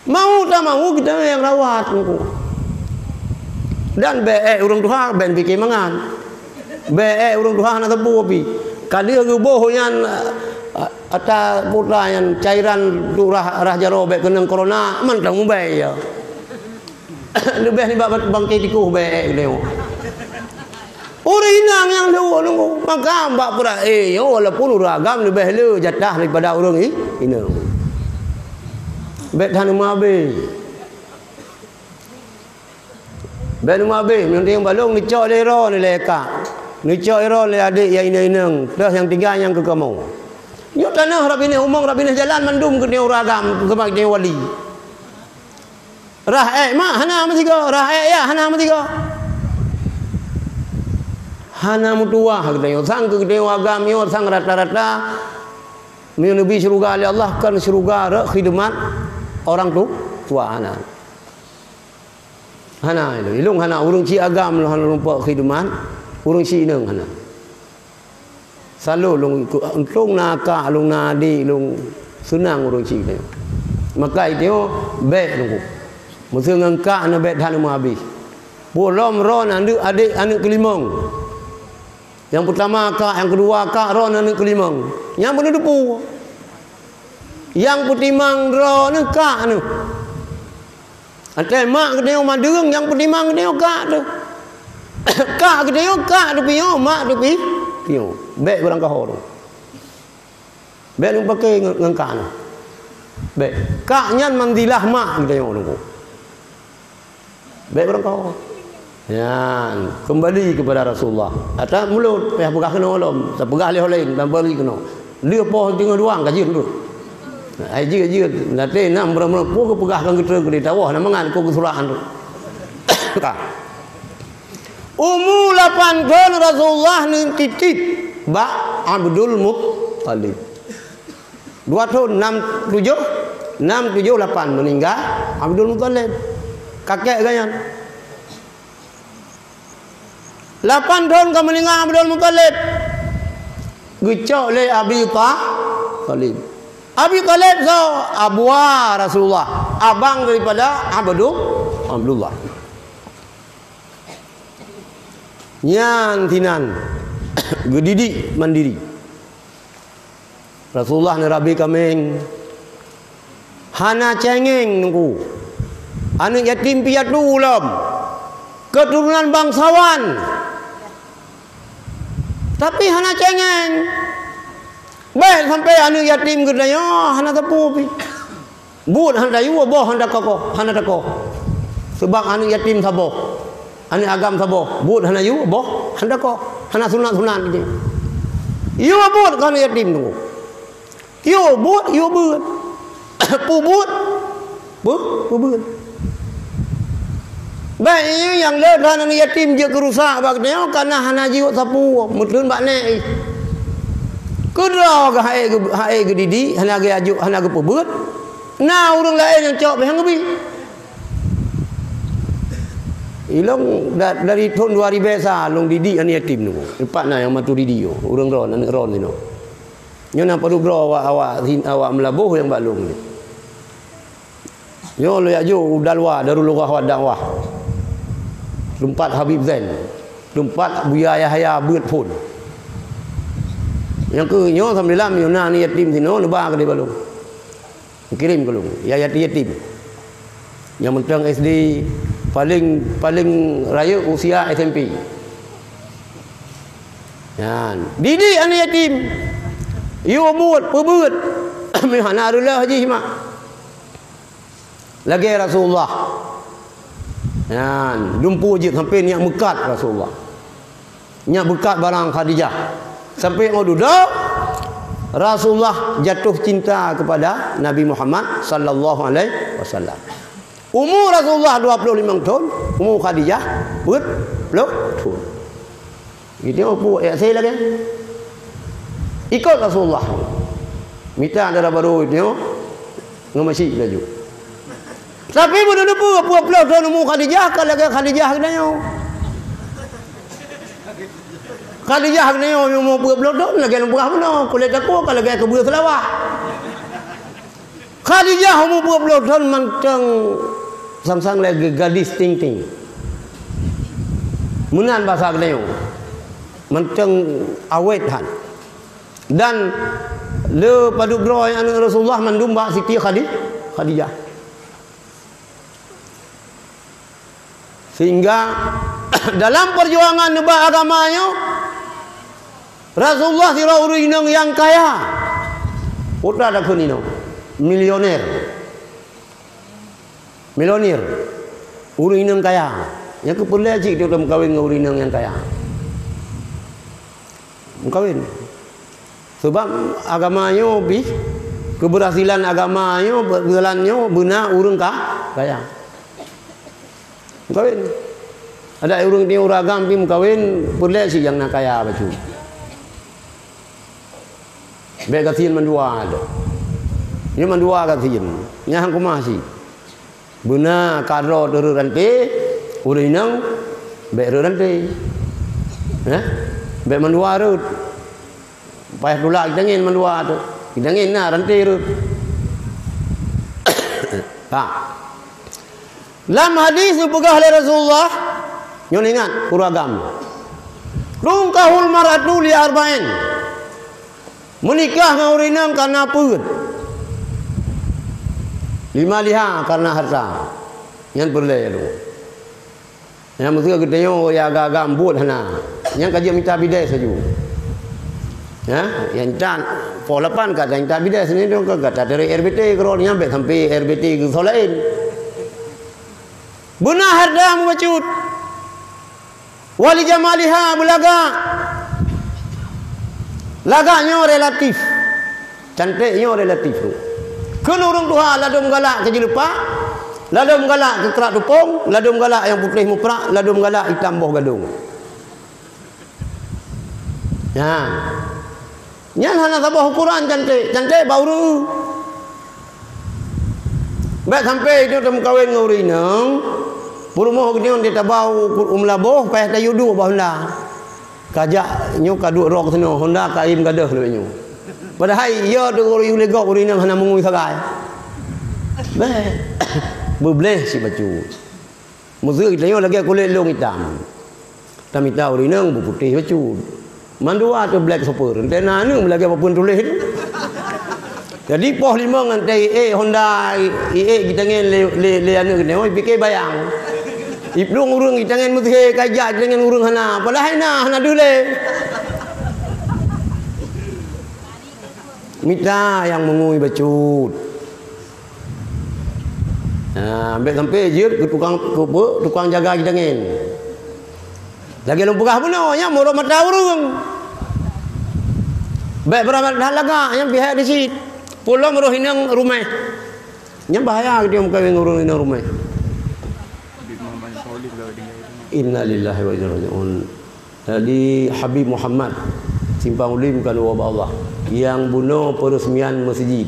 mau tak mau kita yang rawat Teungku. Dan bèk ék ureueng tuha, bèk pike mangan. Bèk ék ureueng tuha hana teupeu pi. Ka lheueh geuboh nyan, ata putra nyan cairan tu rhah, rhah jaroe bèk keunong corona, mantong mubèe ya. Leubeh nibak bangke tikoh bèk ék geutanyoe. Ureueng inong nyang lheueh nunggu, maka bak peuraya nyoe walaupun ureueng agam leubeh le jatah daripada ureueng i-, inong. Bèk that neumeuabéh. Bèk neumeuabéh, meunyoe balong neucok lé droeneuh lé kak. Neucok lé droeneuh lé adék nyang inong-inong, teuh nyang tiga nyang keu kamoe. Nyoe tanoh rab binéh umong, rab binéh jalan mandum keu ureueng agam, keu wali. Rhah ék mak hana meusigoe, rhah ék yah hana meusigoe. Hana meutuwah geutanyoe, sang keu geutanyoe agam nyoe, sang rata-rata meunyoe neubi syeuruga lé Allah, kon syeuruga rot khidmat orang tu, tua hana. Hana ilôn, ilôn hana ureueng cit agam lôn hana lôn peukhidmat, ureueng cit inong hana. Salo lôn ikot, untông na kak, lôn na adék, lôn seunang ureueng cit nyoe. Maka itu bèk Teungku. Meuseu ngon kak na bèk that neumeuabéh. Peue lom droeneuh aneuk adék aneuk keulimong. Nyang peutama kak, nyang keudua kak, droeneuh aneuk keulimong. Nyang beuneuteupeu. Nyang peutimang droeneuh kak neuh. Watèe mak geutanyoe madeueng, nyang peutimang geutanyoe kak teuh. Kak geutanyoe kak teuh piôh, mak teuh pi-, piôh. Bèk beurangkaho teuh. Bèk neupake ngon, ngon kak nyoe. Bèk. Kak nyan manzilah mak geutanyoe Teungku. Bèk beurangkaho. Nyan, keumbali keupada Rasulullah. Ata mulod, payah peugah keunoe lom. Tapeugah lé ho laén, keumbali keunoe. Lheueh poh teungoh duang ka jeuet tu. Ai jeuet, jeuet. Nanti na meureuh-meureuh peue geupeugah kan geutrön keudéh tawoh na mangat keu geusurak tu. Ka. Umu lapan thon Rasulullah neutitip bak Abdul Muttalib. Dua thon, nam tujoh, nam tujoh lapan meuninggai Abdul Muttalib. Kakek geuh nyan. Lapan thon ka meuninggai Abdul Muttalib, geucok lé Abi Ta-, Thalib. Abi Thalib soe? Abua Rasulullah, abang daripada Abdu-, Abdullah. Nyan sinan geudidik mandiri. Rasulullah neurabe kaméng. Hana céngéng Teungku. Aneuk yatim piatu lom. Keuturonan bangsawan. Tapi hana céngéng. Bèk sampai aneuk yatim geutanyoe hana teupeu pi. Buet hana yue, boh hana takoh, hana takoh. Sabab aneuk yatim saboh. Aneuk agam saboh. Buet hana yue, boh hana takoh. Hana sunat-sunat gitu. Yue buet keu aneuk yatim tu. Yue buet, yue beuet. Peubuet, peu-, peubeuet. Bèk nyoe nyang le that aneuk yatim jeuet keu rusak bak geutanyoe, kana hana jiyue sapeue, meuteun bak nèk jih. Keudroe geuh hai geu-, hai geudidik, hana geuajuk, hana geupeubeuet. Na ureueng laén nyang cok pih han geubi. Ilôn da-, dari thon dua ribèe sa lôn didik aneuk yatim nyoe. Teumpat na nyang Maturidi nyoe, ureueng droe, aneuk droe sinoe. Nyoe na padub droe awak, awak, awak Meulaboh nyang bak lôn nyoe. Nyoe lôn jak jok u Dalwa, Darul Lughah wa Da'wah. Teumpat Habib Zain. Teumpat Buya Yahya beuet phon. Nyang keu nyoe sambilan nyoe na aneuk yatim sinoe neuba keudéh bak lôn. Kirém keu lôn, ya yatim-yatim. Nyang mantong S D, paléng, paléng rayeuk usia S M P. Nyan, didik aneuk yatim. Yue buet, peubeuet. Meuhana reuloh jih mak. Lagèe Rasulullah. Nyan, dumpeue jeuet sampai nyak meukat Rasulullah. Nyak beukat barang Khadijah. Sampai ngon dudoe, Rasulullah jatuh cinta kepada Nabi Muhammad sallallahu alaihi wasallam. Umu Rasulullah dua puluh limong thon, umu Khadijah peuet ploh thon. Geutanyoe peue, eh, asai lagèe. Ikot Rasulullah. Mita dara barô geutanyoe ngon masyik laju. Tapi meunurot peue, peuet ploh thon umu Khadijah ka lagèe Khadijah geutanyoe. Khadijah geutanyoe umur peuet ploh thon lagèe lôn peugah bunoe, kulét takue ka lagèe keubeue seulawah. Khadijah umur peuet ploh thon mantong sang-sang lagèe gadis ting-ting. Meunan basa geutanyoe. Mantong awét that. Dan le padub droe aneuk Rasulullah mandum bak Siti Khadi-, Khadijah. Sehingga dalam perjuangan neubak agama nyoe, Rasulullah sidroe ureueng inong nyang kaya. Peue takheun inong? Milioner. Milioner. Ureueng inong kaya. Nyang keu peureulèe cit teuk meukawen ngon ureueng inong nyang kaya. Meukawen. Sabab agama nyoe pih, keubeurhasilan agama nyoe, jalan nyoe beuna ureueng ka-, kaya. Meukawen. Adak ureueng tiep ureueng agam pih meukawen, peureulèe cit nyang na kaya bacut. Bèk gasien mandua tu. Nyoe mandua gasien. Nyan han keumah cit. Beuna ka droe teuh reuet ranté, ureueng inong bèk reuet ranté. Hah? Bèk mandua reuet. Payah tulak geutangieng mandua tu. Geutangieng na ranté reuet. Ha. Lam hadis neupeugah lé Rasulullah, nyoe ingat, ureueng agam. Tunkahul mar'atu li arba'in. Meunikah ngon ureueng inong kareuna peuet. Limaliha, kareuna harta. Nyan peureulèe lom. Nyang meuseu geutanyoe ya agam-agam buet hana. Nyan ka jeuet mita bidés laju. Ya, nyang tan poh lapan ka mita bidés ni tu ka, ka tateurek R B T keudroe nyan bèk sampai R B T keu soe laén. Beuna harta meubacut. Wali jamaliha beulagak. Lagak nyoe relatif. Canték nyoe relatif. Kheun ureueng tuha ladôm galak keu jeuleupah, ladôm galak keu krak tupông, ladôm galak nyang putéh muprak, ladôm galak itam boh gadông. Nyan. Nyan hana saboh ukoran canték, canték bak ureueng. Bèk sampai nyoe tameukawen ngon ureueng inong, peurumoh geutanyoe di tabau u Meulaboh, payah tayue duek bak honda. Kajak nyoe ka duek droe keusinoe, honda ka iem gadôh lagèe nyoe. Padahai iya teungoh yue lé gob ureueng inong hana meungui sagai. Bèk. Beubleh cit bacut. Meuseu geutanyoe lagèe kulét lông itam. Tamita ureueng inong beuputéh bacut. Mandua teuh black super. Entah na aneuk meulagèe papeuen tuléh tu. Jadi poh limong ngon teuh iék honda, iék geutangieng lé, lé, lé aneuk geutanyoe, ipike bayang. Iplueng ureueng geutangieng meuseuhé, ka ijak geutangieng ureueng hana. Padahai na, hana deuh lé. Mita nyang meungui bacut. Ha, bèk sampai jeuet keu tukang, keu peue, tukang jaga geutangieng. Lagèe lôn peugah bunoe, nyan meurok mata ureueng. Bèk beurangkat that lagak, nyan pihak di cit. Pulang roh inong ruméh. Nyan bahaya geutanyoe meukawen ngon ureueng inong ruméh. Innalillahi wa inna ilaihi raji'un. Jadi, Habib Muhammad, Simpang Ulim ka neuwoe bak Allah, nyang bunoe peureusmian meuseujid.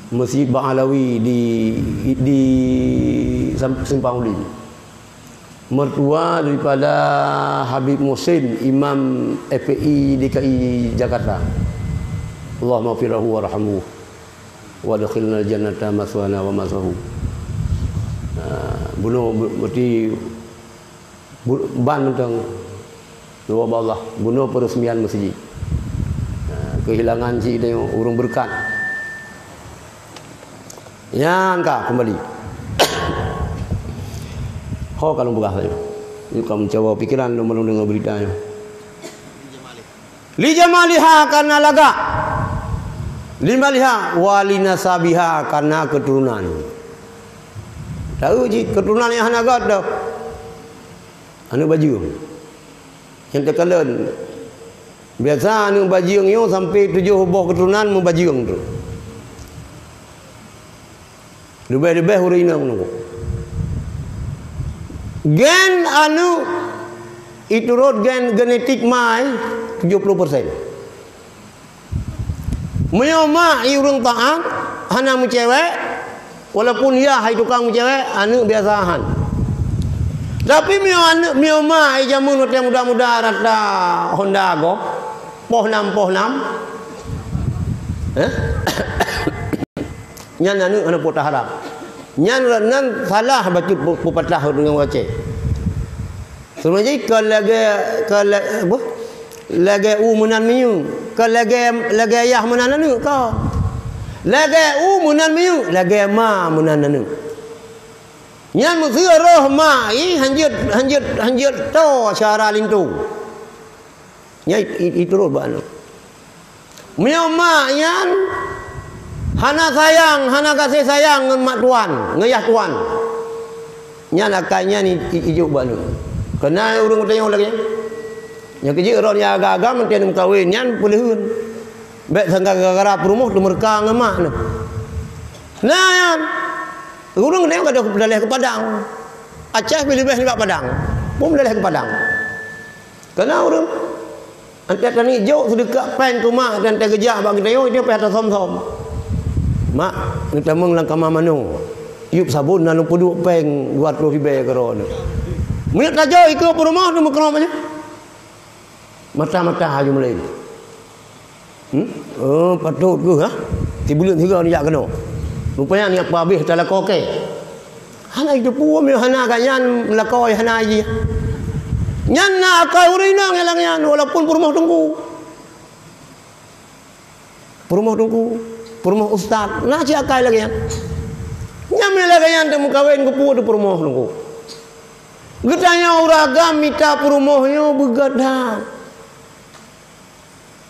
Meuseujid Ba'alawi di, di Sam-, Simpang Ulim. Mertua daripada Habib Muhsin, Imam F P I D K I Jakarta. Allahummaghfir lahu warhamhu wa adkhilnal jannata matswana wa matswahu. Ah, bunoe be-, berarti Bu-, ban mantong. Neuwoe bak Allah, bunoe peureusmian meuseujid. Ha, keuhilangan cit tanyoe ureueng beureukat. Nyan ka keumbali. Ho ka lôn peugah tanyoe. Nyoe ka meucawa pikeran lôn, lôn deungoe beurita nyoe. Li jamaliha, kareuna lagak. Li maliha, wa li nasabiha, kareuna keuturonan. Tahu cit keuturonan nyang hana göt dah. Aneuk bajeueng. Nyang teukalon. Biasa aneuk bajeueng nyoe sampai tujoh boh keuturonan meubajeueng tu. Leubeh-leubeh ureueng inong nyoe. Gen aneuk iturot gen genetik mai tujoh ploh persen. Meunyoe mak i ureueng taat, hana meucewek, walaupun yah hai tukang meucewek, aneuk biasa han. Tapi meunyoe aneuk, meunyoe mak, eh, jameun watèe muda-muda rata Honda goh, poh nam, poh nam. Eh? Nyan aneuk hana peue taharap. Nyan, nyan salah bacut pu-, peupatah ureueng Aceh. Sebenarnya ka lagèe, ka la-, apa? Lagèe u meunan minyeuk, ka lagèe, lagèe ayah meunan aneuk ka. Lagèe u meunan minyeuk, lagèe ma meunan aneuk. Nyan meuseu roh ma i hanjeuet, hanjeuet, hanjeuet toe syara linto. Nyan i, i, i turot bak aneuk. Meunyoe mak nyan hana sayang, hana gaséh sayang ngon mak tuan, ngon yah tuan, nyan akai nyan i, i, ijok bak aneuk. Keunan ureueng geutanyoe lagèe nyan. Nyang keujeuet droeneuh agam-agam mantong meukawen nyan peuleuheuen. Bèk sangka gara-gara peurumoh teumeureuka ngon mak neuh. Nah, nyan. Ureueng geutanyoe ka deuh daleh keu Padang. Aceh pih leubeh nibak Padang. Pun daleh keu Padang. Keunan ureueng, anté tani jok seudeukah péng keu mak, dan anté geujak bak geutanyoe, itu pih ata som-som. "Mak, neutamong lam kama manoe. Yup sabon na lôn peuduek péng dua ploh ribèe keu droeneuh." Meunyoe tajok ikeue peurumoh, neumeukeurong nyan. Mata-mata haju meulén. Hmm? Oh, patôt keuh, ha? Sibuleuen sigoe neujak keunoe. Rupanya neujak peuhabéh talakoe kèe. Hana jiteupeue, meunyoe hana gobnyan lakoe hana jih. Nyan na akai ureueng inong nyang lagèe nyan, walaupun peurumoh teungku. Peurumoh teungku, peurumoh ustaz, na cit akai lagèe nyan. Nyan meunyoe lagèe nyan teumeukawen, keupeue teuh peurumoh teungku. Geutanyoe ureueng agam mita peurumoh nyoe beugèt that.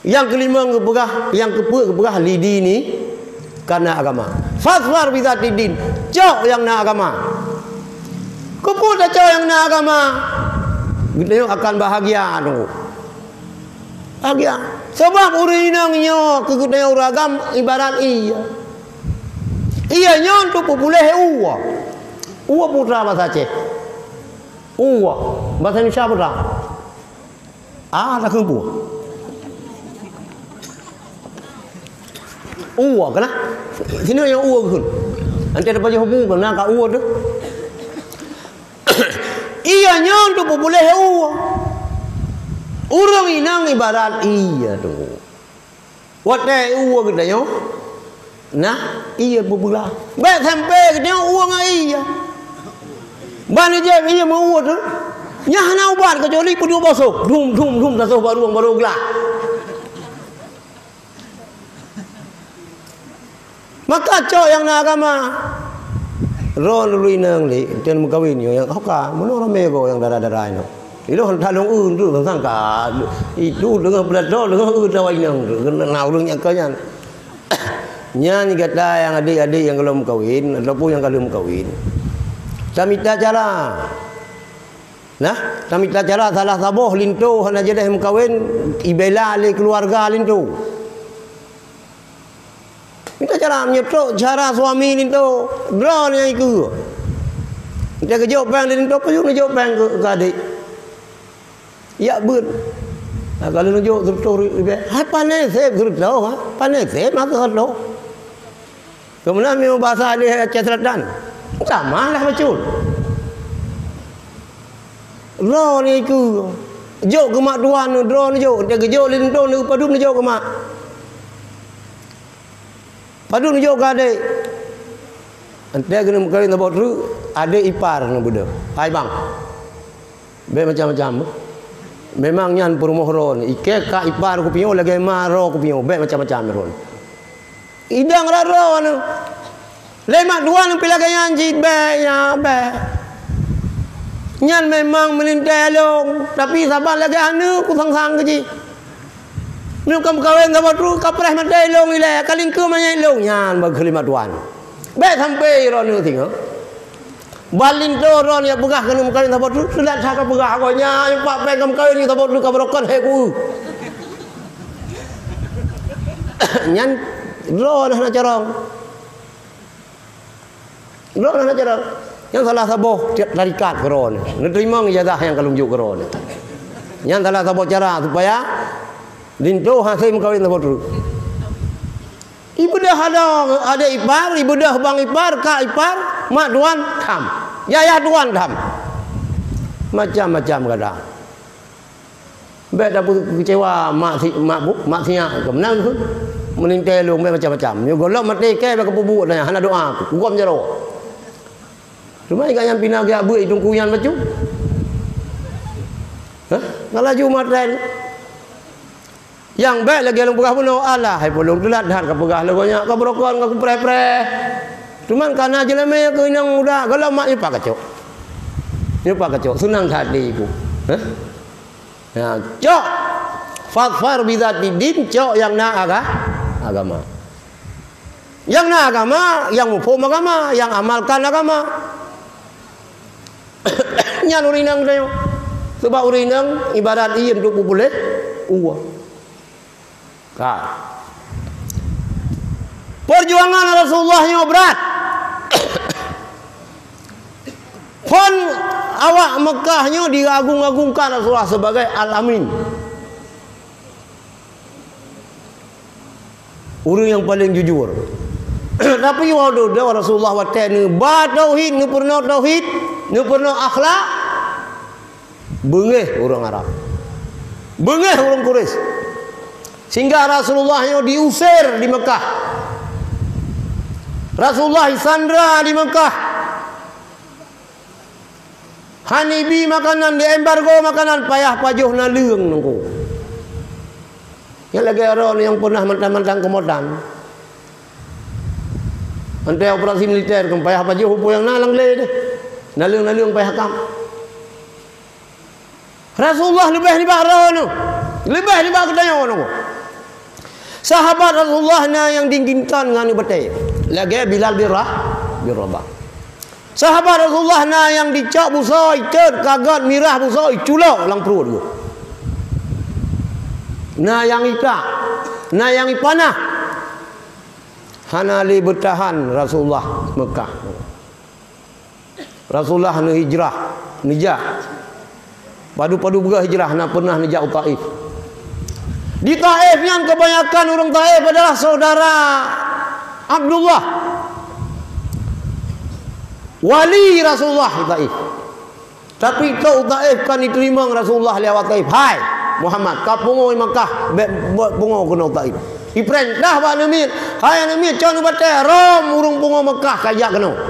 Nyang keulimong geupeugah, nyang keupeuet geupeugah, "Lidini," karena agama. "Fazfar bizatid din," cok nyang na agama. Keupeue tacok nyang na agama? Geutanyoe akan bahagia teungku. Bahagia. Sabab ureueng inong nyoe keu geutanyoe ureueng agam ibarat ie. Ie nyoe untuk peupuléh uwa. Uwa peue teuh basa Aceh? Uwa. Basa Indonesia peue teuh? Ah, takheun peue? Uwa keuh na. Sinoe nyang uwa kheun. Anté tapajoh bu keuh na ka uwa teuh. Ie nyoe untuk peupuléh uwa. Ureueng inong ibarat ie teuh. Watèe uwa geutanyoe, nah, ie beubeulah. Bèk sampoe geutanyoe uwa ngon ie. Ban ijép ie meu-uwa teuh, nyan hana ubat keucuali peuduek boh soh. Dum, dum, dum, tasoh bak rueng barô glah. Maka cok nyang na agama. Droeneuh ureueng inong lé, teun meukawen nyoe nyang hoka, meunoe ramé goe nyang dara-dara nyoe. Ilôn that lôn eu tu sangka. Itu deungon peulato, deungon eu tawa inong tu. Na ureueng nyang keu nyan. Nyan gata nyang adék-adék nyang gohlom meukawen ataupun nyang ka lheueh meukawen. Tamita cara. Nah, tamita cara salah saboh linto hana jadeh meukawen, ibela lé keuluwarga linto. Mita cara meunyoe trok cara suami linto, droeneuh nyang ikeue. Mita geujok péng di linto, peue neujok péng keu, keu adék. Yak beuet. Nah, ka lheueh neujok seureutôh ribèe, hai pané sép seureutôh, ha? Pané sép masa seureutôh. Keumeunang meunyoe basa di Aceh Selatan, tamah lah bacut. Droeneuh ikeue. Jok keu mak tuan, droeneuh jok. Mita geujok linto, neupadub neujok keu mak. Padub neujok keu adék. Anté keuneuk meukawen saboh treuk, adék ipar neubeudôh. Hai bang. Bèk macam-macam. Memang nyan peurumoh droeneuh. Ikèe kak ipar kupiôh lagèe ma droe kupiôh. Bèk macam-macam droeneuh. Idong rot droeneuh. Lé mak tuan pih lagèe nyan cit, bèk, nyan bèk. Nyan memang meulintèe lôn, tapi saban lagèe aneuk kusang-sang keu jih. Meunyoe ka meukawen saboh treuk, ka preh maté lôn ilèe, ka lingkeue manyét lôn, nyan bak keulimat tuan. Bèk sampoe droeneuh singoh. Ban linto droeneuh nyang peugah keuneuk meukawen saboh treuk, teulat that ka peugah, "Agoe nyan, pat péng ka meukawen nyoe saboh treuk ka beurokon, hai ku." Nyan droeneuh hana carông. Droeneuh na cara. Nyan salah saboh ti-, tarikat keu droeneuh. Neuteurimong ijazah nyang ka lôn jok keu droeneuh. Nyan salah saboh cara supaya linto hase meukawen saboh treuk. Ibeudôh adoe, adék ipar, ibeudôh bang ipar, kak ipar, mak tuan, tham. Yayah tuan, tham. Macam-macam gata. Bèk tapeu keucewa mak si, mak bu, mak siak keu meunan keuh. Meulintèe lôn bèk macam-macam. Nyoe gohlom maté kèe bèk keu peubuet nyan hana doa keu gom jaroe. Cuma ingat nyang pina geujak beuet teungku nyan bacut. Hah? Ngon laju maté. Nyang bèk lagèe lôn peugah bunoe, alah hai pulông teulat that ka peugah lagèe nyan ka beurokon ka kupreh-preh. Cuman kana jeulamé keu inong muda gohlom mak nyoe pakacok. Nyoe pakacok seunang that di ibu. Hah? Ya, cok. Fadfar bizatid din, cok nyang na aga-, agama. Nyang na agama, nyang muphom agama, nyang amalkan agama. Nyan ureueng inong tanyoe. Sabab ureueng inong ibarat ié untuk peupuléh uwa. Ka. Perjuangan Rasulullah nyoe brat. Phon awak Mekah nyoe diagung-agungkan Rasulullah sebagai Al-Amin. Ureueng nyang paleng jujur. Tapi watèe Rasulullah watèe neuba tauhid, neupeurunoe tauhid, neupeurunoe akhlak, beungéh ureueng Arab. Beungéh ureueng Quraisy. Sehingga Rasulullah nyoe diusir di Mekah. Rasulullah disandra di Mekah. Hana ibi makanan, diembargo makanan, payah pajoh naleueng nangku. Nyang lagèe droeneuh nyang peunah mantang-mantang keumotan. Antara operasi militer kan payah pajoh peue nyang na lam glé deh. Naleueng-naleueng payah kam. Rasulullah leubeh nibak droeneuh. Leubeh nibak geutanyoe nangku. Sahabat Rasulullah na nyang diginton ngon batèe, lagèe Bilal bin Rah-, bin Rabah. Sahabat Rasulullah na nyang dicok busoe, itot, kagôt, mirah busoe, iculok lam pruet geuh. Na nyang ikak, na nyang ipanah. Hana lé beutahan Rasulullah Mekah. Rasulullah neuhijrah, neujak. Padub-padub peugah hijrah, na peunah neujak u Taif. Di Taif nyan kebanyakan ureueng Taif adalah saudara Abdullah, wali Rasulullah di Taif. Tapi keu u Taif kan jiteurimong Rasulullah lé awak Taif, "Hai Muhammad, ka pungo di Mekah, bèk buet pungo keunoe u Taif." Ipeurintah bak aneuk miet, "Hai aneuk miet, cok neubatèe, rom ureueng pungo Mekah ka jak keunoe."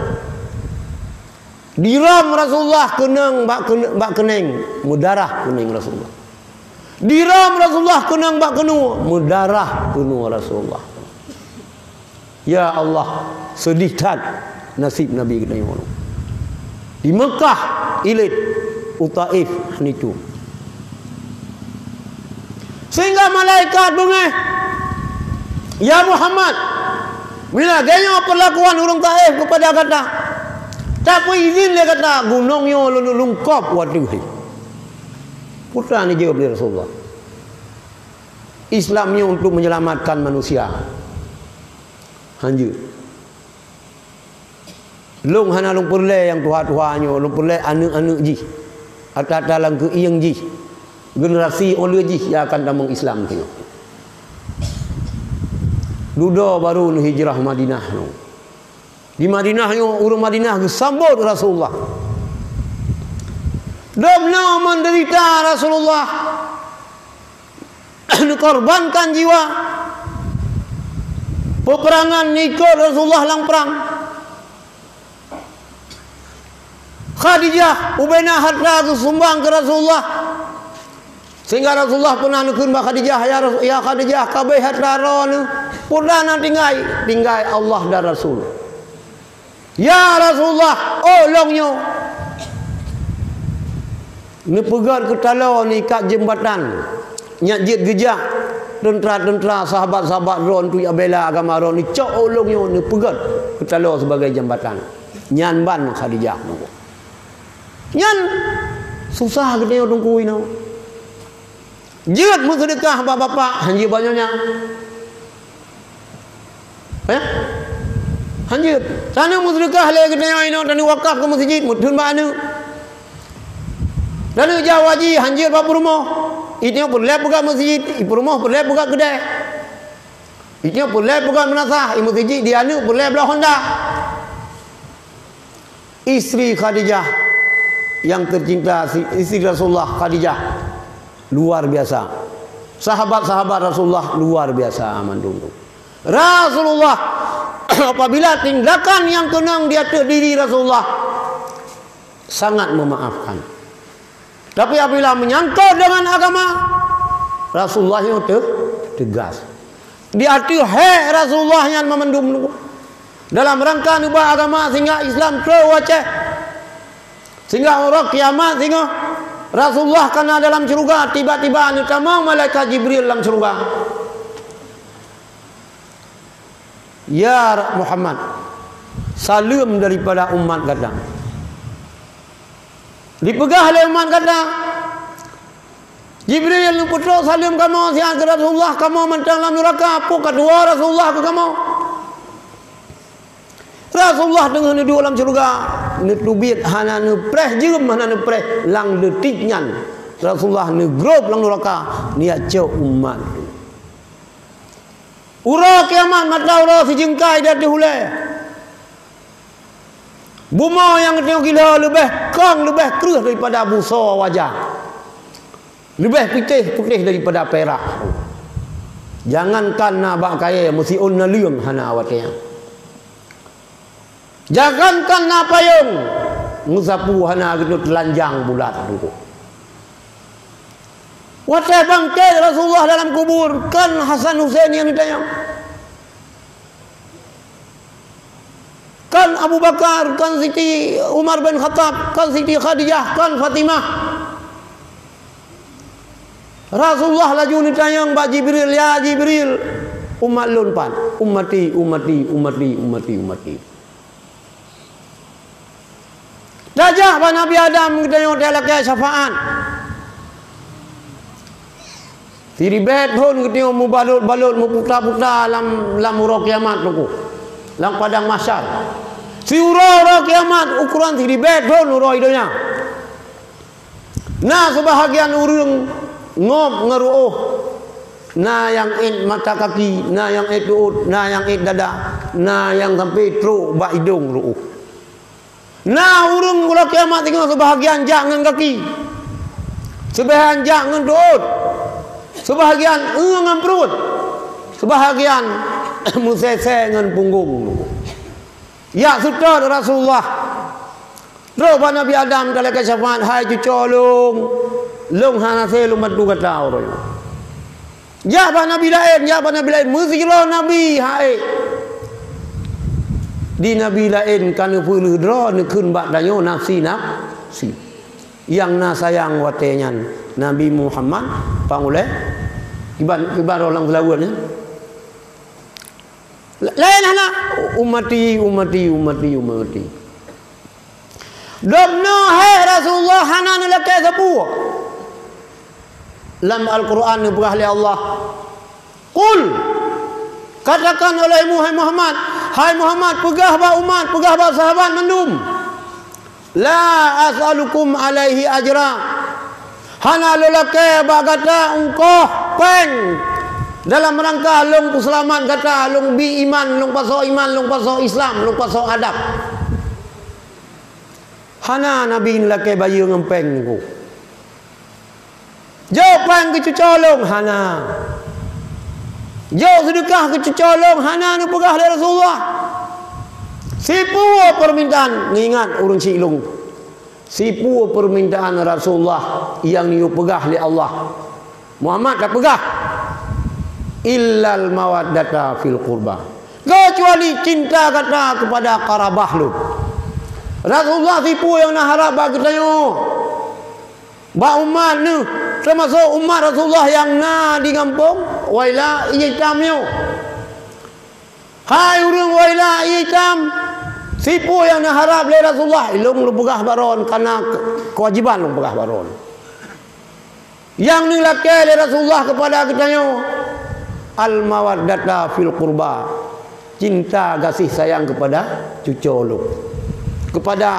Dirom Rasulullah keunong bak keun-, bak keuneng, meudarah keuneng Rasulullah. Dirom Rasulullah keunong bak keunoe, meudarah keunoe Rasulullah. Ya Allah, seudeh that naseb Nabi geutanyoe. Di Mekah ilét, u Taif hana itu. Sehingga malaikat beungéh, "Ya Muhammad, meunyoe lagèe nyoe peurlakuan ureueng Taif keupada gata, tapeuizin lé gata gunong nyoe lôn lungkôb u ateueh." Peue teuma neujaweueb lé Rasulullah, "Islam nyoe untuk menyelamatkan manusia." Hanjeuet. Lôn hana lôn peureulèe nyang tuha-tuha nyoe, lôn peureulèe aneuk-aneuk jih. Ata-ata lam keuieng jih, generasi ulèe jih nyang akan tamong Islam nyoe. Dudoe barô neuhijrah Madinah nyoe. Di Madinah nyoe, ureueng Madinah geusambot Rasulullah. Dumnoe meudeurita Rasulullah. Neukorbankan jiwa. Peupeurangan neuikot Rasulullah lam prang. Khadijah ubena harta geusumbang keu Rasulullah. Sehingga Rasulullah peunah neukheun bak Khadijah, "Ya Rasul, ya Khadijah, ka abéh harta droeneuh, peue na tinggai?" "Tinggai Allah dan Rasul." "Ya Rasulullah, oh lôn nyoe." Neupeugét keutaloe neuikat jeumbatan. Nyak jeuet geujak teuntra-teuntra sahabat-sahabat droe untuk jak bela agama droe, neucok oh lôn nyoe neupeugét keutaloe sibagai jambatan. Nyan ban Khadijah. Nyan susah geutanyoe teungku inoe. Jeuet meuseudeukah bak bapak, hanjeuet bak nyonya. Eh? Hanjeuet. Taneuk meuseudeukah lé geutanyoe inoe, taneuk wakaf keu meuseujid, meutheun bak aneuk. Taneuk jak haji, hanjeuet bak peurumoh. Inoe peureulèe peugah meuseujid, i peurumoh peureulèe peugah keudè. Inoe peureulèe peugah meunasah, i meuseujid di aneuk peureulèe bloe honda. Istri Khadijah Yang tercinta si-, istri Rasulullah Khadijah luar biasa. Sahabat-sahabat Rasulullah luar biasa mandum. Rasulullah apabila tindakan yang keunong di ateueh diri Rasulullah sangat memaafkan. Tapi apabila menyangkut dengan agama, Rasulullah nyoe teu-, tegas. Di ateueh hak Rasulullah nyan mandum dalam rangka neuba agama sehingga Islam trok u Aceh. Sehingga uroe kiamat singoh Rasulullah ka na dalam syeuruga, tiba-tiba neutamong malaikat Jibril lam syeuruga. "Ya Muhammad, saleuem daripada umat gata." Dipeugah lé umat gata, "Jibril, neupeutrok saleuem kamoe siat keu Rasulullah, kamoe mantong lam nuraka, peue ka tuwoe Rasulullah keu kamoe?" Rasulullah teungoh neuduek lam syeuruga, neuteubiet hana neupreh jeuem, hana neupreh lam detik nyan. Rasulullah neugrob lam nuraka, neujak cok umat. Uroe kiamat mata uroe sijeungkai di ateueh ulée. Bumoe nyang geutanyoe gila leubeh kong, leubeh kreueh daripada busoe wajah. Leubeh pitéh, putéh daripada pirak. Jangankan na bak kayée, meusiôn naleueng hana watée nyan. Jangankan na payong, meusapu hana geutanyoe teulanjang bulat teungku. Watée bangkét Rasulullah dalam kubur, kon Hasan Husein nyang neutanyong. Kon Abu Bakar, kon Siti Umar bin Khattab, kon Siti Khadijah, kon Fatimah. Rasulullah laju neutanyong bak Jibril, "Ya Jibril, umat lôn pat? Ummati, ummati, ummati, ummati, ummati." Tajak bak Nabi Adam geutanyoe talakée syafaat. Siribée thon geutanyoe meubalot-balot, meuputa-puta lam, lam uroe kiamat teungku. Lam padang mahsyar. Siuroe uroe kiamat ukoran siribée thon uroe donya. Na seubahagian ureuëng ngop ngon ruôh. Na nyang ék mata kaki, na nyang ék teuôt, na nyang ék dada, na nyang sampai trok bak idong ruôh. Na ureuëng uroe kiamat singoh seubahagian jak ngon kaki, seubahagian jak ngon teuôt, seubahagian eu ngon pruet, seubahagian meusésé ngon punggong. Jak seutôt Rasulullah. Trok bak Nabi Adam talakée syafaat, "Hai cucoe lôn, lôn hana sé lôn bantu gata uroe nyoe." Jak bak nabi laén, jak bak nabi laén, meusidroe nabi hai. Di nabi laén ka neupeuleueh droe neukheun bak tanyoe nafsi, nafsi. Nyang na sayang watée nyan Nabi Muhammad pang ulée kiban, kiban roh lam seulaweuet nyan. Laén hana, "Ummati, ummati, ummati, ummati." Dumnoe hai Rasulullah hana neulakée sapeue. Lam Al-Quran neupeugah lé Allah, "Qul," katakan olehmu hai Muhammad, hai Muhammad, peugah bak umat, peugah bak sahabat mandum, "La as'alukum alaihi ajra." Hana lôn lakée bak gata ungkoh péng dalam rangka lôn peuseulamat gata, lôn bi iman, lôn pasoe iman, lôn pasoe Islam, lôn pasoe adab. Hana Nabi neulakée bayeue ngon péng teungku. Jok péng keu cucoe lôn, hana. Jok seudeukah keu cucoe lôn, hana neupeugah lé Rasulullah. Sipeue peumintaan, neuingat ureuëng syiek lôn. Sipeue peumintaan Rasulullah nyang neuyue peugah lé Allah? Muhammad ka peugah, "Illal mawaddata fil qurba." Keucuali cinta gata keupada qarabah lôn. Rasulullah sipeue nyang na harab bak geutanyoe? Bak umat neuh, teumasok umat Rasulullah nyang na di gampông Waila Itam nyoe. Hai ureuëng Waila Itam, sipeue nyang na harab lé Rasulullah? Ilong lôn peugah baron kana ke-, keuwajiban lôn peugah baron. Nyang neulakée lé Rasulullah keupada geutanyoe, al-mawaddata fil qurba, cinta gaséh sayang keupada cucoe lôn, keupada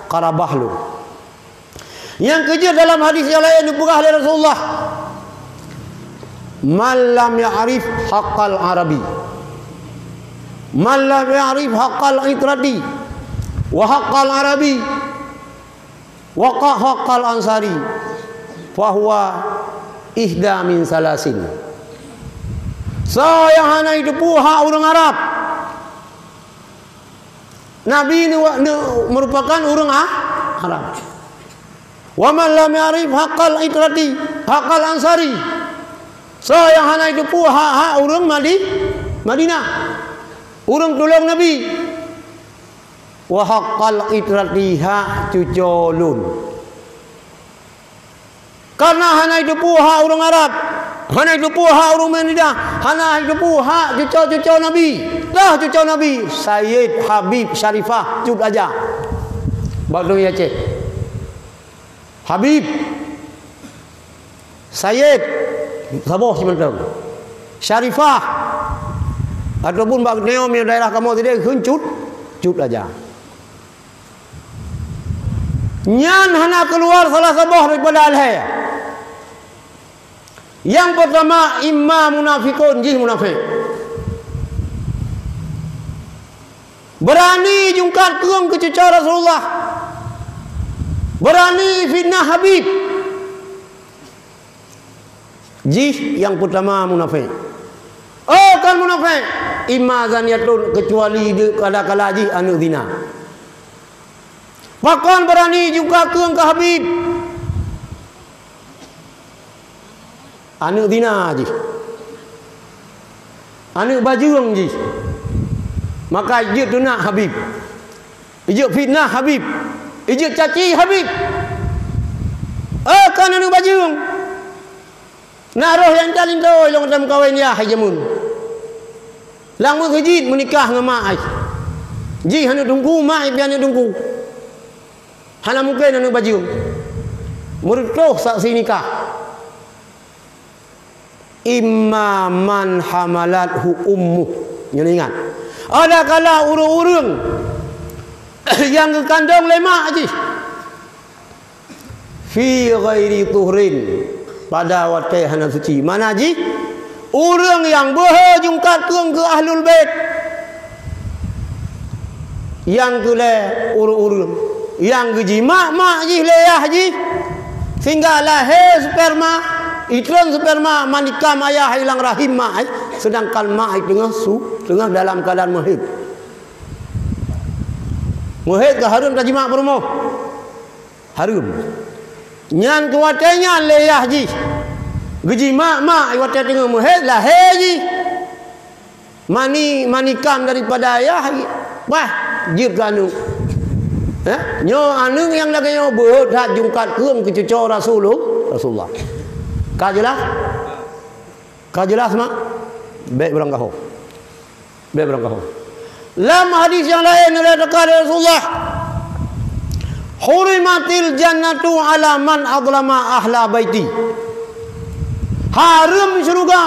qarabah lôn. Nyang keujeuet dalam hadis nyang laén neupeugah lé Rasulullah, "Man lam ya'rif haqqal arabi, man lam ya'rif haqqal itrati wa haqqal arabi, Wa haqqal ansari, fahuwa ihda min salasin. Soe nyang hana jiteupeue hak ureuëng Arab, Nabi ni wa-, ni meurupakan ureuëng A-, Arab. Wa man lam ya'rif haqqal itrati, haqqal ansari. Soe nyang hana jiteupeue hak-hak ureuëng Madi-, Madinah, ureuëng tulông Nabi. Wa haqqal itrati, hak cuco lôn. Karena hana jiteupeue hak ureuëng Arab, hana jiteupeue hak ureuëng Madinah, hana jiteupeue hak cuco-cuco Nabi. Toh cuco Nabi, Sayyid, Habib, Syarifah, Cut Aja. Bak Dong Aceh. Habib, Sayyid, saboh simantong. Syarifah, ataupun bak geutanyoe daerah kamoe sideh kheun Cut, Cut Aja. Nyan hana keuluar salah saboh daripada lhèe. Nyang peurtama, imma munafikon, jih munafék. Beurani jungkat keueng keu cuco Rasulullah. Beurani fitnah Habib. Jih nyang peurtama munafék. Oh, kon munafék, imma zaniyatun, keucuali di kadakala jih aneuëk zina. Pakon beurani jungkat keueng keu Habib? Aneuëk zina jih. Aneuëk bajeueng jih. Maka jeuet teunak Habib. Ijeuet fitnah Habib. Ijeuet caci Habib. Eh, kon aneuëk bajeueng. Na roh nyang calintô ilong ata meukawen yah hai jameun. Lam meuseujid meunikah ngon mak ai. Jih aneuëk teungku, mak ai pih aneuëk teungku. Hana mungken aneuëk bajeueng. Meureutôh saksi nikah. Imma man hamalathu ummuh. Nyoe ingat. Adakala ureuëng-ureuëng nyang geukandong lé mak jih fi ghairi tuhrin, pada watée hana suci. Makna jih, ureuëng nyang beuhe jungkat keueng keu Ahlul Bait. Nyang keu lhèe ureuëng-ureuëng nyang geujimak mak jih lé yah jih, sehingga lahé sperma, itrön sperma manikam ayah ilang rahim mak ai, seudangkan mak ai teungoh su-, teungoh dalam keuadaan meuhét. Meuhét ka hareuem tajimak peurumoh. Hareuem. Nyan keu watée nyan lé yah jih. Geujimak mak watée teungoh meuhét lahé jih. Mani, manikam daripada ayah, bah, jeuet keu aneuëk. Eh? Nyoe aneuëk nyang lagée nyoe beuhot that jungkat keueng keu cuco Rasulul-, Rasulullah. Ka jeulaih? Ka jeulaih, mak? Bék beurangkaho. Bék beurangkaho. Lam hadis nyang laén, lé teuka lé Rasulullah, "Hurimatil jannatu ala man adlama ahla baiti." Hareuem syeuruga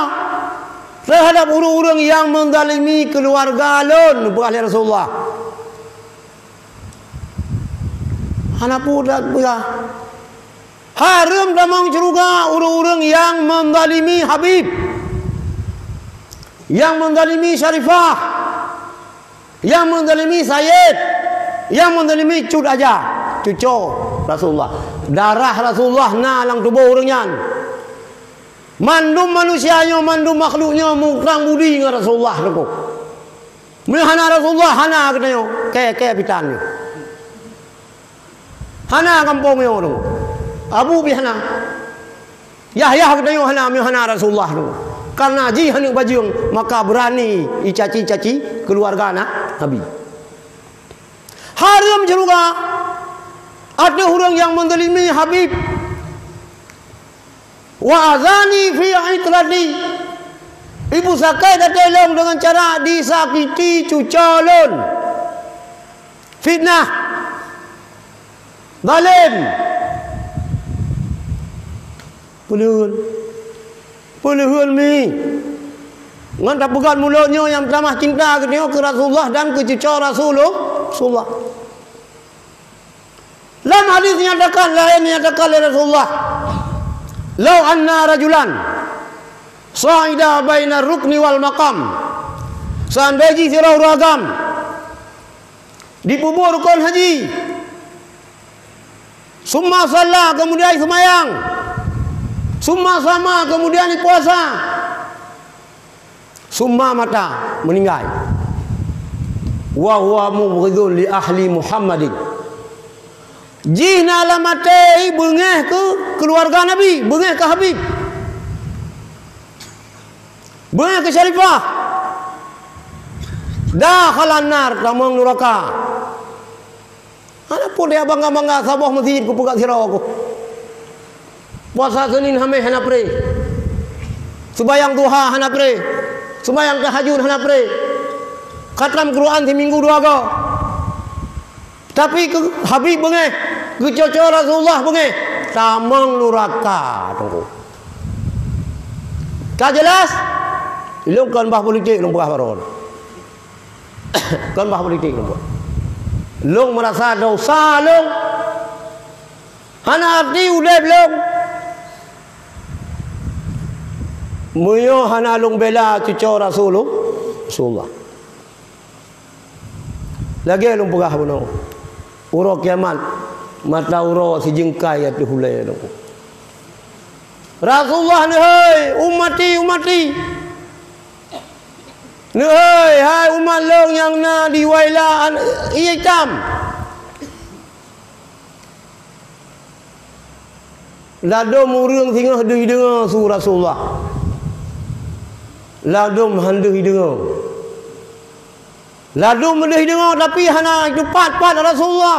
teuhadab ureuëng-ureuëng nyang meuzalimi keuluwarga lôn, peugah lé Rasulullah. Hana peue that peugah. Hareuem tamong syeuruga ureuëng-ureuëng nyang meuzalimi Habib, nyang meuzalimi Syarifah, nyang meuzalimi Sayyid, nyang meuzalimi Cut Aja, cuco Rasulullah. Darah Rasulullah na lam tuboh ureuëng nyan. Mandum manusia nyoe, mandum makhluk nyoe meuutang budi ngon Rasulullah teungku. Meunyoe hana Rasulullah, hana geutanyoe, kèe-kèe pitan nyoe. Hana gampông nyoe teungku. Abu pih hana. Yah-yah geutanyoe hana, meunyoe hana Rasulullah teungku. Karena jih aneuëk bajeueng, maka beurani icaci-caci keuluwarga na-, Nabi. Hareuem syeuruga ateueh ureuëng nyang meuzalimi Habib. Wa azani fi itrati. Ipeusakét até lôn deungon cara disakiti cuco lôn. Fitnah. Zalém. Peuleuheuen. Peuleuheuen mi. Ngon tapeugöt mulod nyoe nyang tamah cinta geutanyoe keu Rasulullah dan keu cuco Rasulullah. Lam hadis nyatakan, laén nyatakan lé Rasulullah, "Lau anna rajulan sa'ida baina rukni wal maqam." Seandai jih sidroe ureuëng agam dipeubuet rukon haji, Summa shalla, kemudian seumayang. Summa sama, kemudian puasa. Summa mata, meuninggai. Wa huwa mubghidun li ahli Muhammadin. Jih na lam até beungéh keu keuluwarga Nabi, beungéh keu Habib. Beungéh keu Syarifah. Dakhalan nar, tamong nuraka. Hana peue tajak bangga-bangga saboh meuseujid kupeugah sidroe ku. Puasa Senin Haméh hana pré. Seumayang duha hana pré. Seumayang tahajud hana pré. Khatam Quran siminggu dua go. Tapi keu Habib beungéh, keu cucoe Rasulullah beungéh, tamong nuraka, Teungku. Ka jeulaih? Lôn kon bah politik lôn peugah baroe. Kon bah politik lôn buet. Lôn meurasa dosa lôn. Hana arti udeb lôn. Meunyoe hana lôn bela cucoe Rasulullah, Rasulullah. Lagée lôn peugah bunoe, uroe kiamat, mata uroe sijeungkai ateueh ulée lôn. Rasulullah neuhôi, "Ummati, ummati." Neuhôi, hai umat lôn nyang na di Waila an-, ié itam. Ladôm ureuëng singoh deuh jideungoe su Rasulullah. Ladôm han deuh jideungoe. Ladôm deuh jideungoe, tapi hana teupat-pat Rasulullah.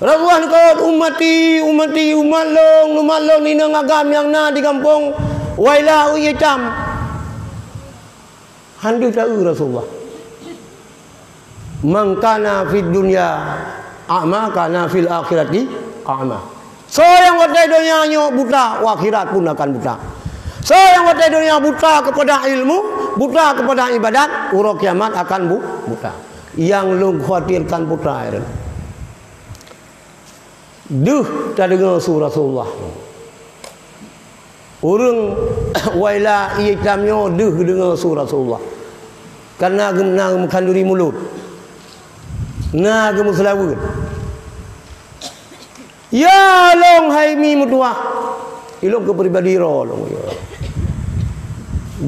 Rasulullah neukheun, "Ummati, ummati, umat lôn, umat lôn inong agam nyang na di gampông Waila ié itam." Han deuh taeu Rasulullah. "Man kana fid dunya a'ma, kana fil akhirati a'ma." Soe nyang watée donya nyoe buta, u akhirat pun akan buta. Soe nyang watée donya buta keupada ilmu, buta keupada ibadat, uroe kiamat akan bu-, buta. Nyang lôn khawatirkan buta, ya. Deuh tadeungoe su Rasulullah. Ureuëng Waila ié itam nyoe deuh geudeungoe su Rasulullah. Karena geuh na geumeukhaduri mulod. Na geumeuseulaweuet. "Ya lôn hai mi meutuwah." Ilôn keu pribadi droe lôn, ya.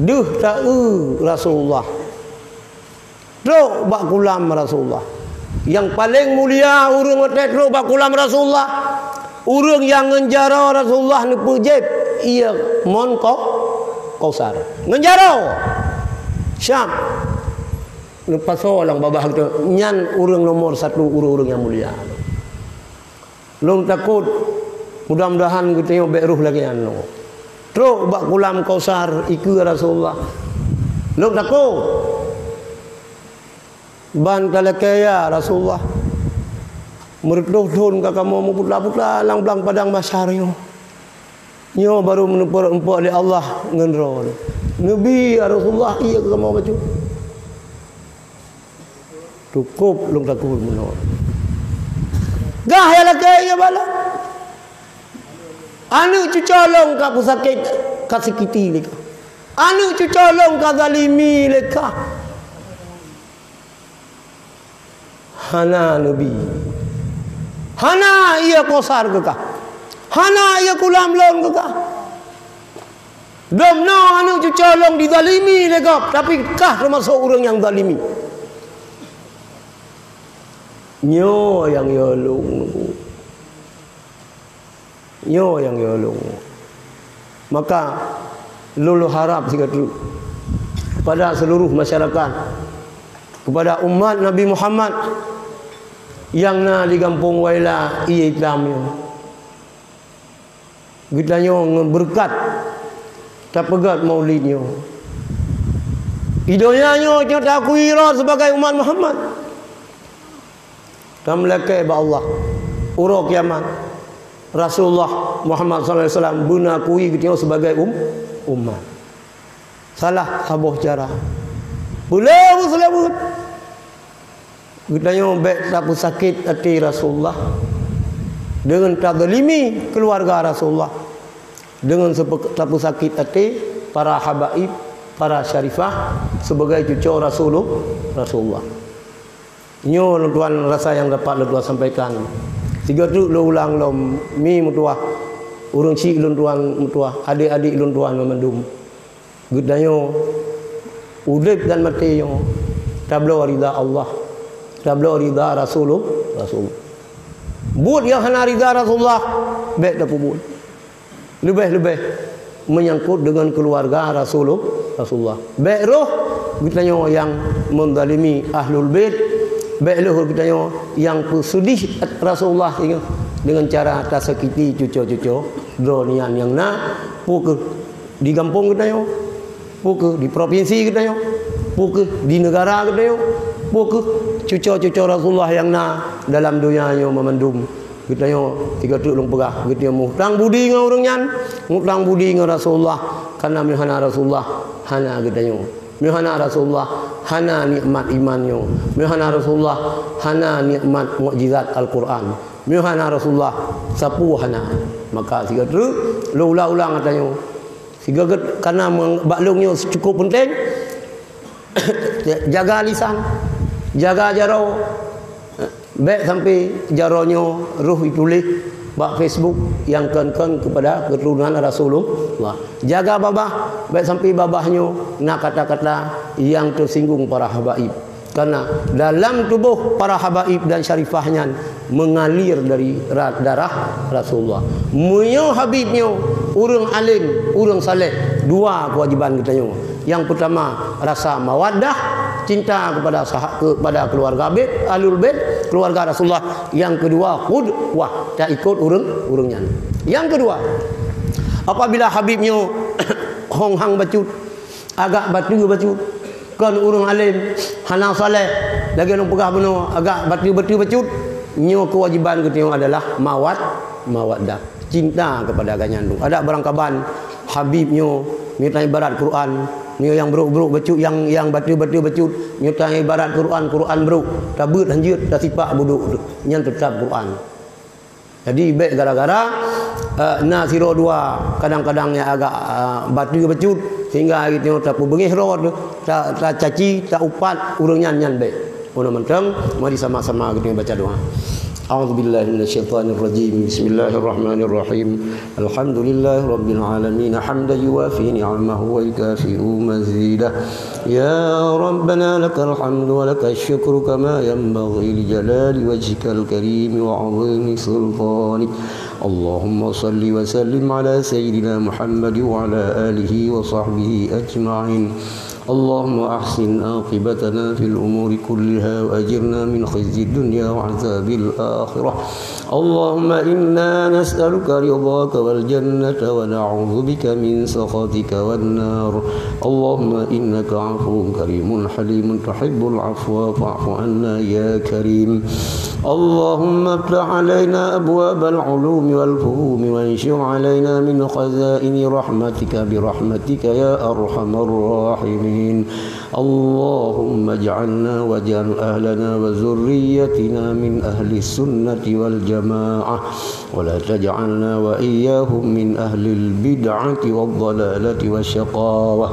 Deuh taeu Rasulullah. Trok bak kulam Rasulullah. Nyang paleng mulia ureuëng watée trok bak kulam Rasulullah, ureuëng nyang ngon jaroe Rasulullah neupeujéb ié mon Kau-, Kausar. Ngon jaroe. Siap. Neupasoe lam babah geutanyoe, nyan ureuëng nomor satu, ureuëng-ureuëng nyang mulia. Lôn takot, mudah-mudahan geutanyoe bék rhoh lagée nyan. Trok bak kulam Kausar, ikeue Rasulullah. Lôn takot. Ban talakée, "Ya Rasulullah, meureutôh thon ka kamoe meuputa-puta lam blang padang mahsyar nyoe. Nyoe barô meuneupeurumpok lé Allah ngon droe." "Neubi, ya Rasulullah, ié keu kamoe bacut." Cukôp lôn takot meunoe. Gah ya lakée ya bala. Aneuëk cucoe lôn ka peusakét, ka sikiti lé kah. Aneuëk cucoe lôn ka zalimi lé kah. Hana neubi. Hana ié Kausar keu kah. Hana ié kulam lôn keu kah. Dum noe aneuëk cucoe lôn dizalimi lé gob, tapi kah teumasok ureuëng nyang zalimi. Nyoe nyang yue lôn. Nyoe nyang yue lôn. Maka, lôn harab sigoe teuk kepada seluruh masyarakat, kepada umat Nabi Muhammad nyang na di gampông Waila ié itam nyoe. Geutanyoe ngon beureukat tapeugét maulid nyoe. Di donya nyoe, nyoe taakui droe sibagai umat Muhammad. Tameulakée bak Allah, uroe kiamat, Rasulullah Muhammad sallallahu alaihi wasallam beuna akui geutanyoe sibagai um-, umat. Salah saboh cara. Peuleueh beuseulaweuet. Geutanyoe bék tapeusakét até Rasulullah deungon tazalimi keuluwarga Rasulullah, deungon sepe-, tapeusakét até para habaib, para syarifah sibagai cucoe Rasulu-, Rasulullah. Nyoe lôn tuan rasa nyang dapat lôn tuan sampaikan. Sigoe teuk lôn ulang lom, mi meutuwah, ureuëng chik lôn tuan meutuwah, adék-adék lôn tuan mandum. Geutanyoe udeb dan maté nyoe tabloe rida Allah, tabloe rida Rasulullah, Rasul. Buet nyang hana rida Rasulullah, bék tapeubuet. Leubeh-leubeh menyangkut dengan keluarga Rasulullah, Rasulullah. Bék roh geutanyoe nyang menzalimi Ahlul Bait, bék roh geutanyoe nyang peuseudeh Rasulullah singoh dengan cara tasakiti cuco-cuco droe nyan nyang na, peu kheueh di gampông geutanyoe, peu kheueh di propinsi geutanyoe, peu kheueh di negara geutanyoe, peu kheueh cuco-cuco Rasulullah nyang na dalam donya nyoe meumandum. Geutanyoe sigoe teuk lôn peugah, geutanyoe meuutang budi ngon ureuëng nyan, meuutang budi ngon Rasulullah, kareuna meuhana Rasulullah hana geutanyoe. Meuhana Rasulullah hana nikmat iman nyoe. Meuhana Rasulullah hana nikmat mukjizat Al-Quran. Meuhana Rasulullah sapeue hana. Maka sigoe teuk lôn ulang-ulang geutanyoe. Sigoe gét kareuna bak lôn nyoe cukup peunteng. Jaga lisan, jaga jaroe. Bék sampai jaroe nyoe roh ituléh bak Facebook nyang kon-kon keupada keuturonan Rasulullah. Jaga babah, bék sampai babah nyoe na kata-kata nyang teusinggung para habaib. Karena dalam tuboh para habaib dan syarifah nyan mengalir dari ra-, darah Rasulullah. Meunyoe habib nyoe ureuëng alim, ureuëng saleh, dua keuwajiban geutanyoe. Nyang peutama, rasa mawaddah, cinta kepada sah-, kepada keluarga bait, ahlul bait, keluarga Rasulullah. Nyang keudua, qudwah, taikot ureuëng, ureuëng nyan. Nyang keudua, apabila habib nyoe hong hang bacut, agak bateu bacut, kon ureuëng alim, hana saleh, lagée lôn peugah bunoe, agak bateu-bateu bacut, nyoe keuwajiban geutanyoe adalah mawad-, mawaddah, cinta kepada gobnyan. Adak barangkaban habib nyoe, nyoe tan ibarat Quran, nyoe nyang brok-brok bacut, nyang, nyang bateu-bateu bacut, nyoe tan ibarat Quran, Quran brok, tabeuet hanjeuet, tasipak budok, nyan teutab Quran. Jadi, bék gara-gara, eh, na sidroe dua kadang-kadang nyang agak, eh, bateu bacut, sehingga geutanyoe tapeubeungéh droe, ta-, tacaci, taupat ureuëng nyan, nyan bék. Meunan mantong, mari sama-sama geutanyoe baca doa. أعوذ بالله من الشيطان الرجيم. بسم الله الرحمن الرحيم. الحمد لله رب العالمين، حمدا يوافي نعمه ويكافئ مزيده. يا ربنا لك الحمد ولك الشكر كما ينبغي لجلال وجهك الكريم وعظيم سلطانك. اللهم صل وسلم على سيدنا محمد وعلى آله وصحبه أجمعين. اللهم أحسن عاقبتنا في الأمور كلها وأجرنا من خزي الدنيا وعذاب الآخرة. اللهم إنا نسألك رضاك والجنة ونعوذ بك من سخطك والنار. اللهم إنك عفو كريم حليم تحب العفو فاعف عنا يا كريم. اللهم افتح علينا أبواب العلوم والفهوم وانشر علينا من خزائن رحمتك برحمتك يا أرحم الراحمين. اللهم اجعلنا واجعل أهلنا وذريتنا من أهل السنة والجماعة، ولا تجعلنا وإياهم من أهل البدعة والضلالة والشقاوة.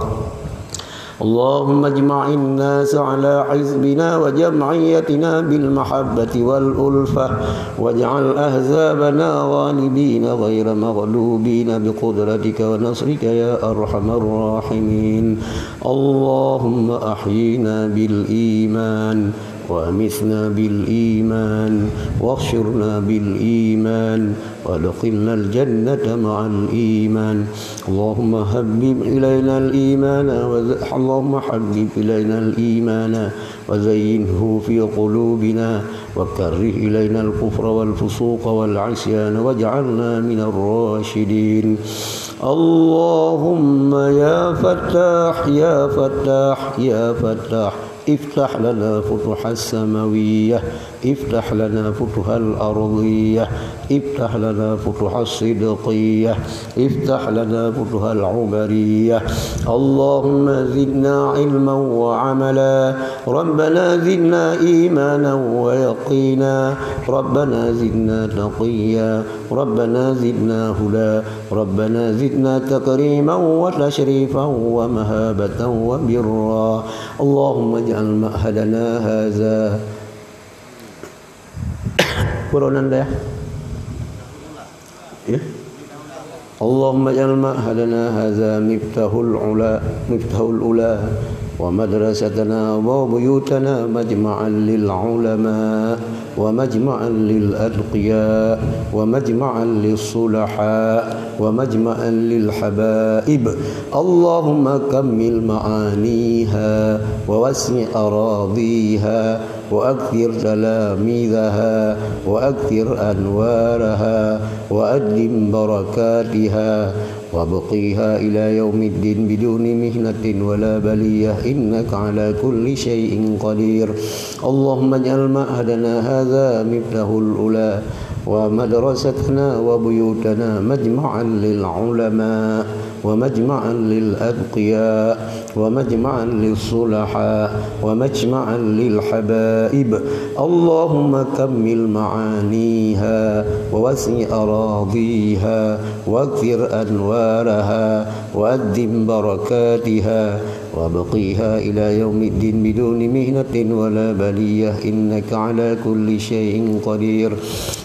اللهم اجمع الناس على حزبنا وجمعيتنا بالمحبة والألفة، واجعل أحزابنا غالبين غير مغلوبين بقدرتك ونصرك يا أرحم الراحمين. اللهم أحينا بالإيمان، وأمتنا بالإيمان، واحشرنا بالإيمان، وأدخلنا الجنة مع الإيمان. اللهم حبب إلينا الإيمان وز-، اللهم حبب إلينا الإيمان وزينه في قلوبنا، وكره إلينا الكفر والفسوق والعصيان، واجعلنا من الراشدين. اللهم يا فتاح، يا فتاح، يا فتاح، افتح لنا فتوح السماوية، افتح لنا فتوح الأرضية، افتح لنا فتوح الصدقية، افتح لنا فتوح العمرية. اللهم زدنا علما وعملا. ربنا زدنا إيمانا ويقينا. ربنا زدنا تقيا. ربنا زدنا هدى. ربنا زدنا تكريما وتشريفا ومهابة وبرا. اللهم اجعل معهدنا هذا Peuronan deh. اللهم اجعل معهدنا هذا مفتاح العلا، مفتاح العلا، ومدرستنا وبيوتنا مجمعا للعلماء، ومجمعا للأتقياء، ومجمعا للصلحاء، ومجمعا للحبائب. اللهم كمل معانيها، ووسع أراضيها، وأكثر تلاميذها، وأكثر أنوارها، وأدم بركاتها، وأبقها إلى يوم الدين بدون محنة ولا بلية، إنك على كل شيء قدير. اللهم اجعل معهدنا هذا مفتاح العلا، ومدرستنا وبيوتنا مجمعا للعلماء، ومجمعا للأتقياء، ومجمعا للصلحاء، ومجمعا للحبائب. اللهم كمل معانيها، ووسع أراضيها، وأكثر أنوارها، وأدم بركاتها، وأبقها إلى يوم الدين بدون محنة ولا بلية، إنك على كل شيء قدير.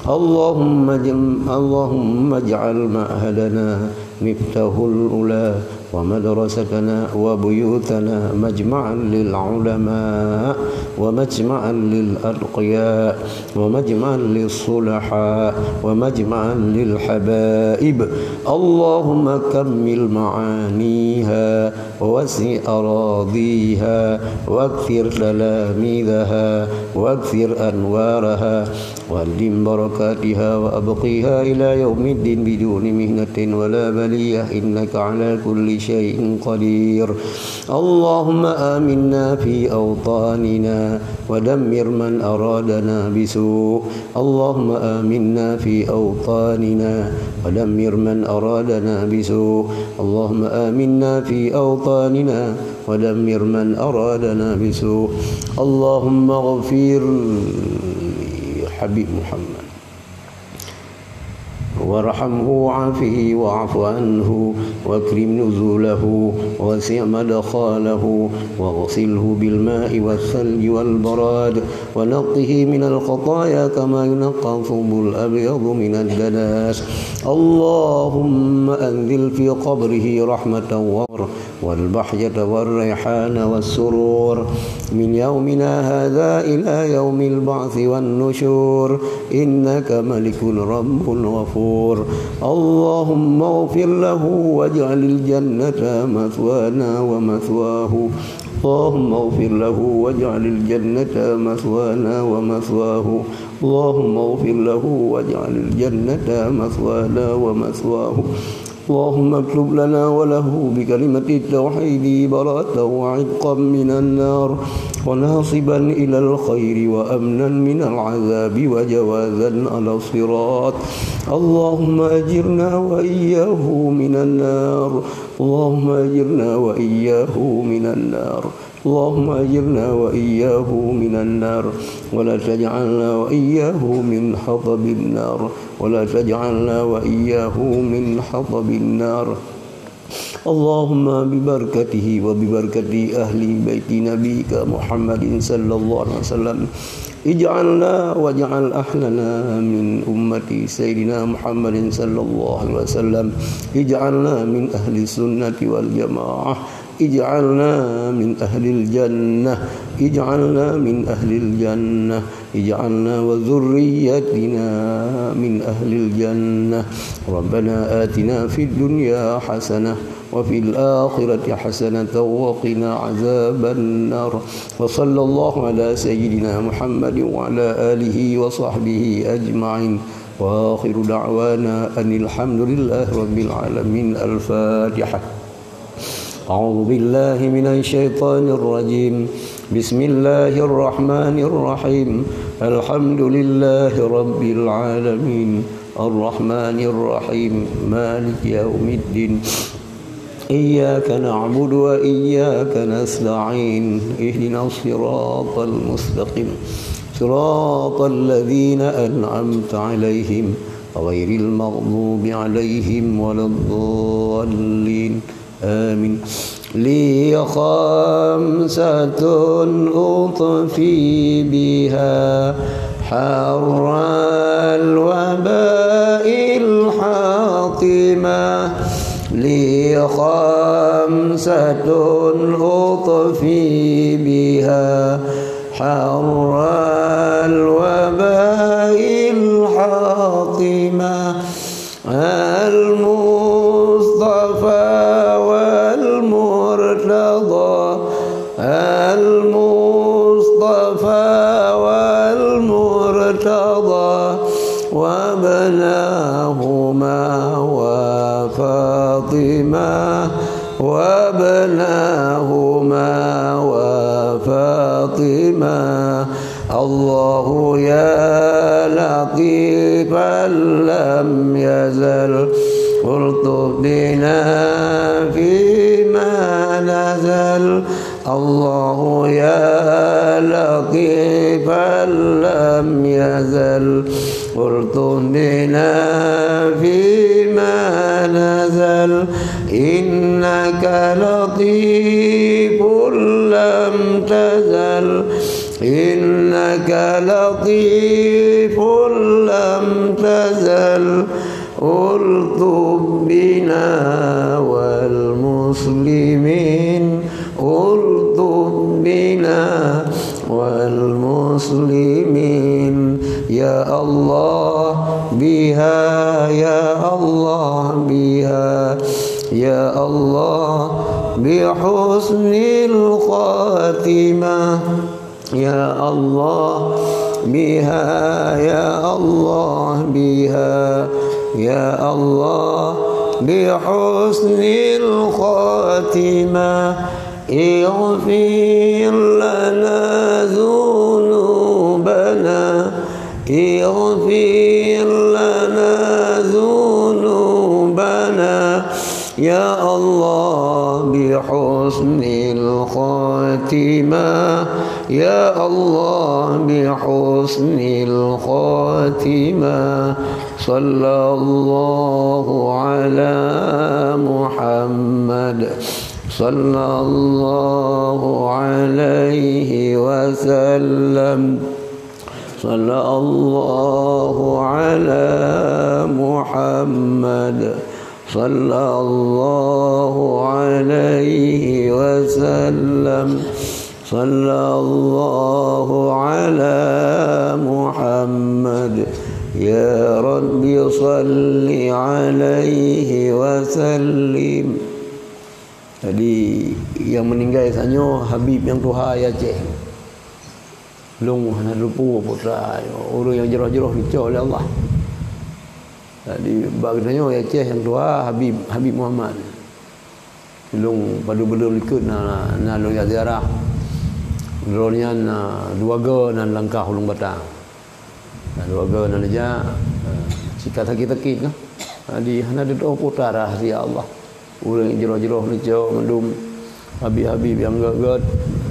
اللهم اجعل، اللهم اجعل معهدنا مفتاح العلا، ومدرستنا وبيوتنا مجمعا للعلماء، ومجمعا للأتقياء، ومجمعا للصلحاء، ومجمعا للحبائب. اللهم كمل معانيها، ووسع أراضيها، وأكثر تلاميذها، وأكثر أنوارها، وأدم بركاتها، وأبقها إلى يوم الدين بدون محنة ولا بلية، إنك على كل شيء قدير. اللهم آمنا في أوطاننا، ودمر من أرادنا بسوء. اللهم آمنا في أوطاننا، ودمر من أرادنا بسوء. اللهم آمنا في أوطاننا، ودمر من أرادنا بسوء. اللهم اغفر لحبيب محمد، وارحمه وعافه واعف عنه، وأكرم نزله، ووسع مدخله، واغسله بالماء والثلج والبراد، ونقه من الخطايا كما ينقى الثوب الأبيض من الدنس. اللهم أنزل في قبره رحمة وغفرة والبهجة والريحان والسرور من يومنا هذا إلى يوم البعث والنشور، إنك ملك رب غفور. اللهم اغفر له واجعل الجنة مثوانا ومثواه. اللهم اغفر له واجعل الجنة مثوانا ومثواه. اللهم اغفر له واجعل الجنة مثوانا ومثواه. اللهم اكتب لنا وله بكلمة التوحيد براءة وعتقا من النار، وناصبا إلى الخير وأمنا من العذاب وجوازا على الصراط. اللهم أجرنا وإياه من النار. اللهم أجرنا وإياه من النار. اللهم أجرنا وإياه من النار، ولا تجعلنا وإياه من حطب النار، ولا تجعلنا وإياه من حطب النار. اللهم ببركته وببركة أهل بيت نبيك محمد صلى الله عليه وسلم، اجعلنا واجعل أهلنا من أمة سيدنا محمد صلى الله عليه وسلم، اجعلنا من أهل السنة والجماعة، اجعلنا من أهل الجنة، اجعلنا من أهل الجنة، اجعلنا وذريتنا من أهل الجنة. ربنا آتنا في الدنيا حسنة وفي الآخرة حسنة وقنا عذاب النار. وصلى الله على سيدنا محمد وعلى آله وصحبه أجمعين. وآخر دعوانا أن الحمد لله رب العالمين. الفاتحة. أعوذ بالله من الشيطان الرجيم. بسم الله الرحمن الرحيم. الحمد لله رب العالمين. الرحمن الرحيم. مالك يوم الدين. إياك نعبد وإياك نستعين. اهدنا الصراط المستقيم. صراط الذين أنعمت عليهم غير المغضوب عليهم ولا الضالين. آمين. لي خمسة أطفي بها حر الوباء الحاضر. خمسة أطفي بها حر الوباء الحاطمة. المصطفى والمرتضى، المصطفى والمرتضى، وابناهما وفاطمة، وابناهما وفاطمة. الله يا لطيفا لم يزل، الطف بنا فيما نزل. الله يا لطيفا لم يزل، الطف بنا فيما نزل. إنك لطيف لم تزل، إنك لطيف لم تزل، الطف بنا والمسلمين، الطف بنا والمسلمين. يا الله بها، يا الله بها، يا الله بحسن الخاتمة. يا الله بها، يا الله بها، يا الله بحسن الخاتمة. اغفر لنا ذنوبنا، اغفر لنا ذنوبنا، يا الله بحسن الخاتمة، يا الله بحسن الخاتمة. صلى الله على محمد، صلى الله عليه وسلم. صلى الله على محمد، صلى الله عليه وسلم، صلى الله على محمد. يا رب صل عليه وسلم. Jadi, nyang meuninggai tanyoe Habib nyang tuha di Aceh. Lôn hana teupeu putra, ureueng nyang jroh-jroh geucok lé Allah. Jadi, bak geutanyoe di Aceh nyang tuha Habib, Habib Muhammad. Lôn padub buleuen likot na, na lôn jak ziarah. Droeneuh nyan na dua goe na lam kah Ulueng Batang. Na dua goe na neujak, eh, cit ka sakét-sakét kah. Jadi, hana teupeu putra rahsia Allah. Ureueng jroh-jroh neucok mandum, habib-habib nyang gét-gét,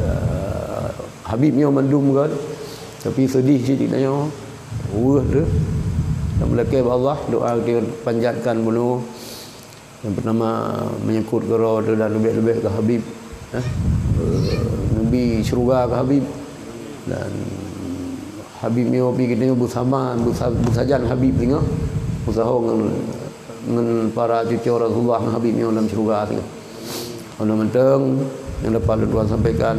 eh, habib nyoe mandum gét, tapi seudeh cit tanyoe, weueh teuh. Dan meulakée bak Allah, doa geutanyoe panjatkan bunoe. Nyang peutama meunyeukot keudroe teuh dan leubeh-leubeh keu habib, eh, neubi syeuruga keu habib. Dan habib nyoe pih geutanyoe beusama, beusa-, beusajan habib singoh, beusaho ngon ngon para cucoe Rasulullah ngon habib nyoe lam syeuruga singoh. Nyoe mantong nyang dapat lôn tuan sampaikan.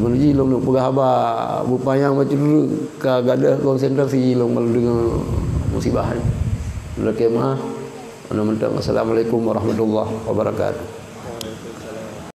Ngon jih lôn neuk peugah haba beupanyang bacut, ka gadôh konsentrasi lôn ban lôn deungoe musibah nyoe. Lôn lakée meu'ah. Nyoe mantong, assalamualaikum warahmatullahi wabarakatuh.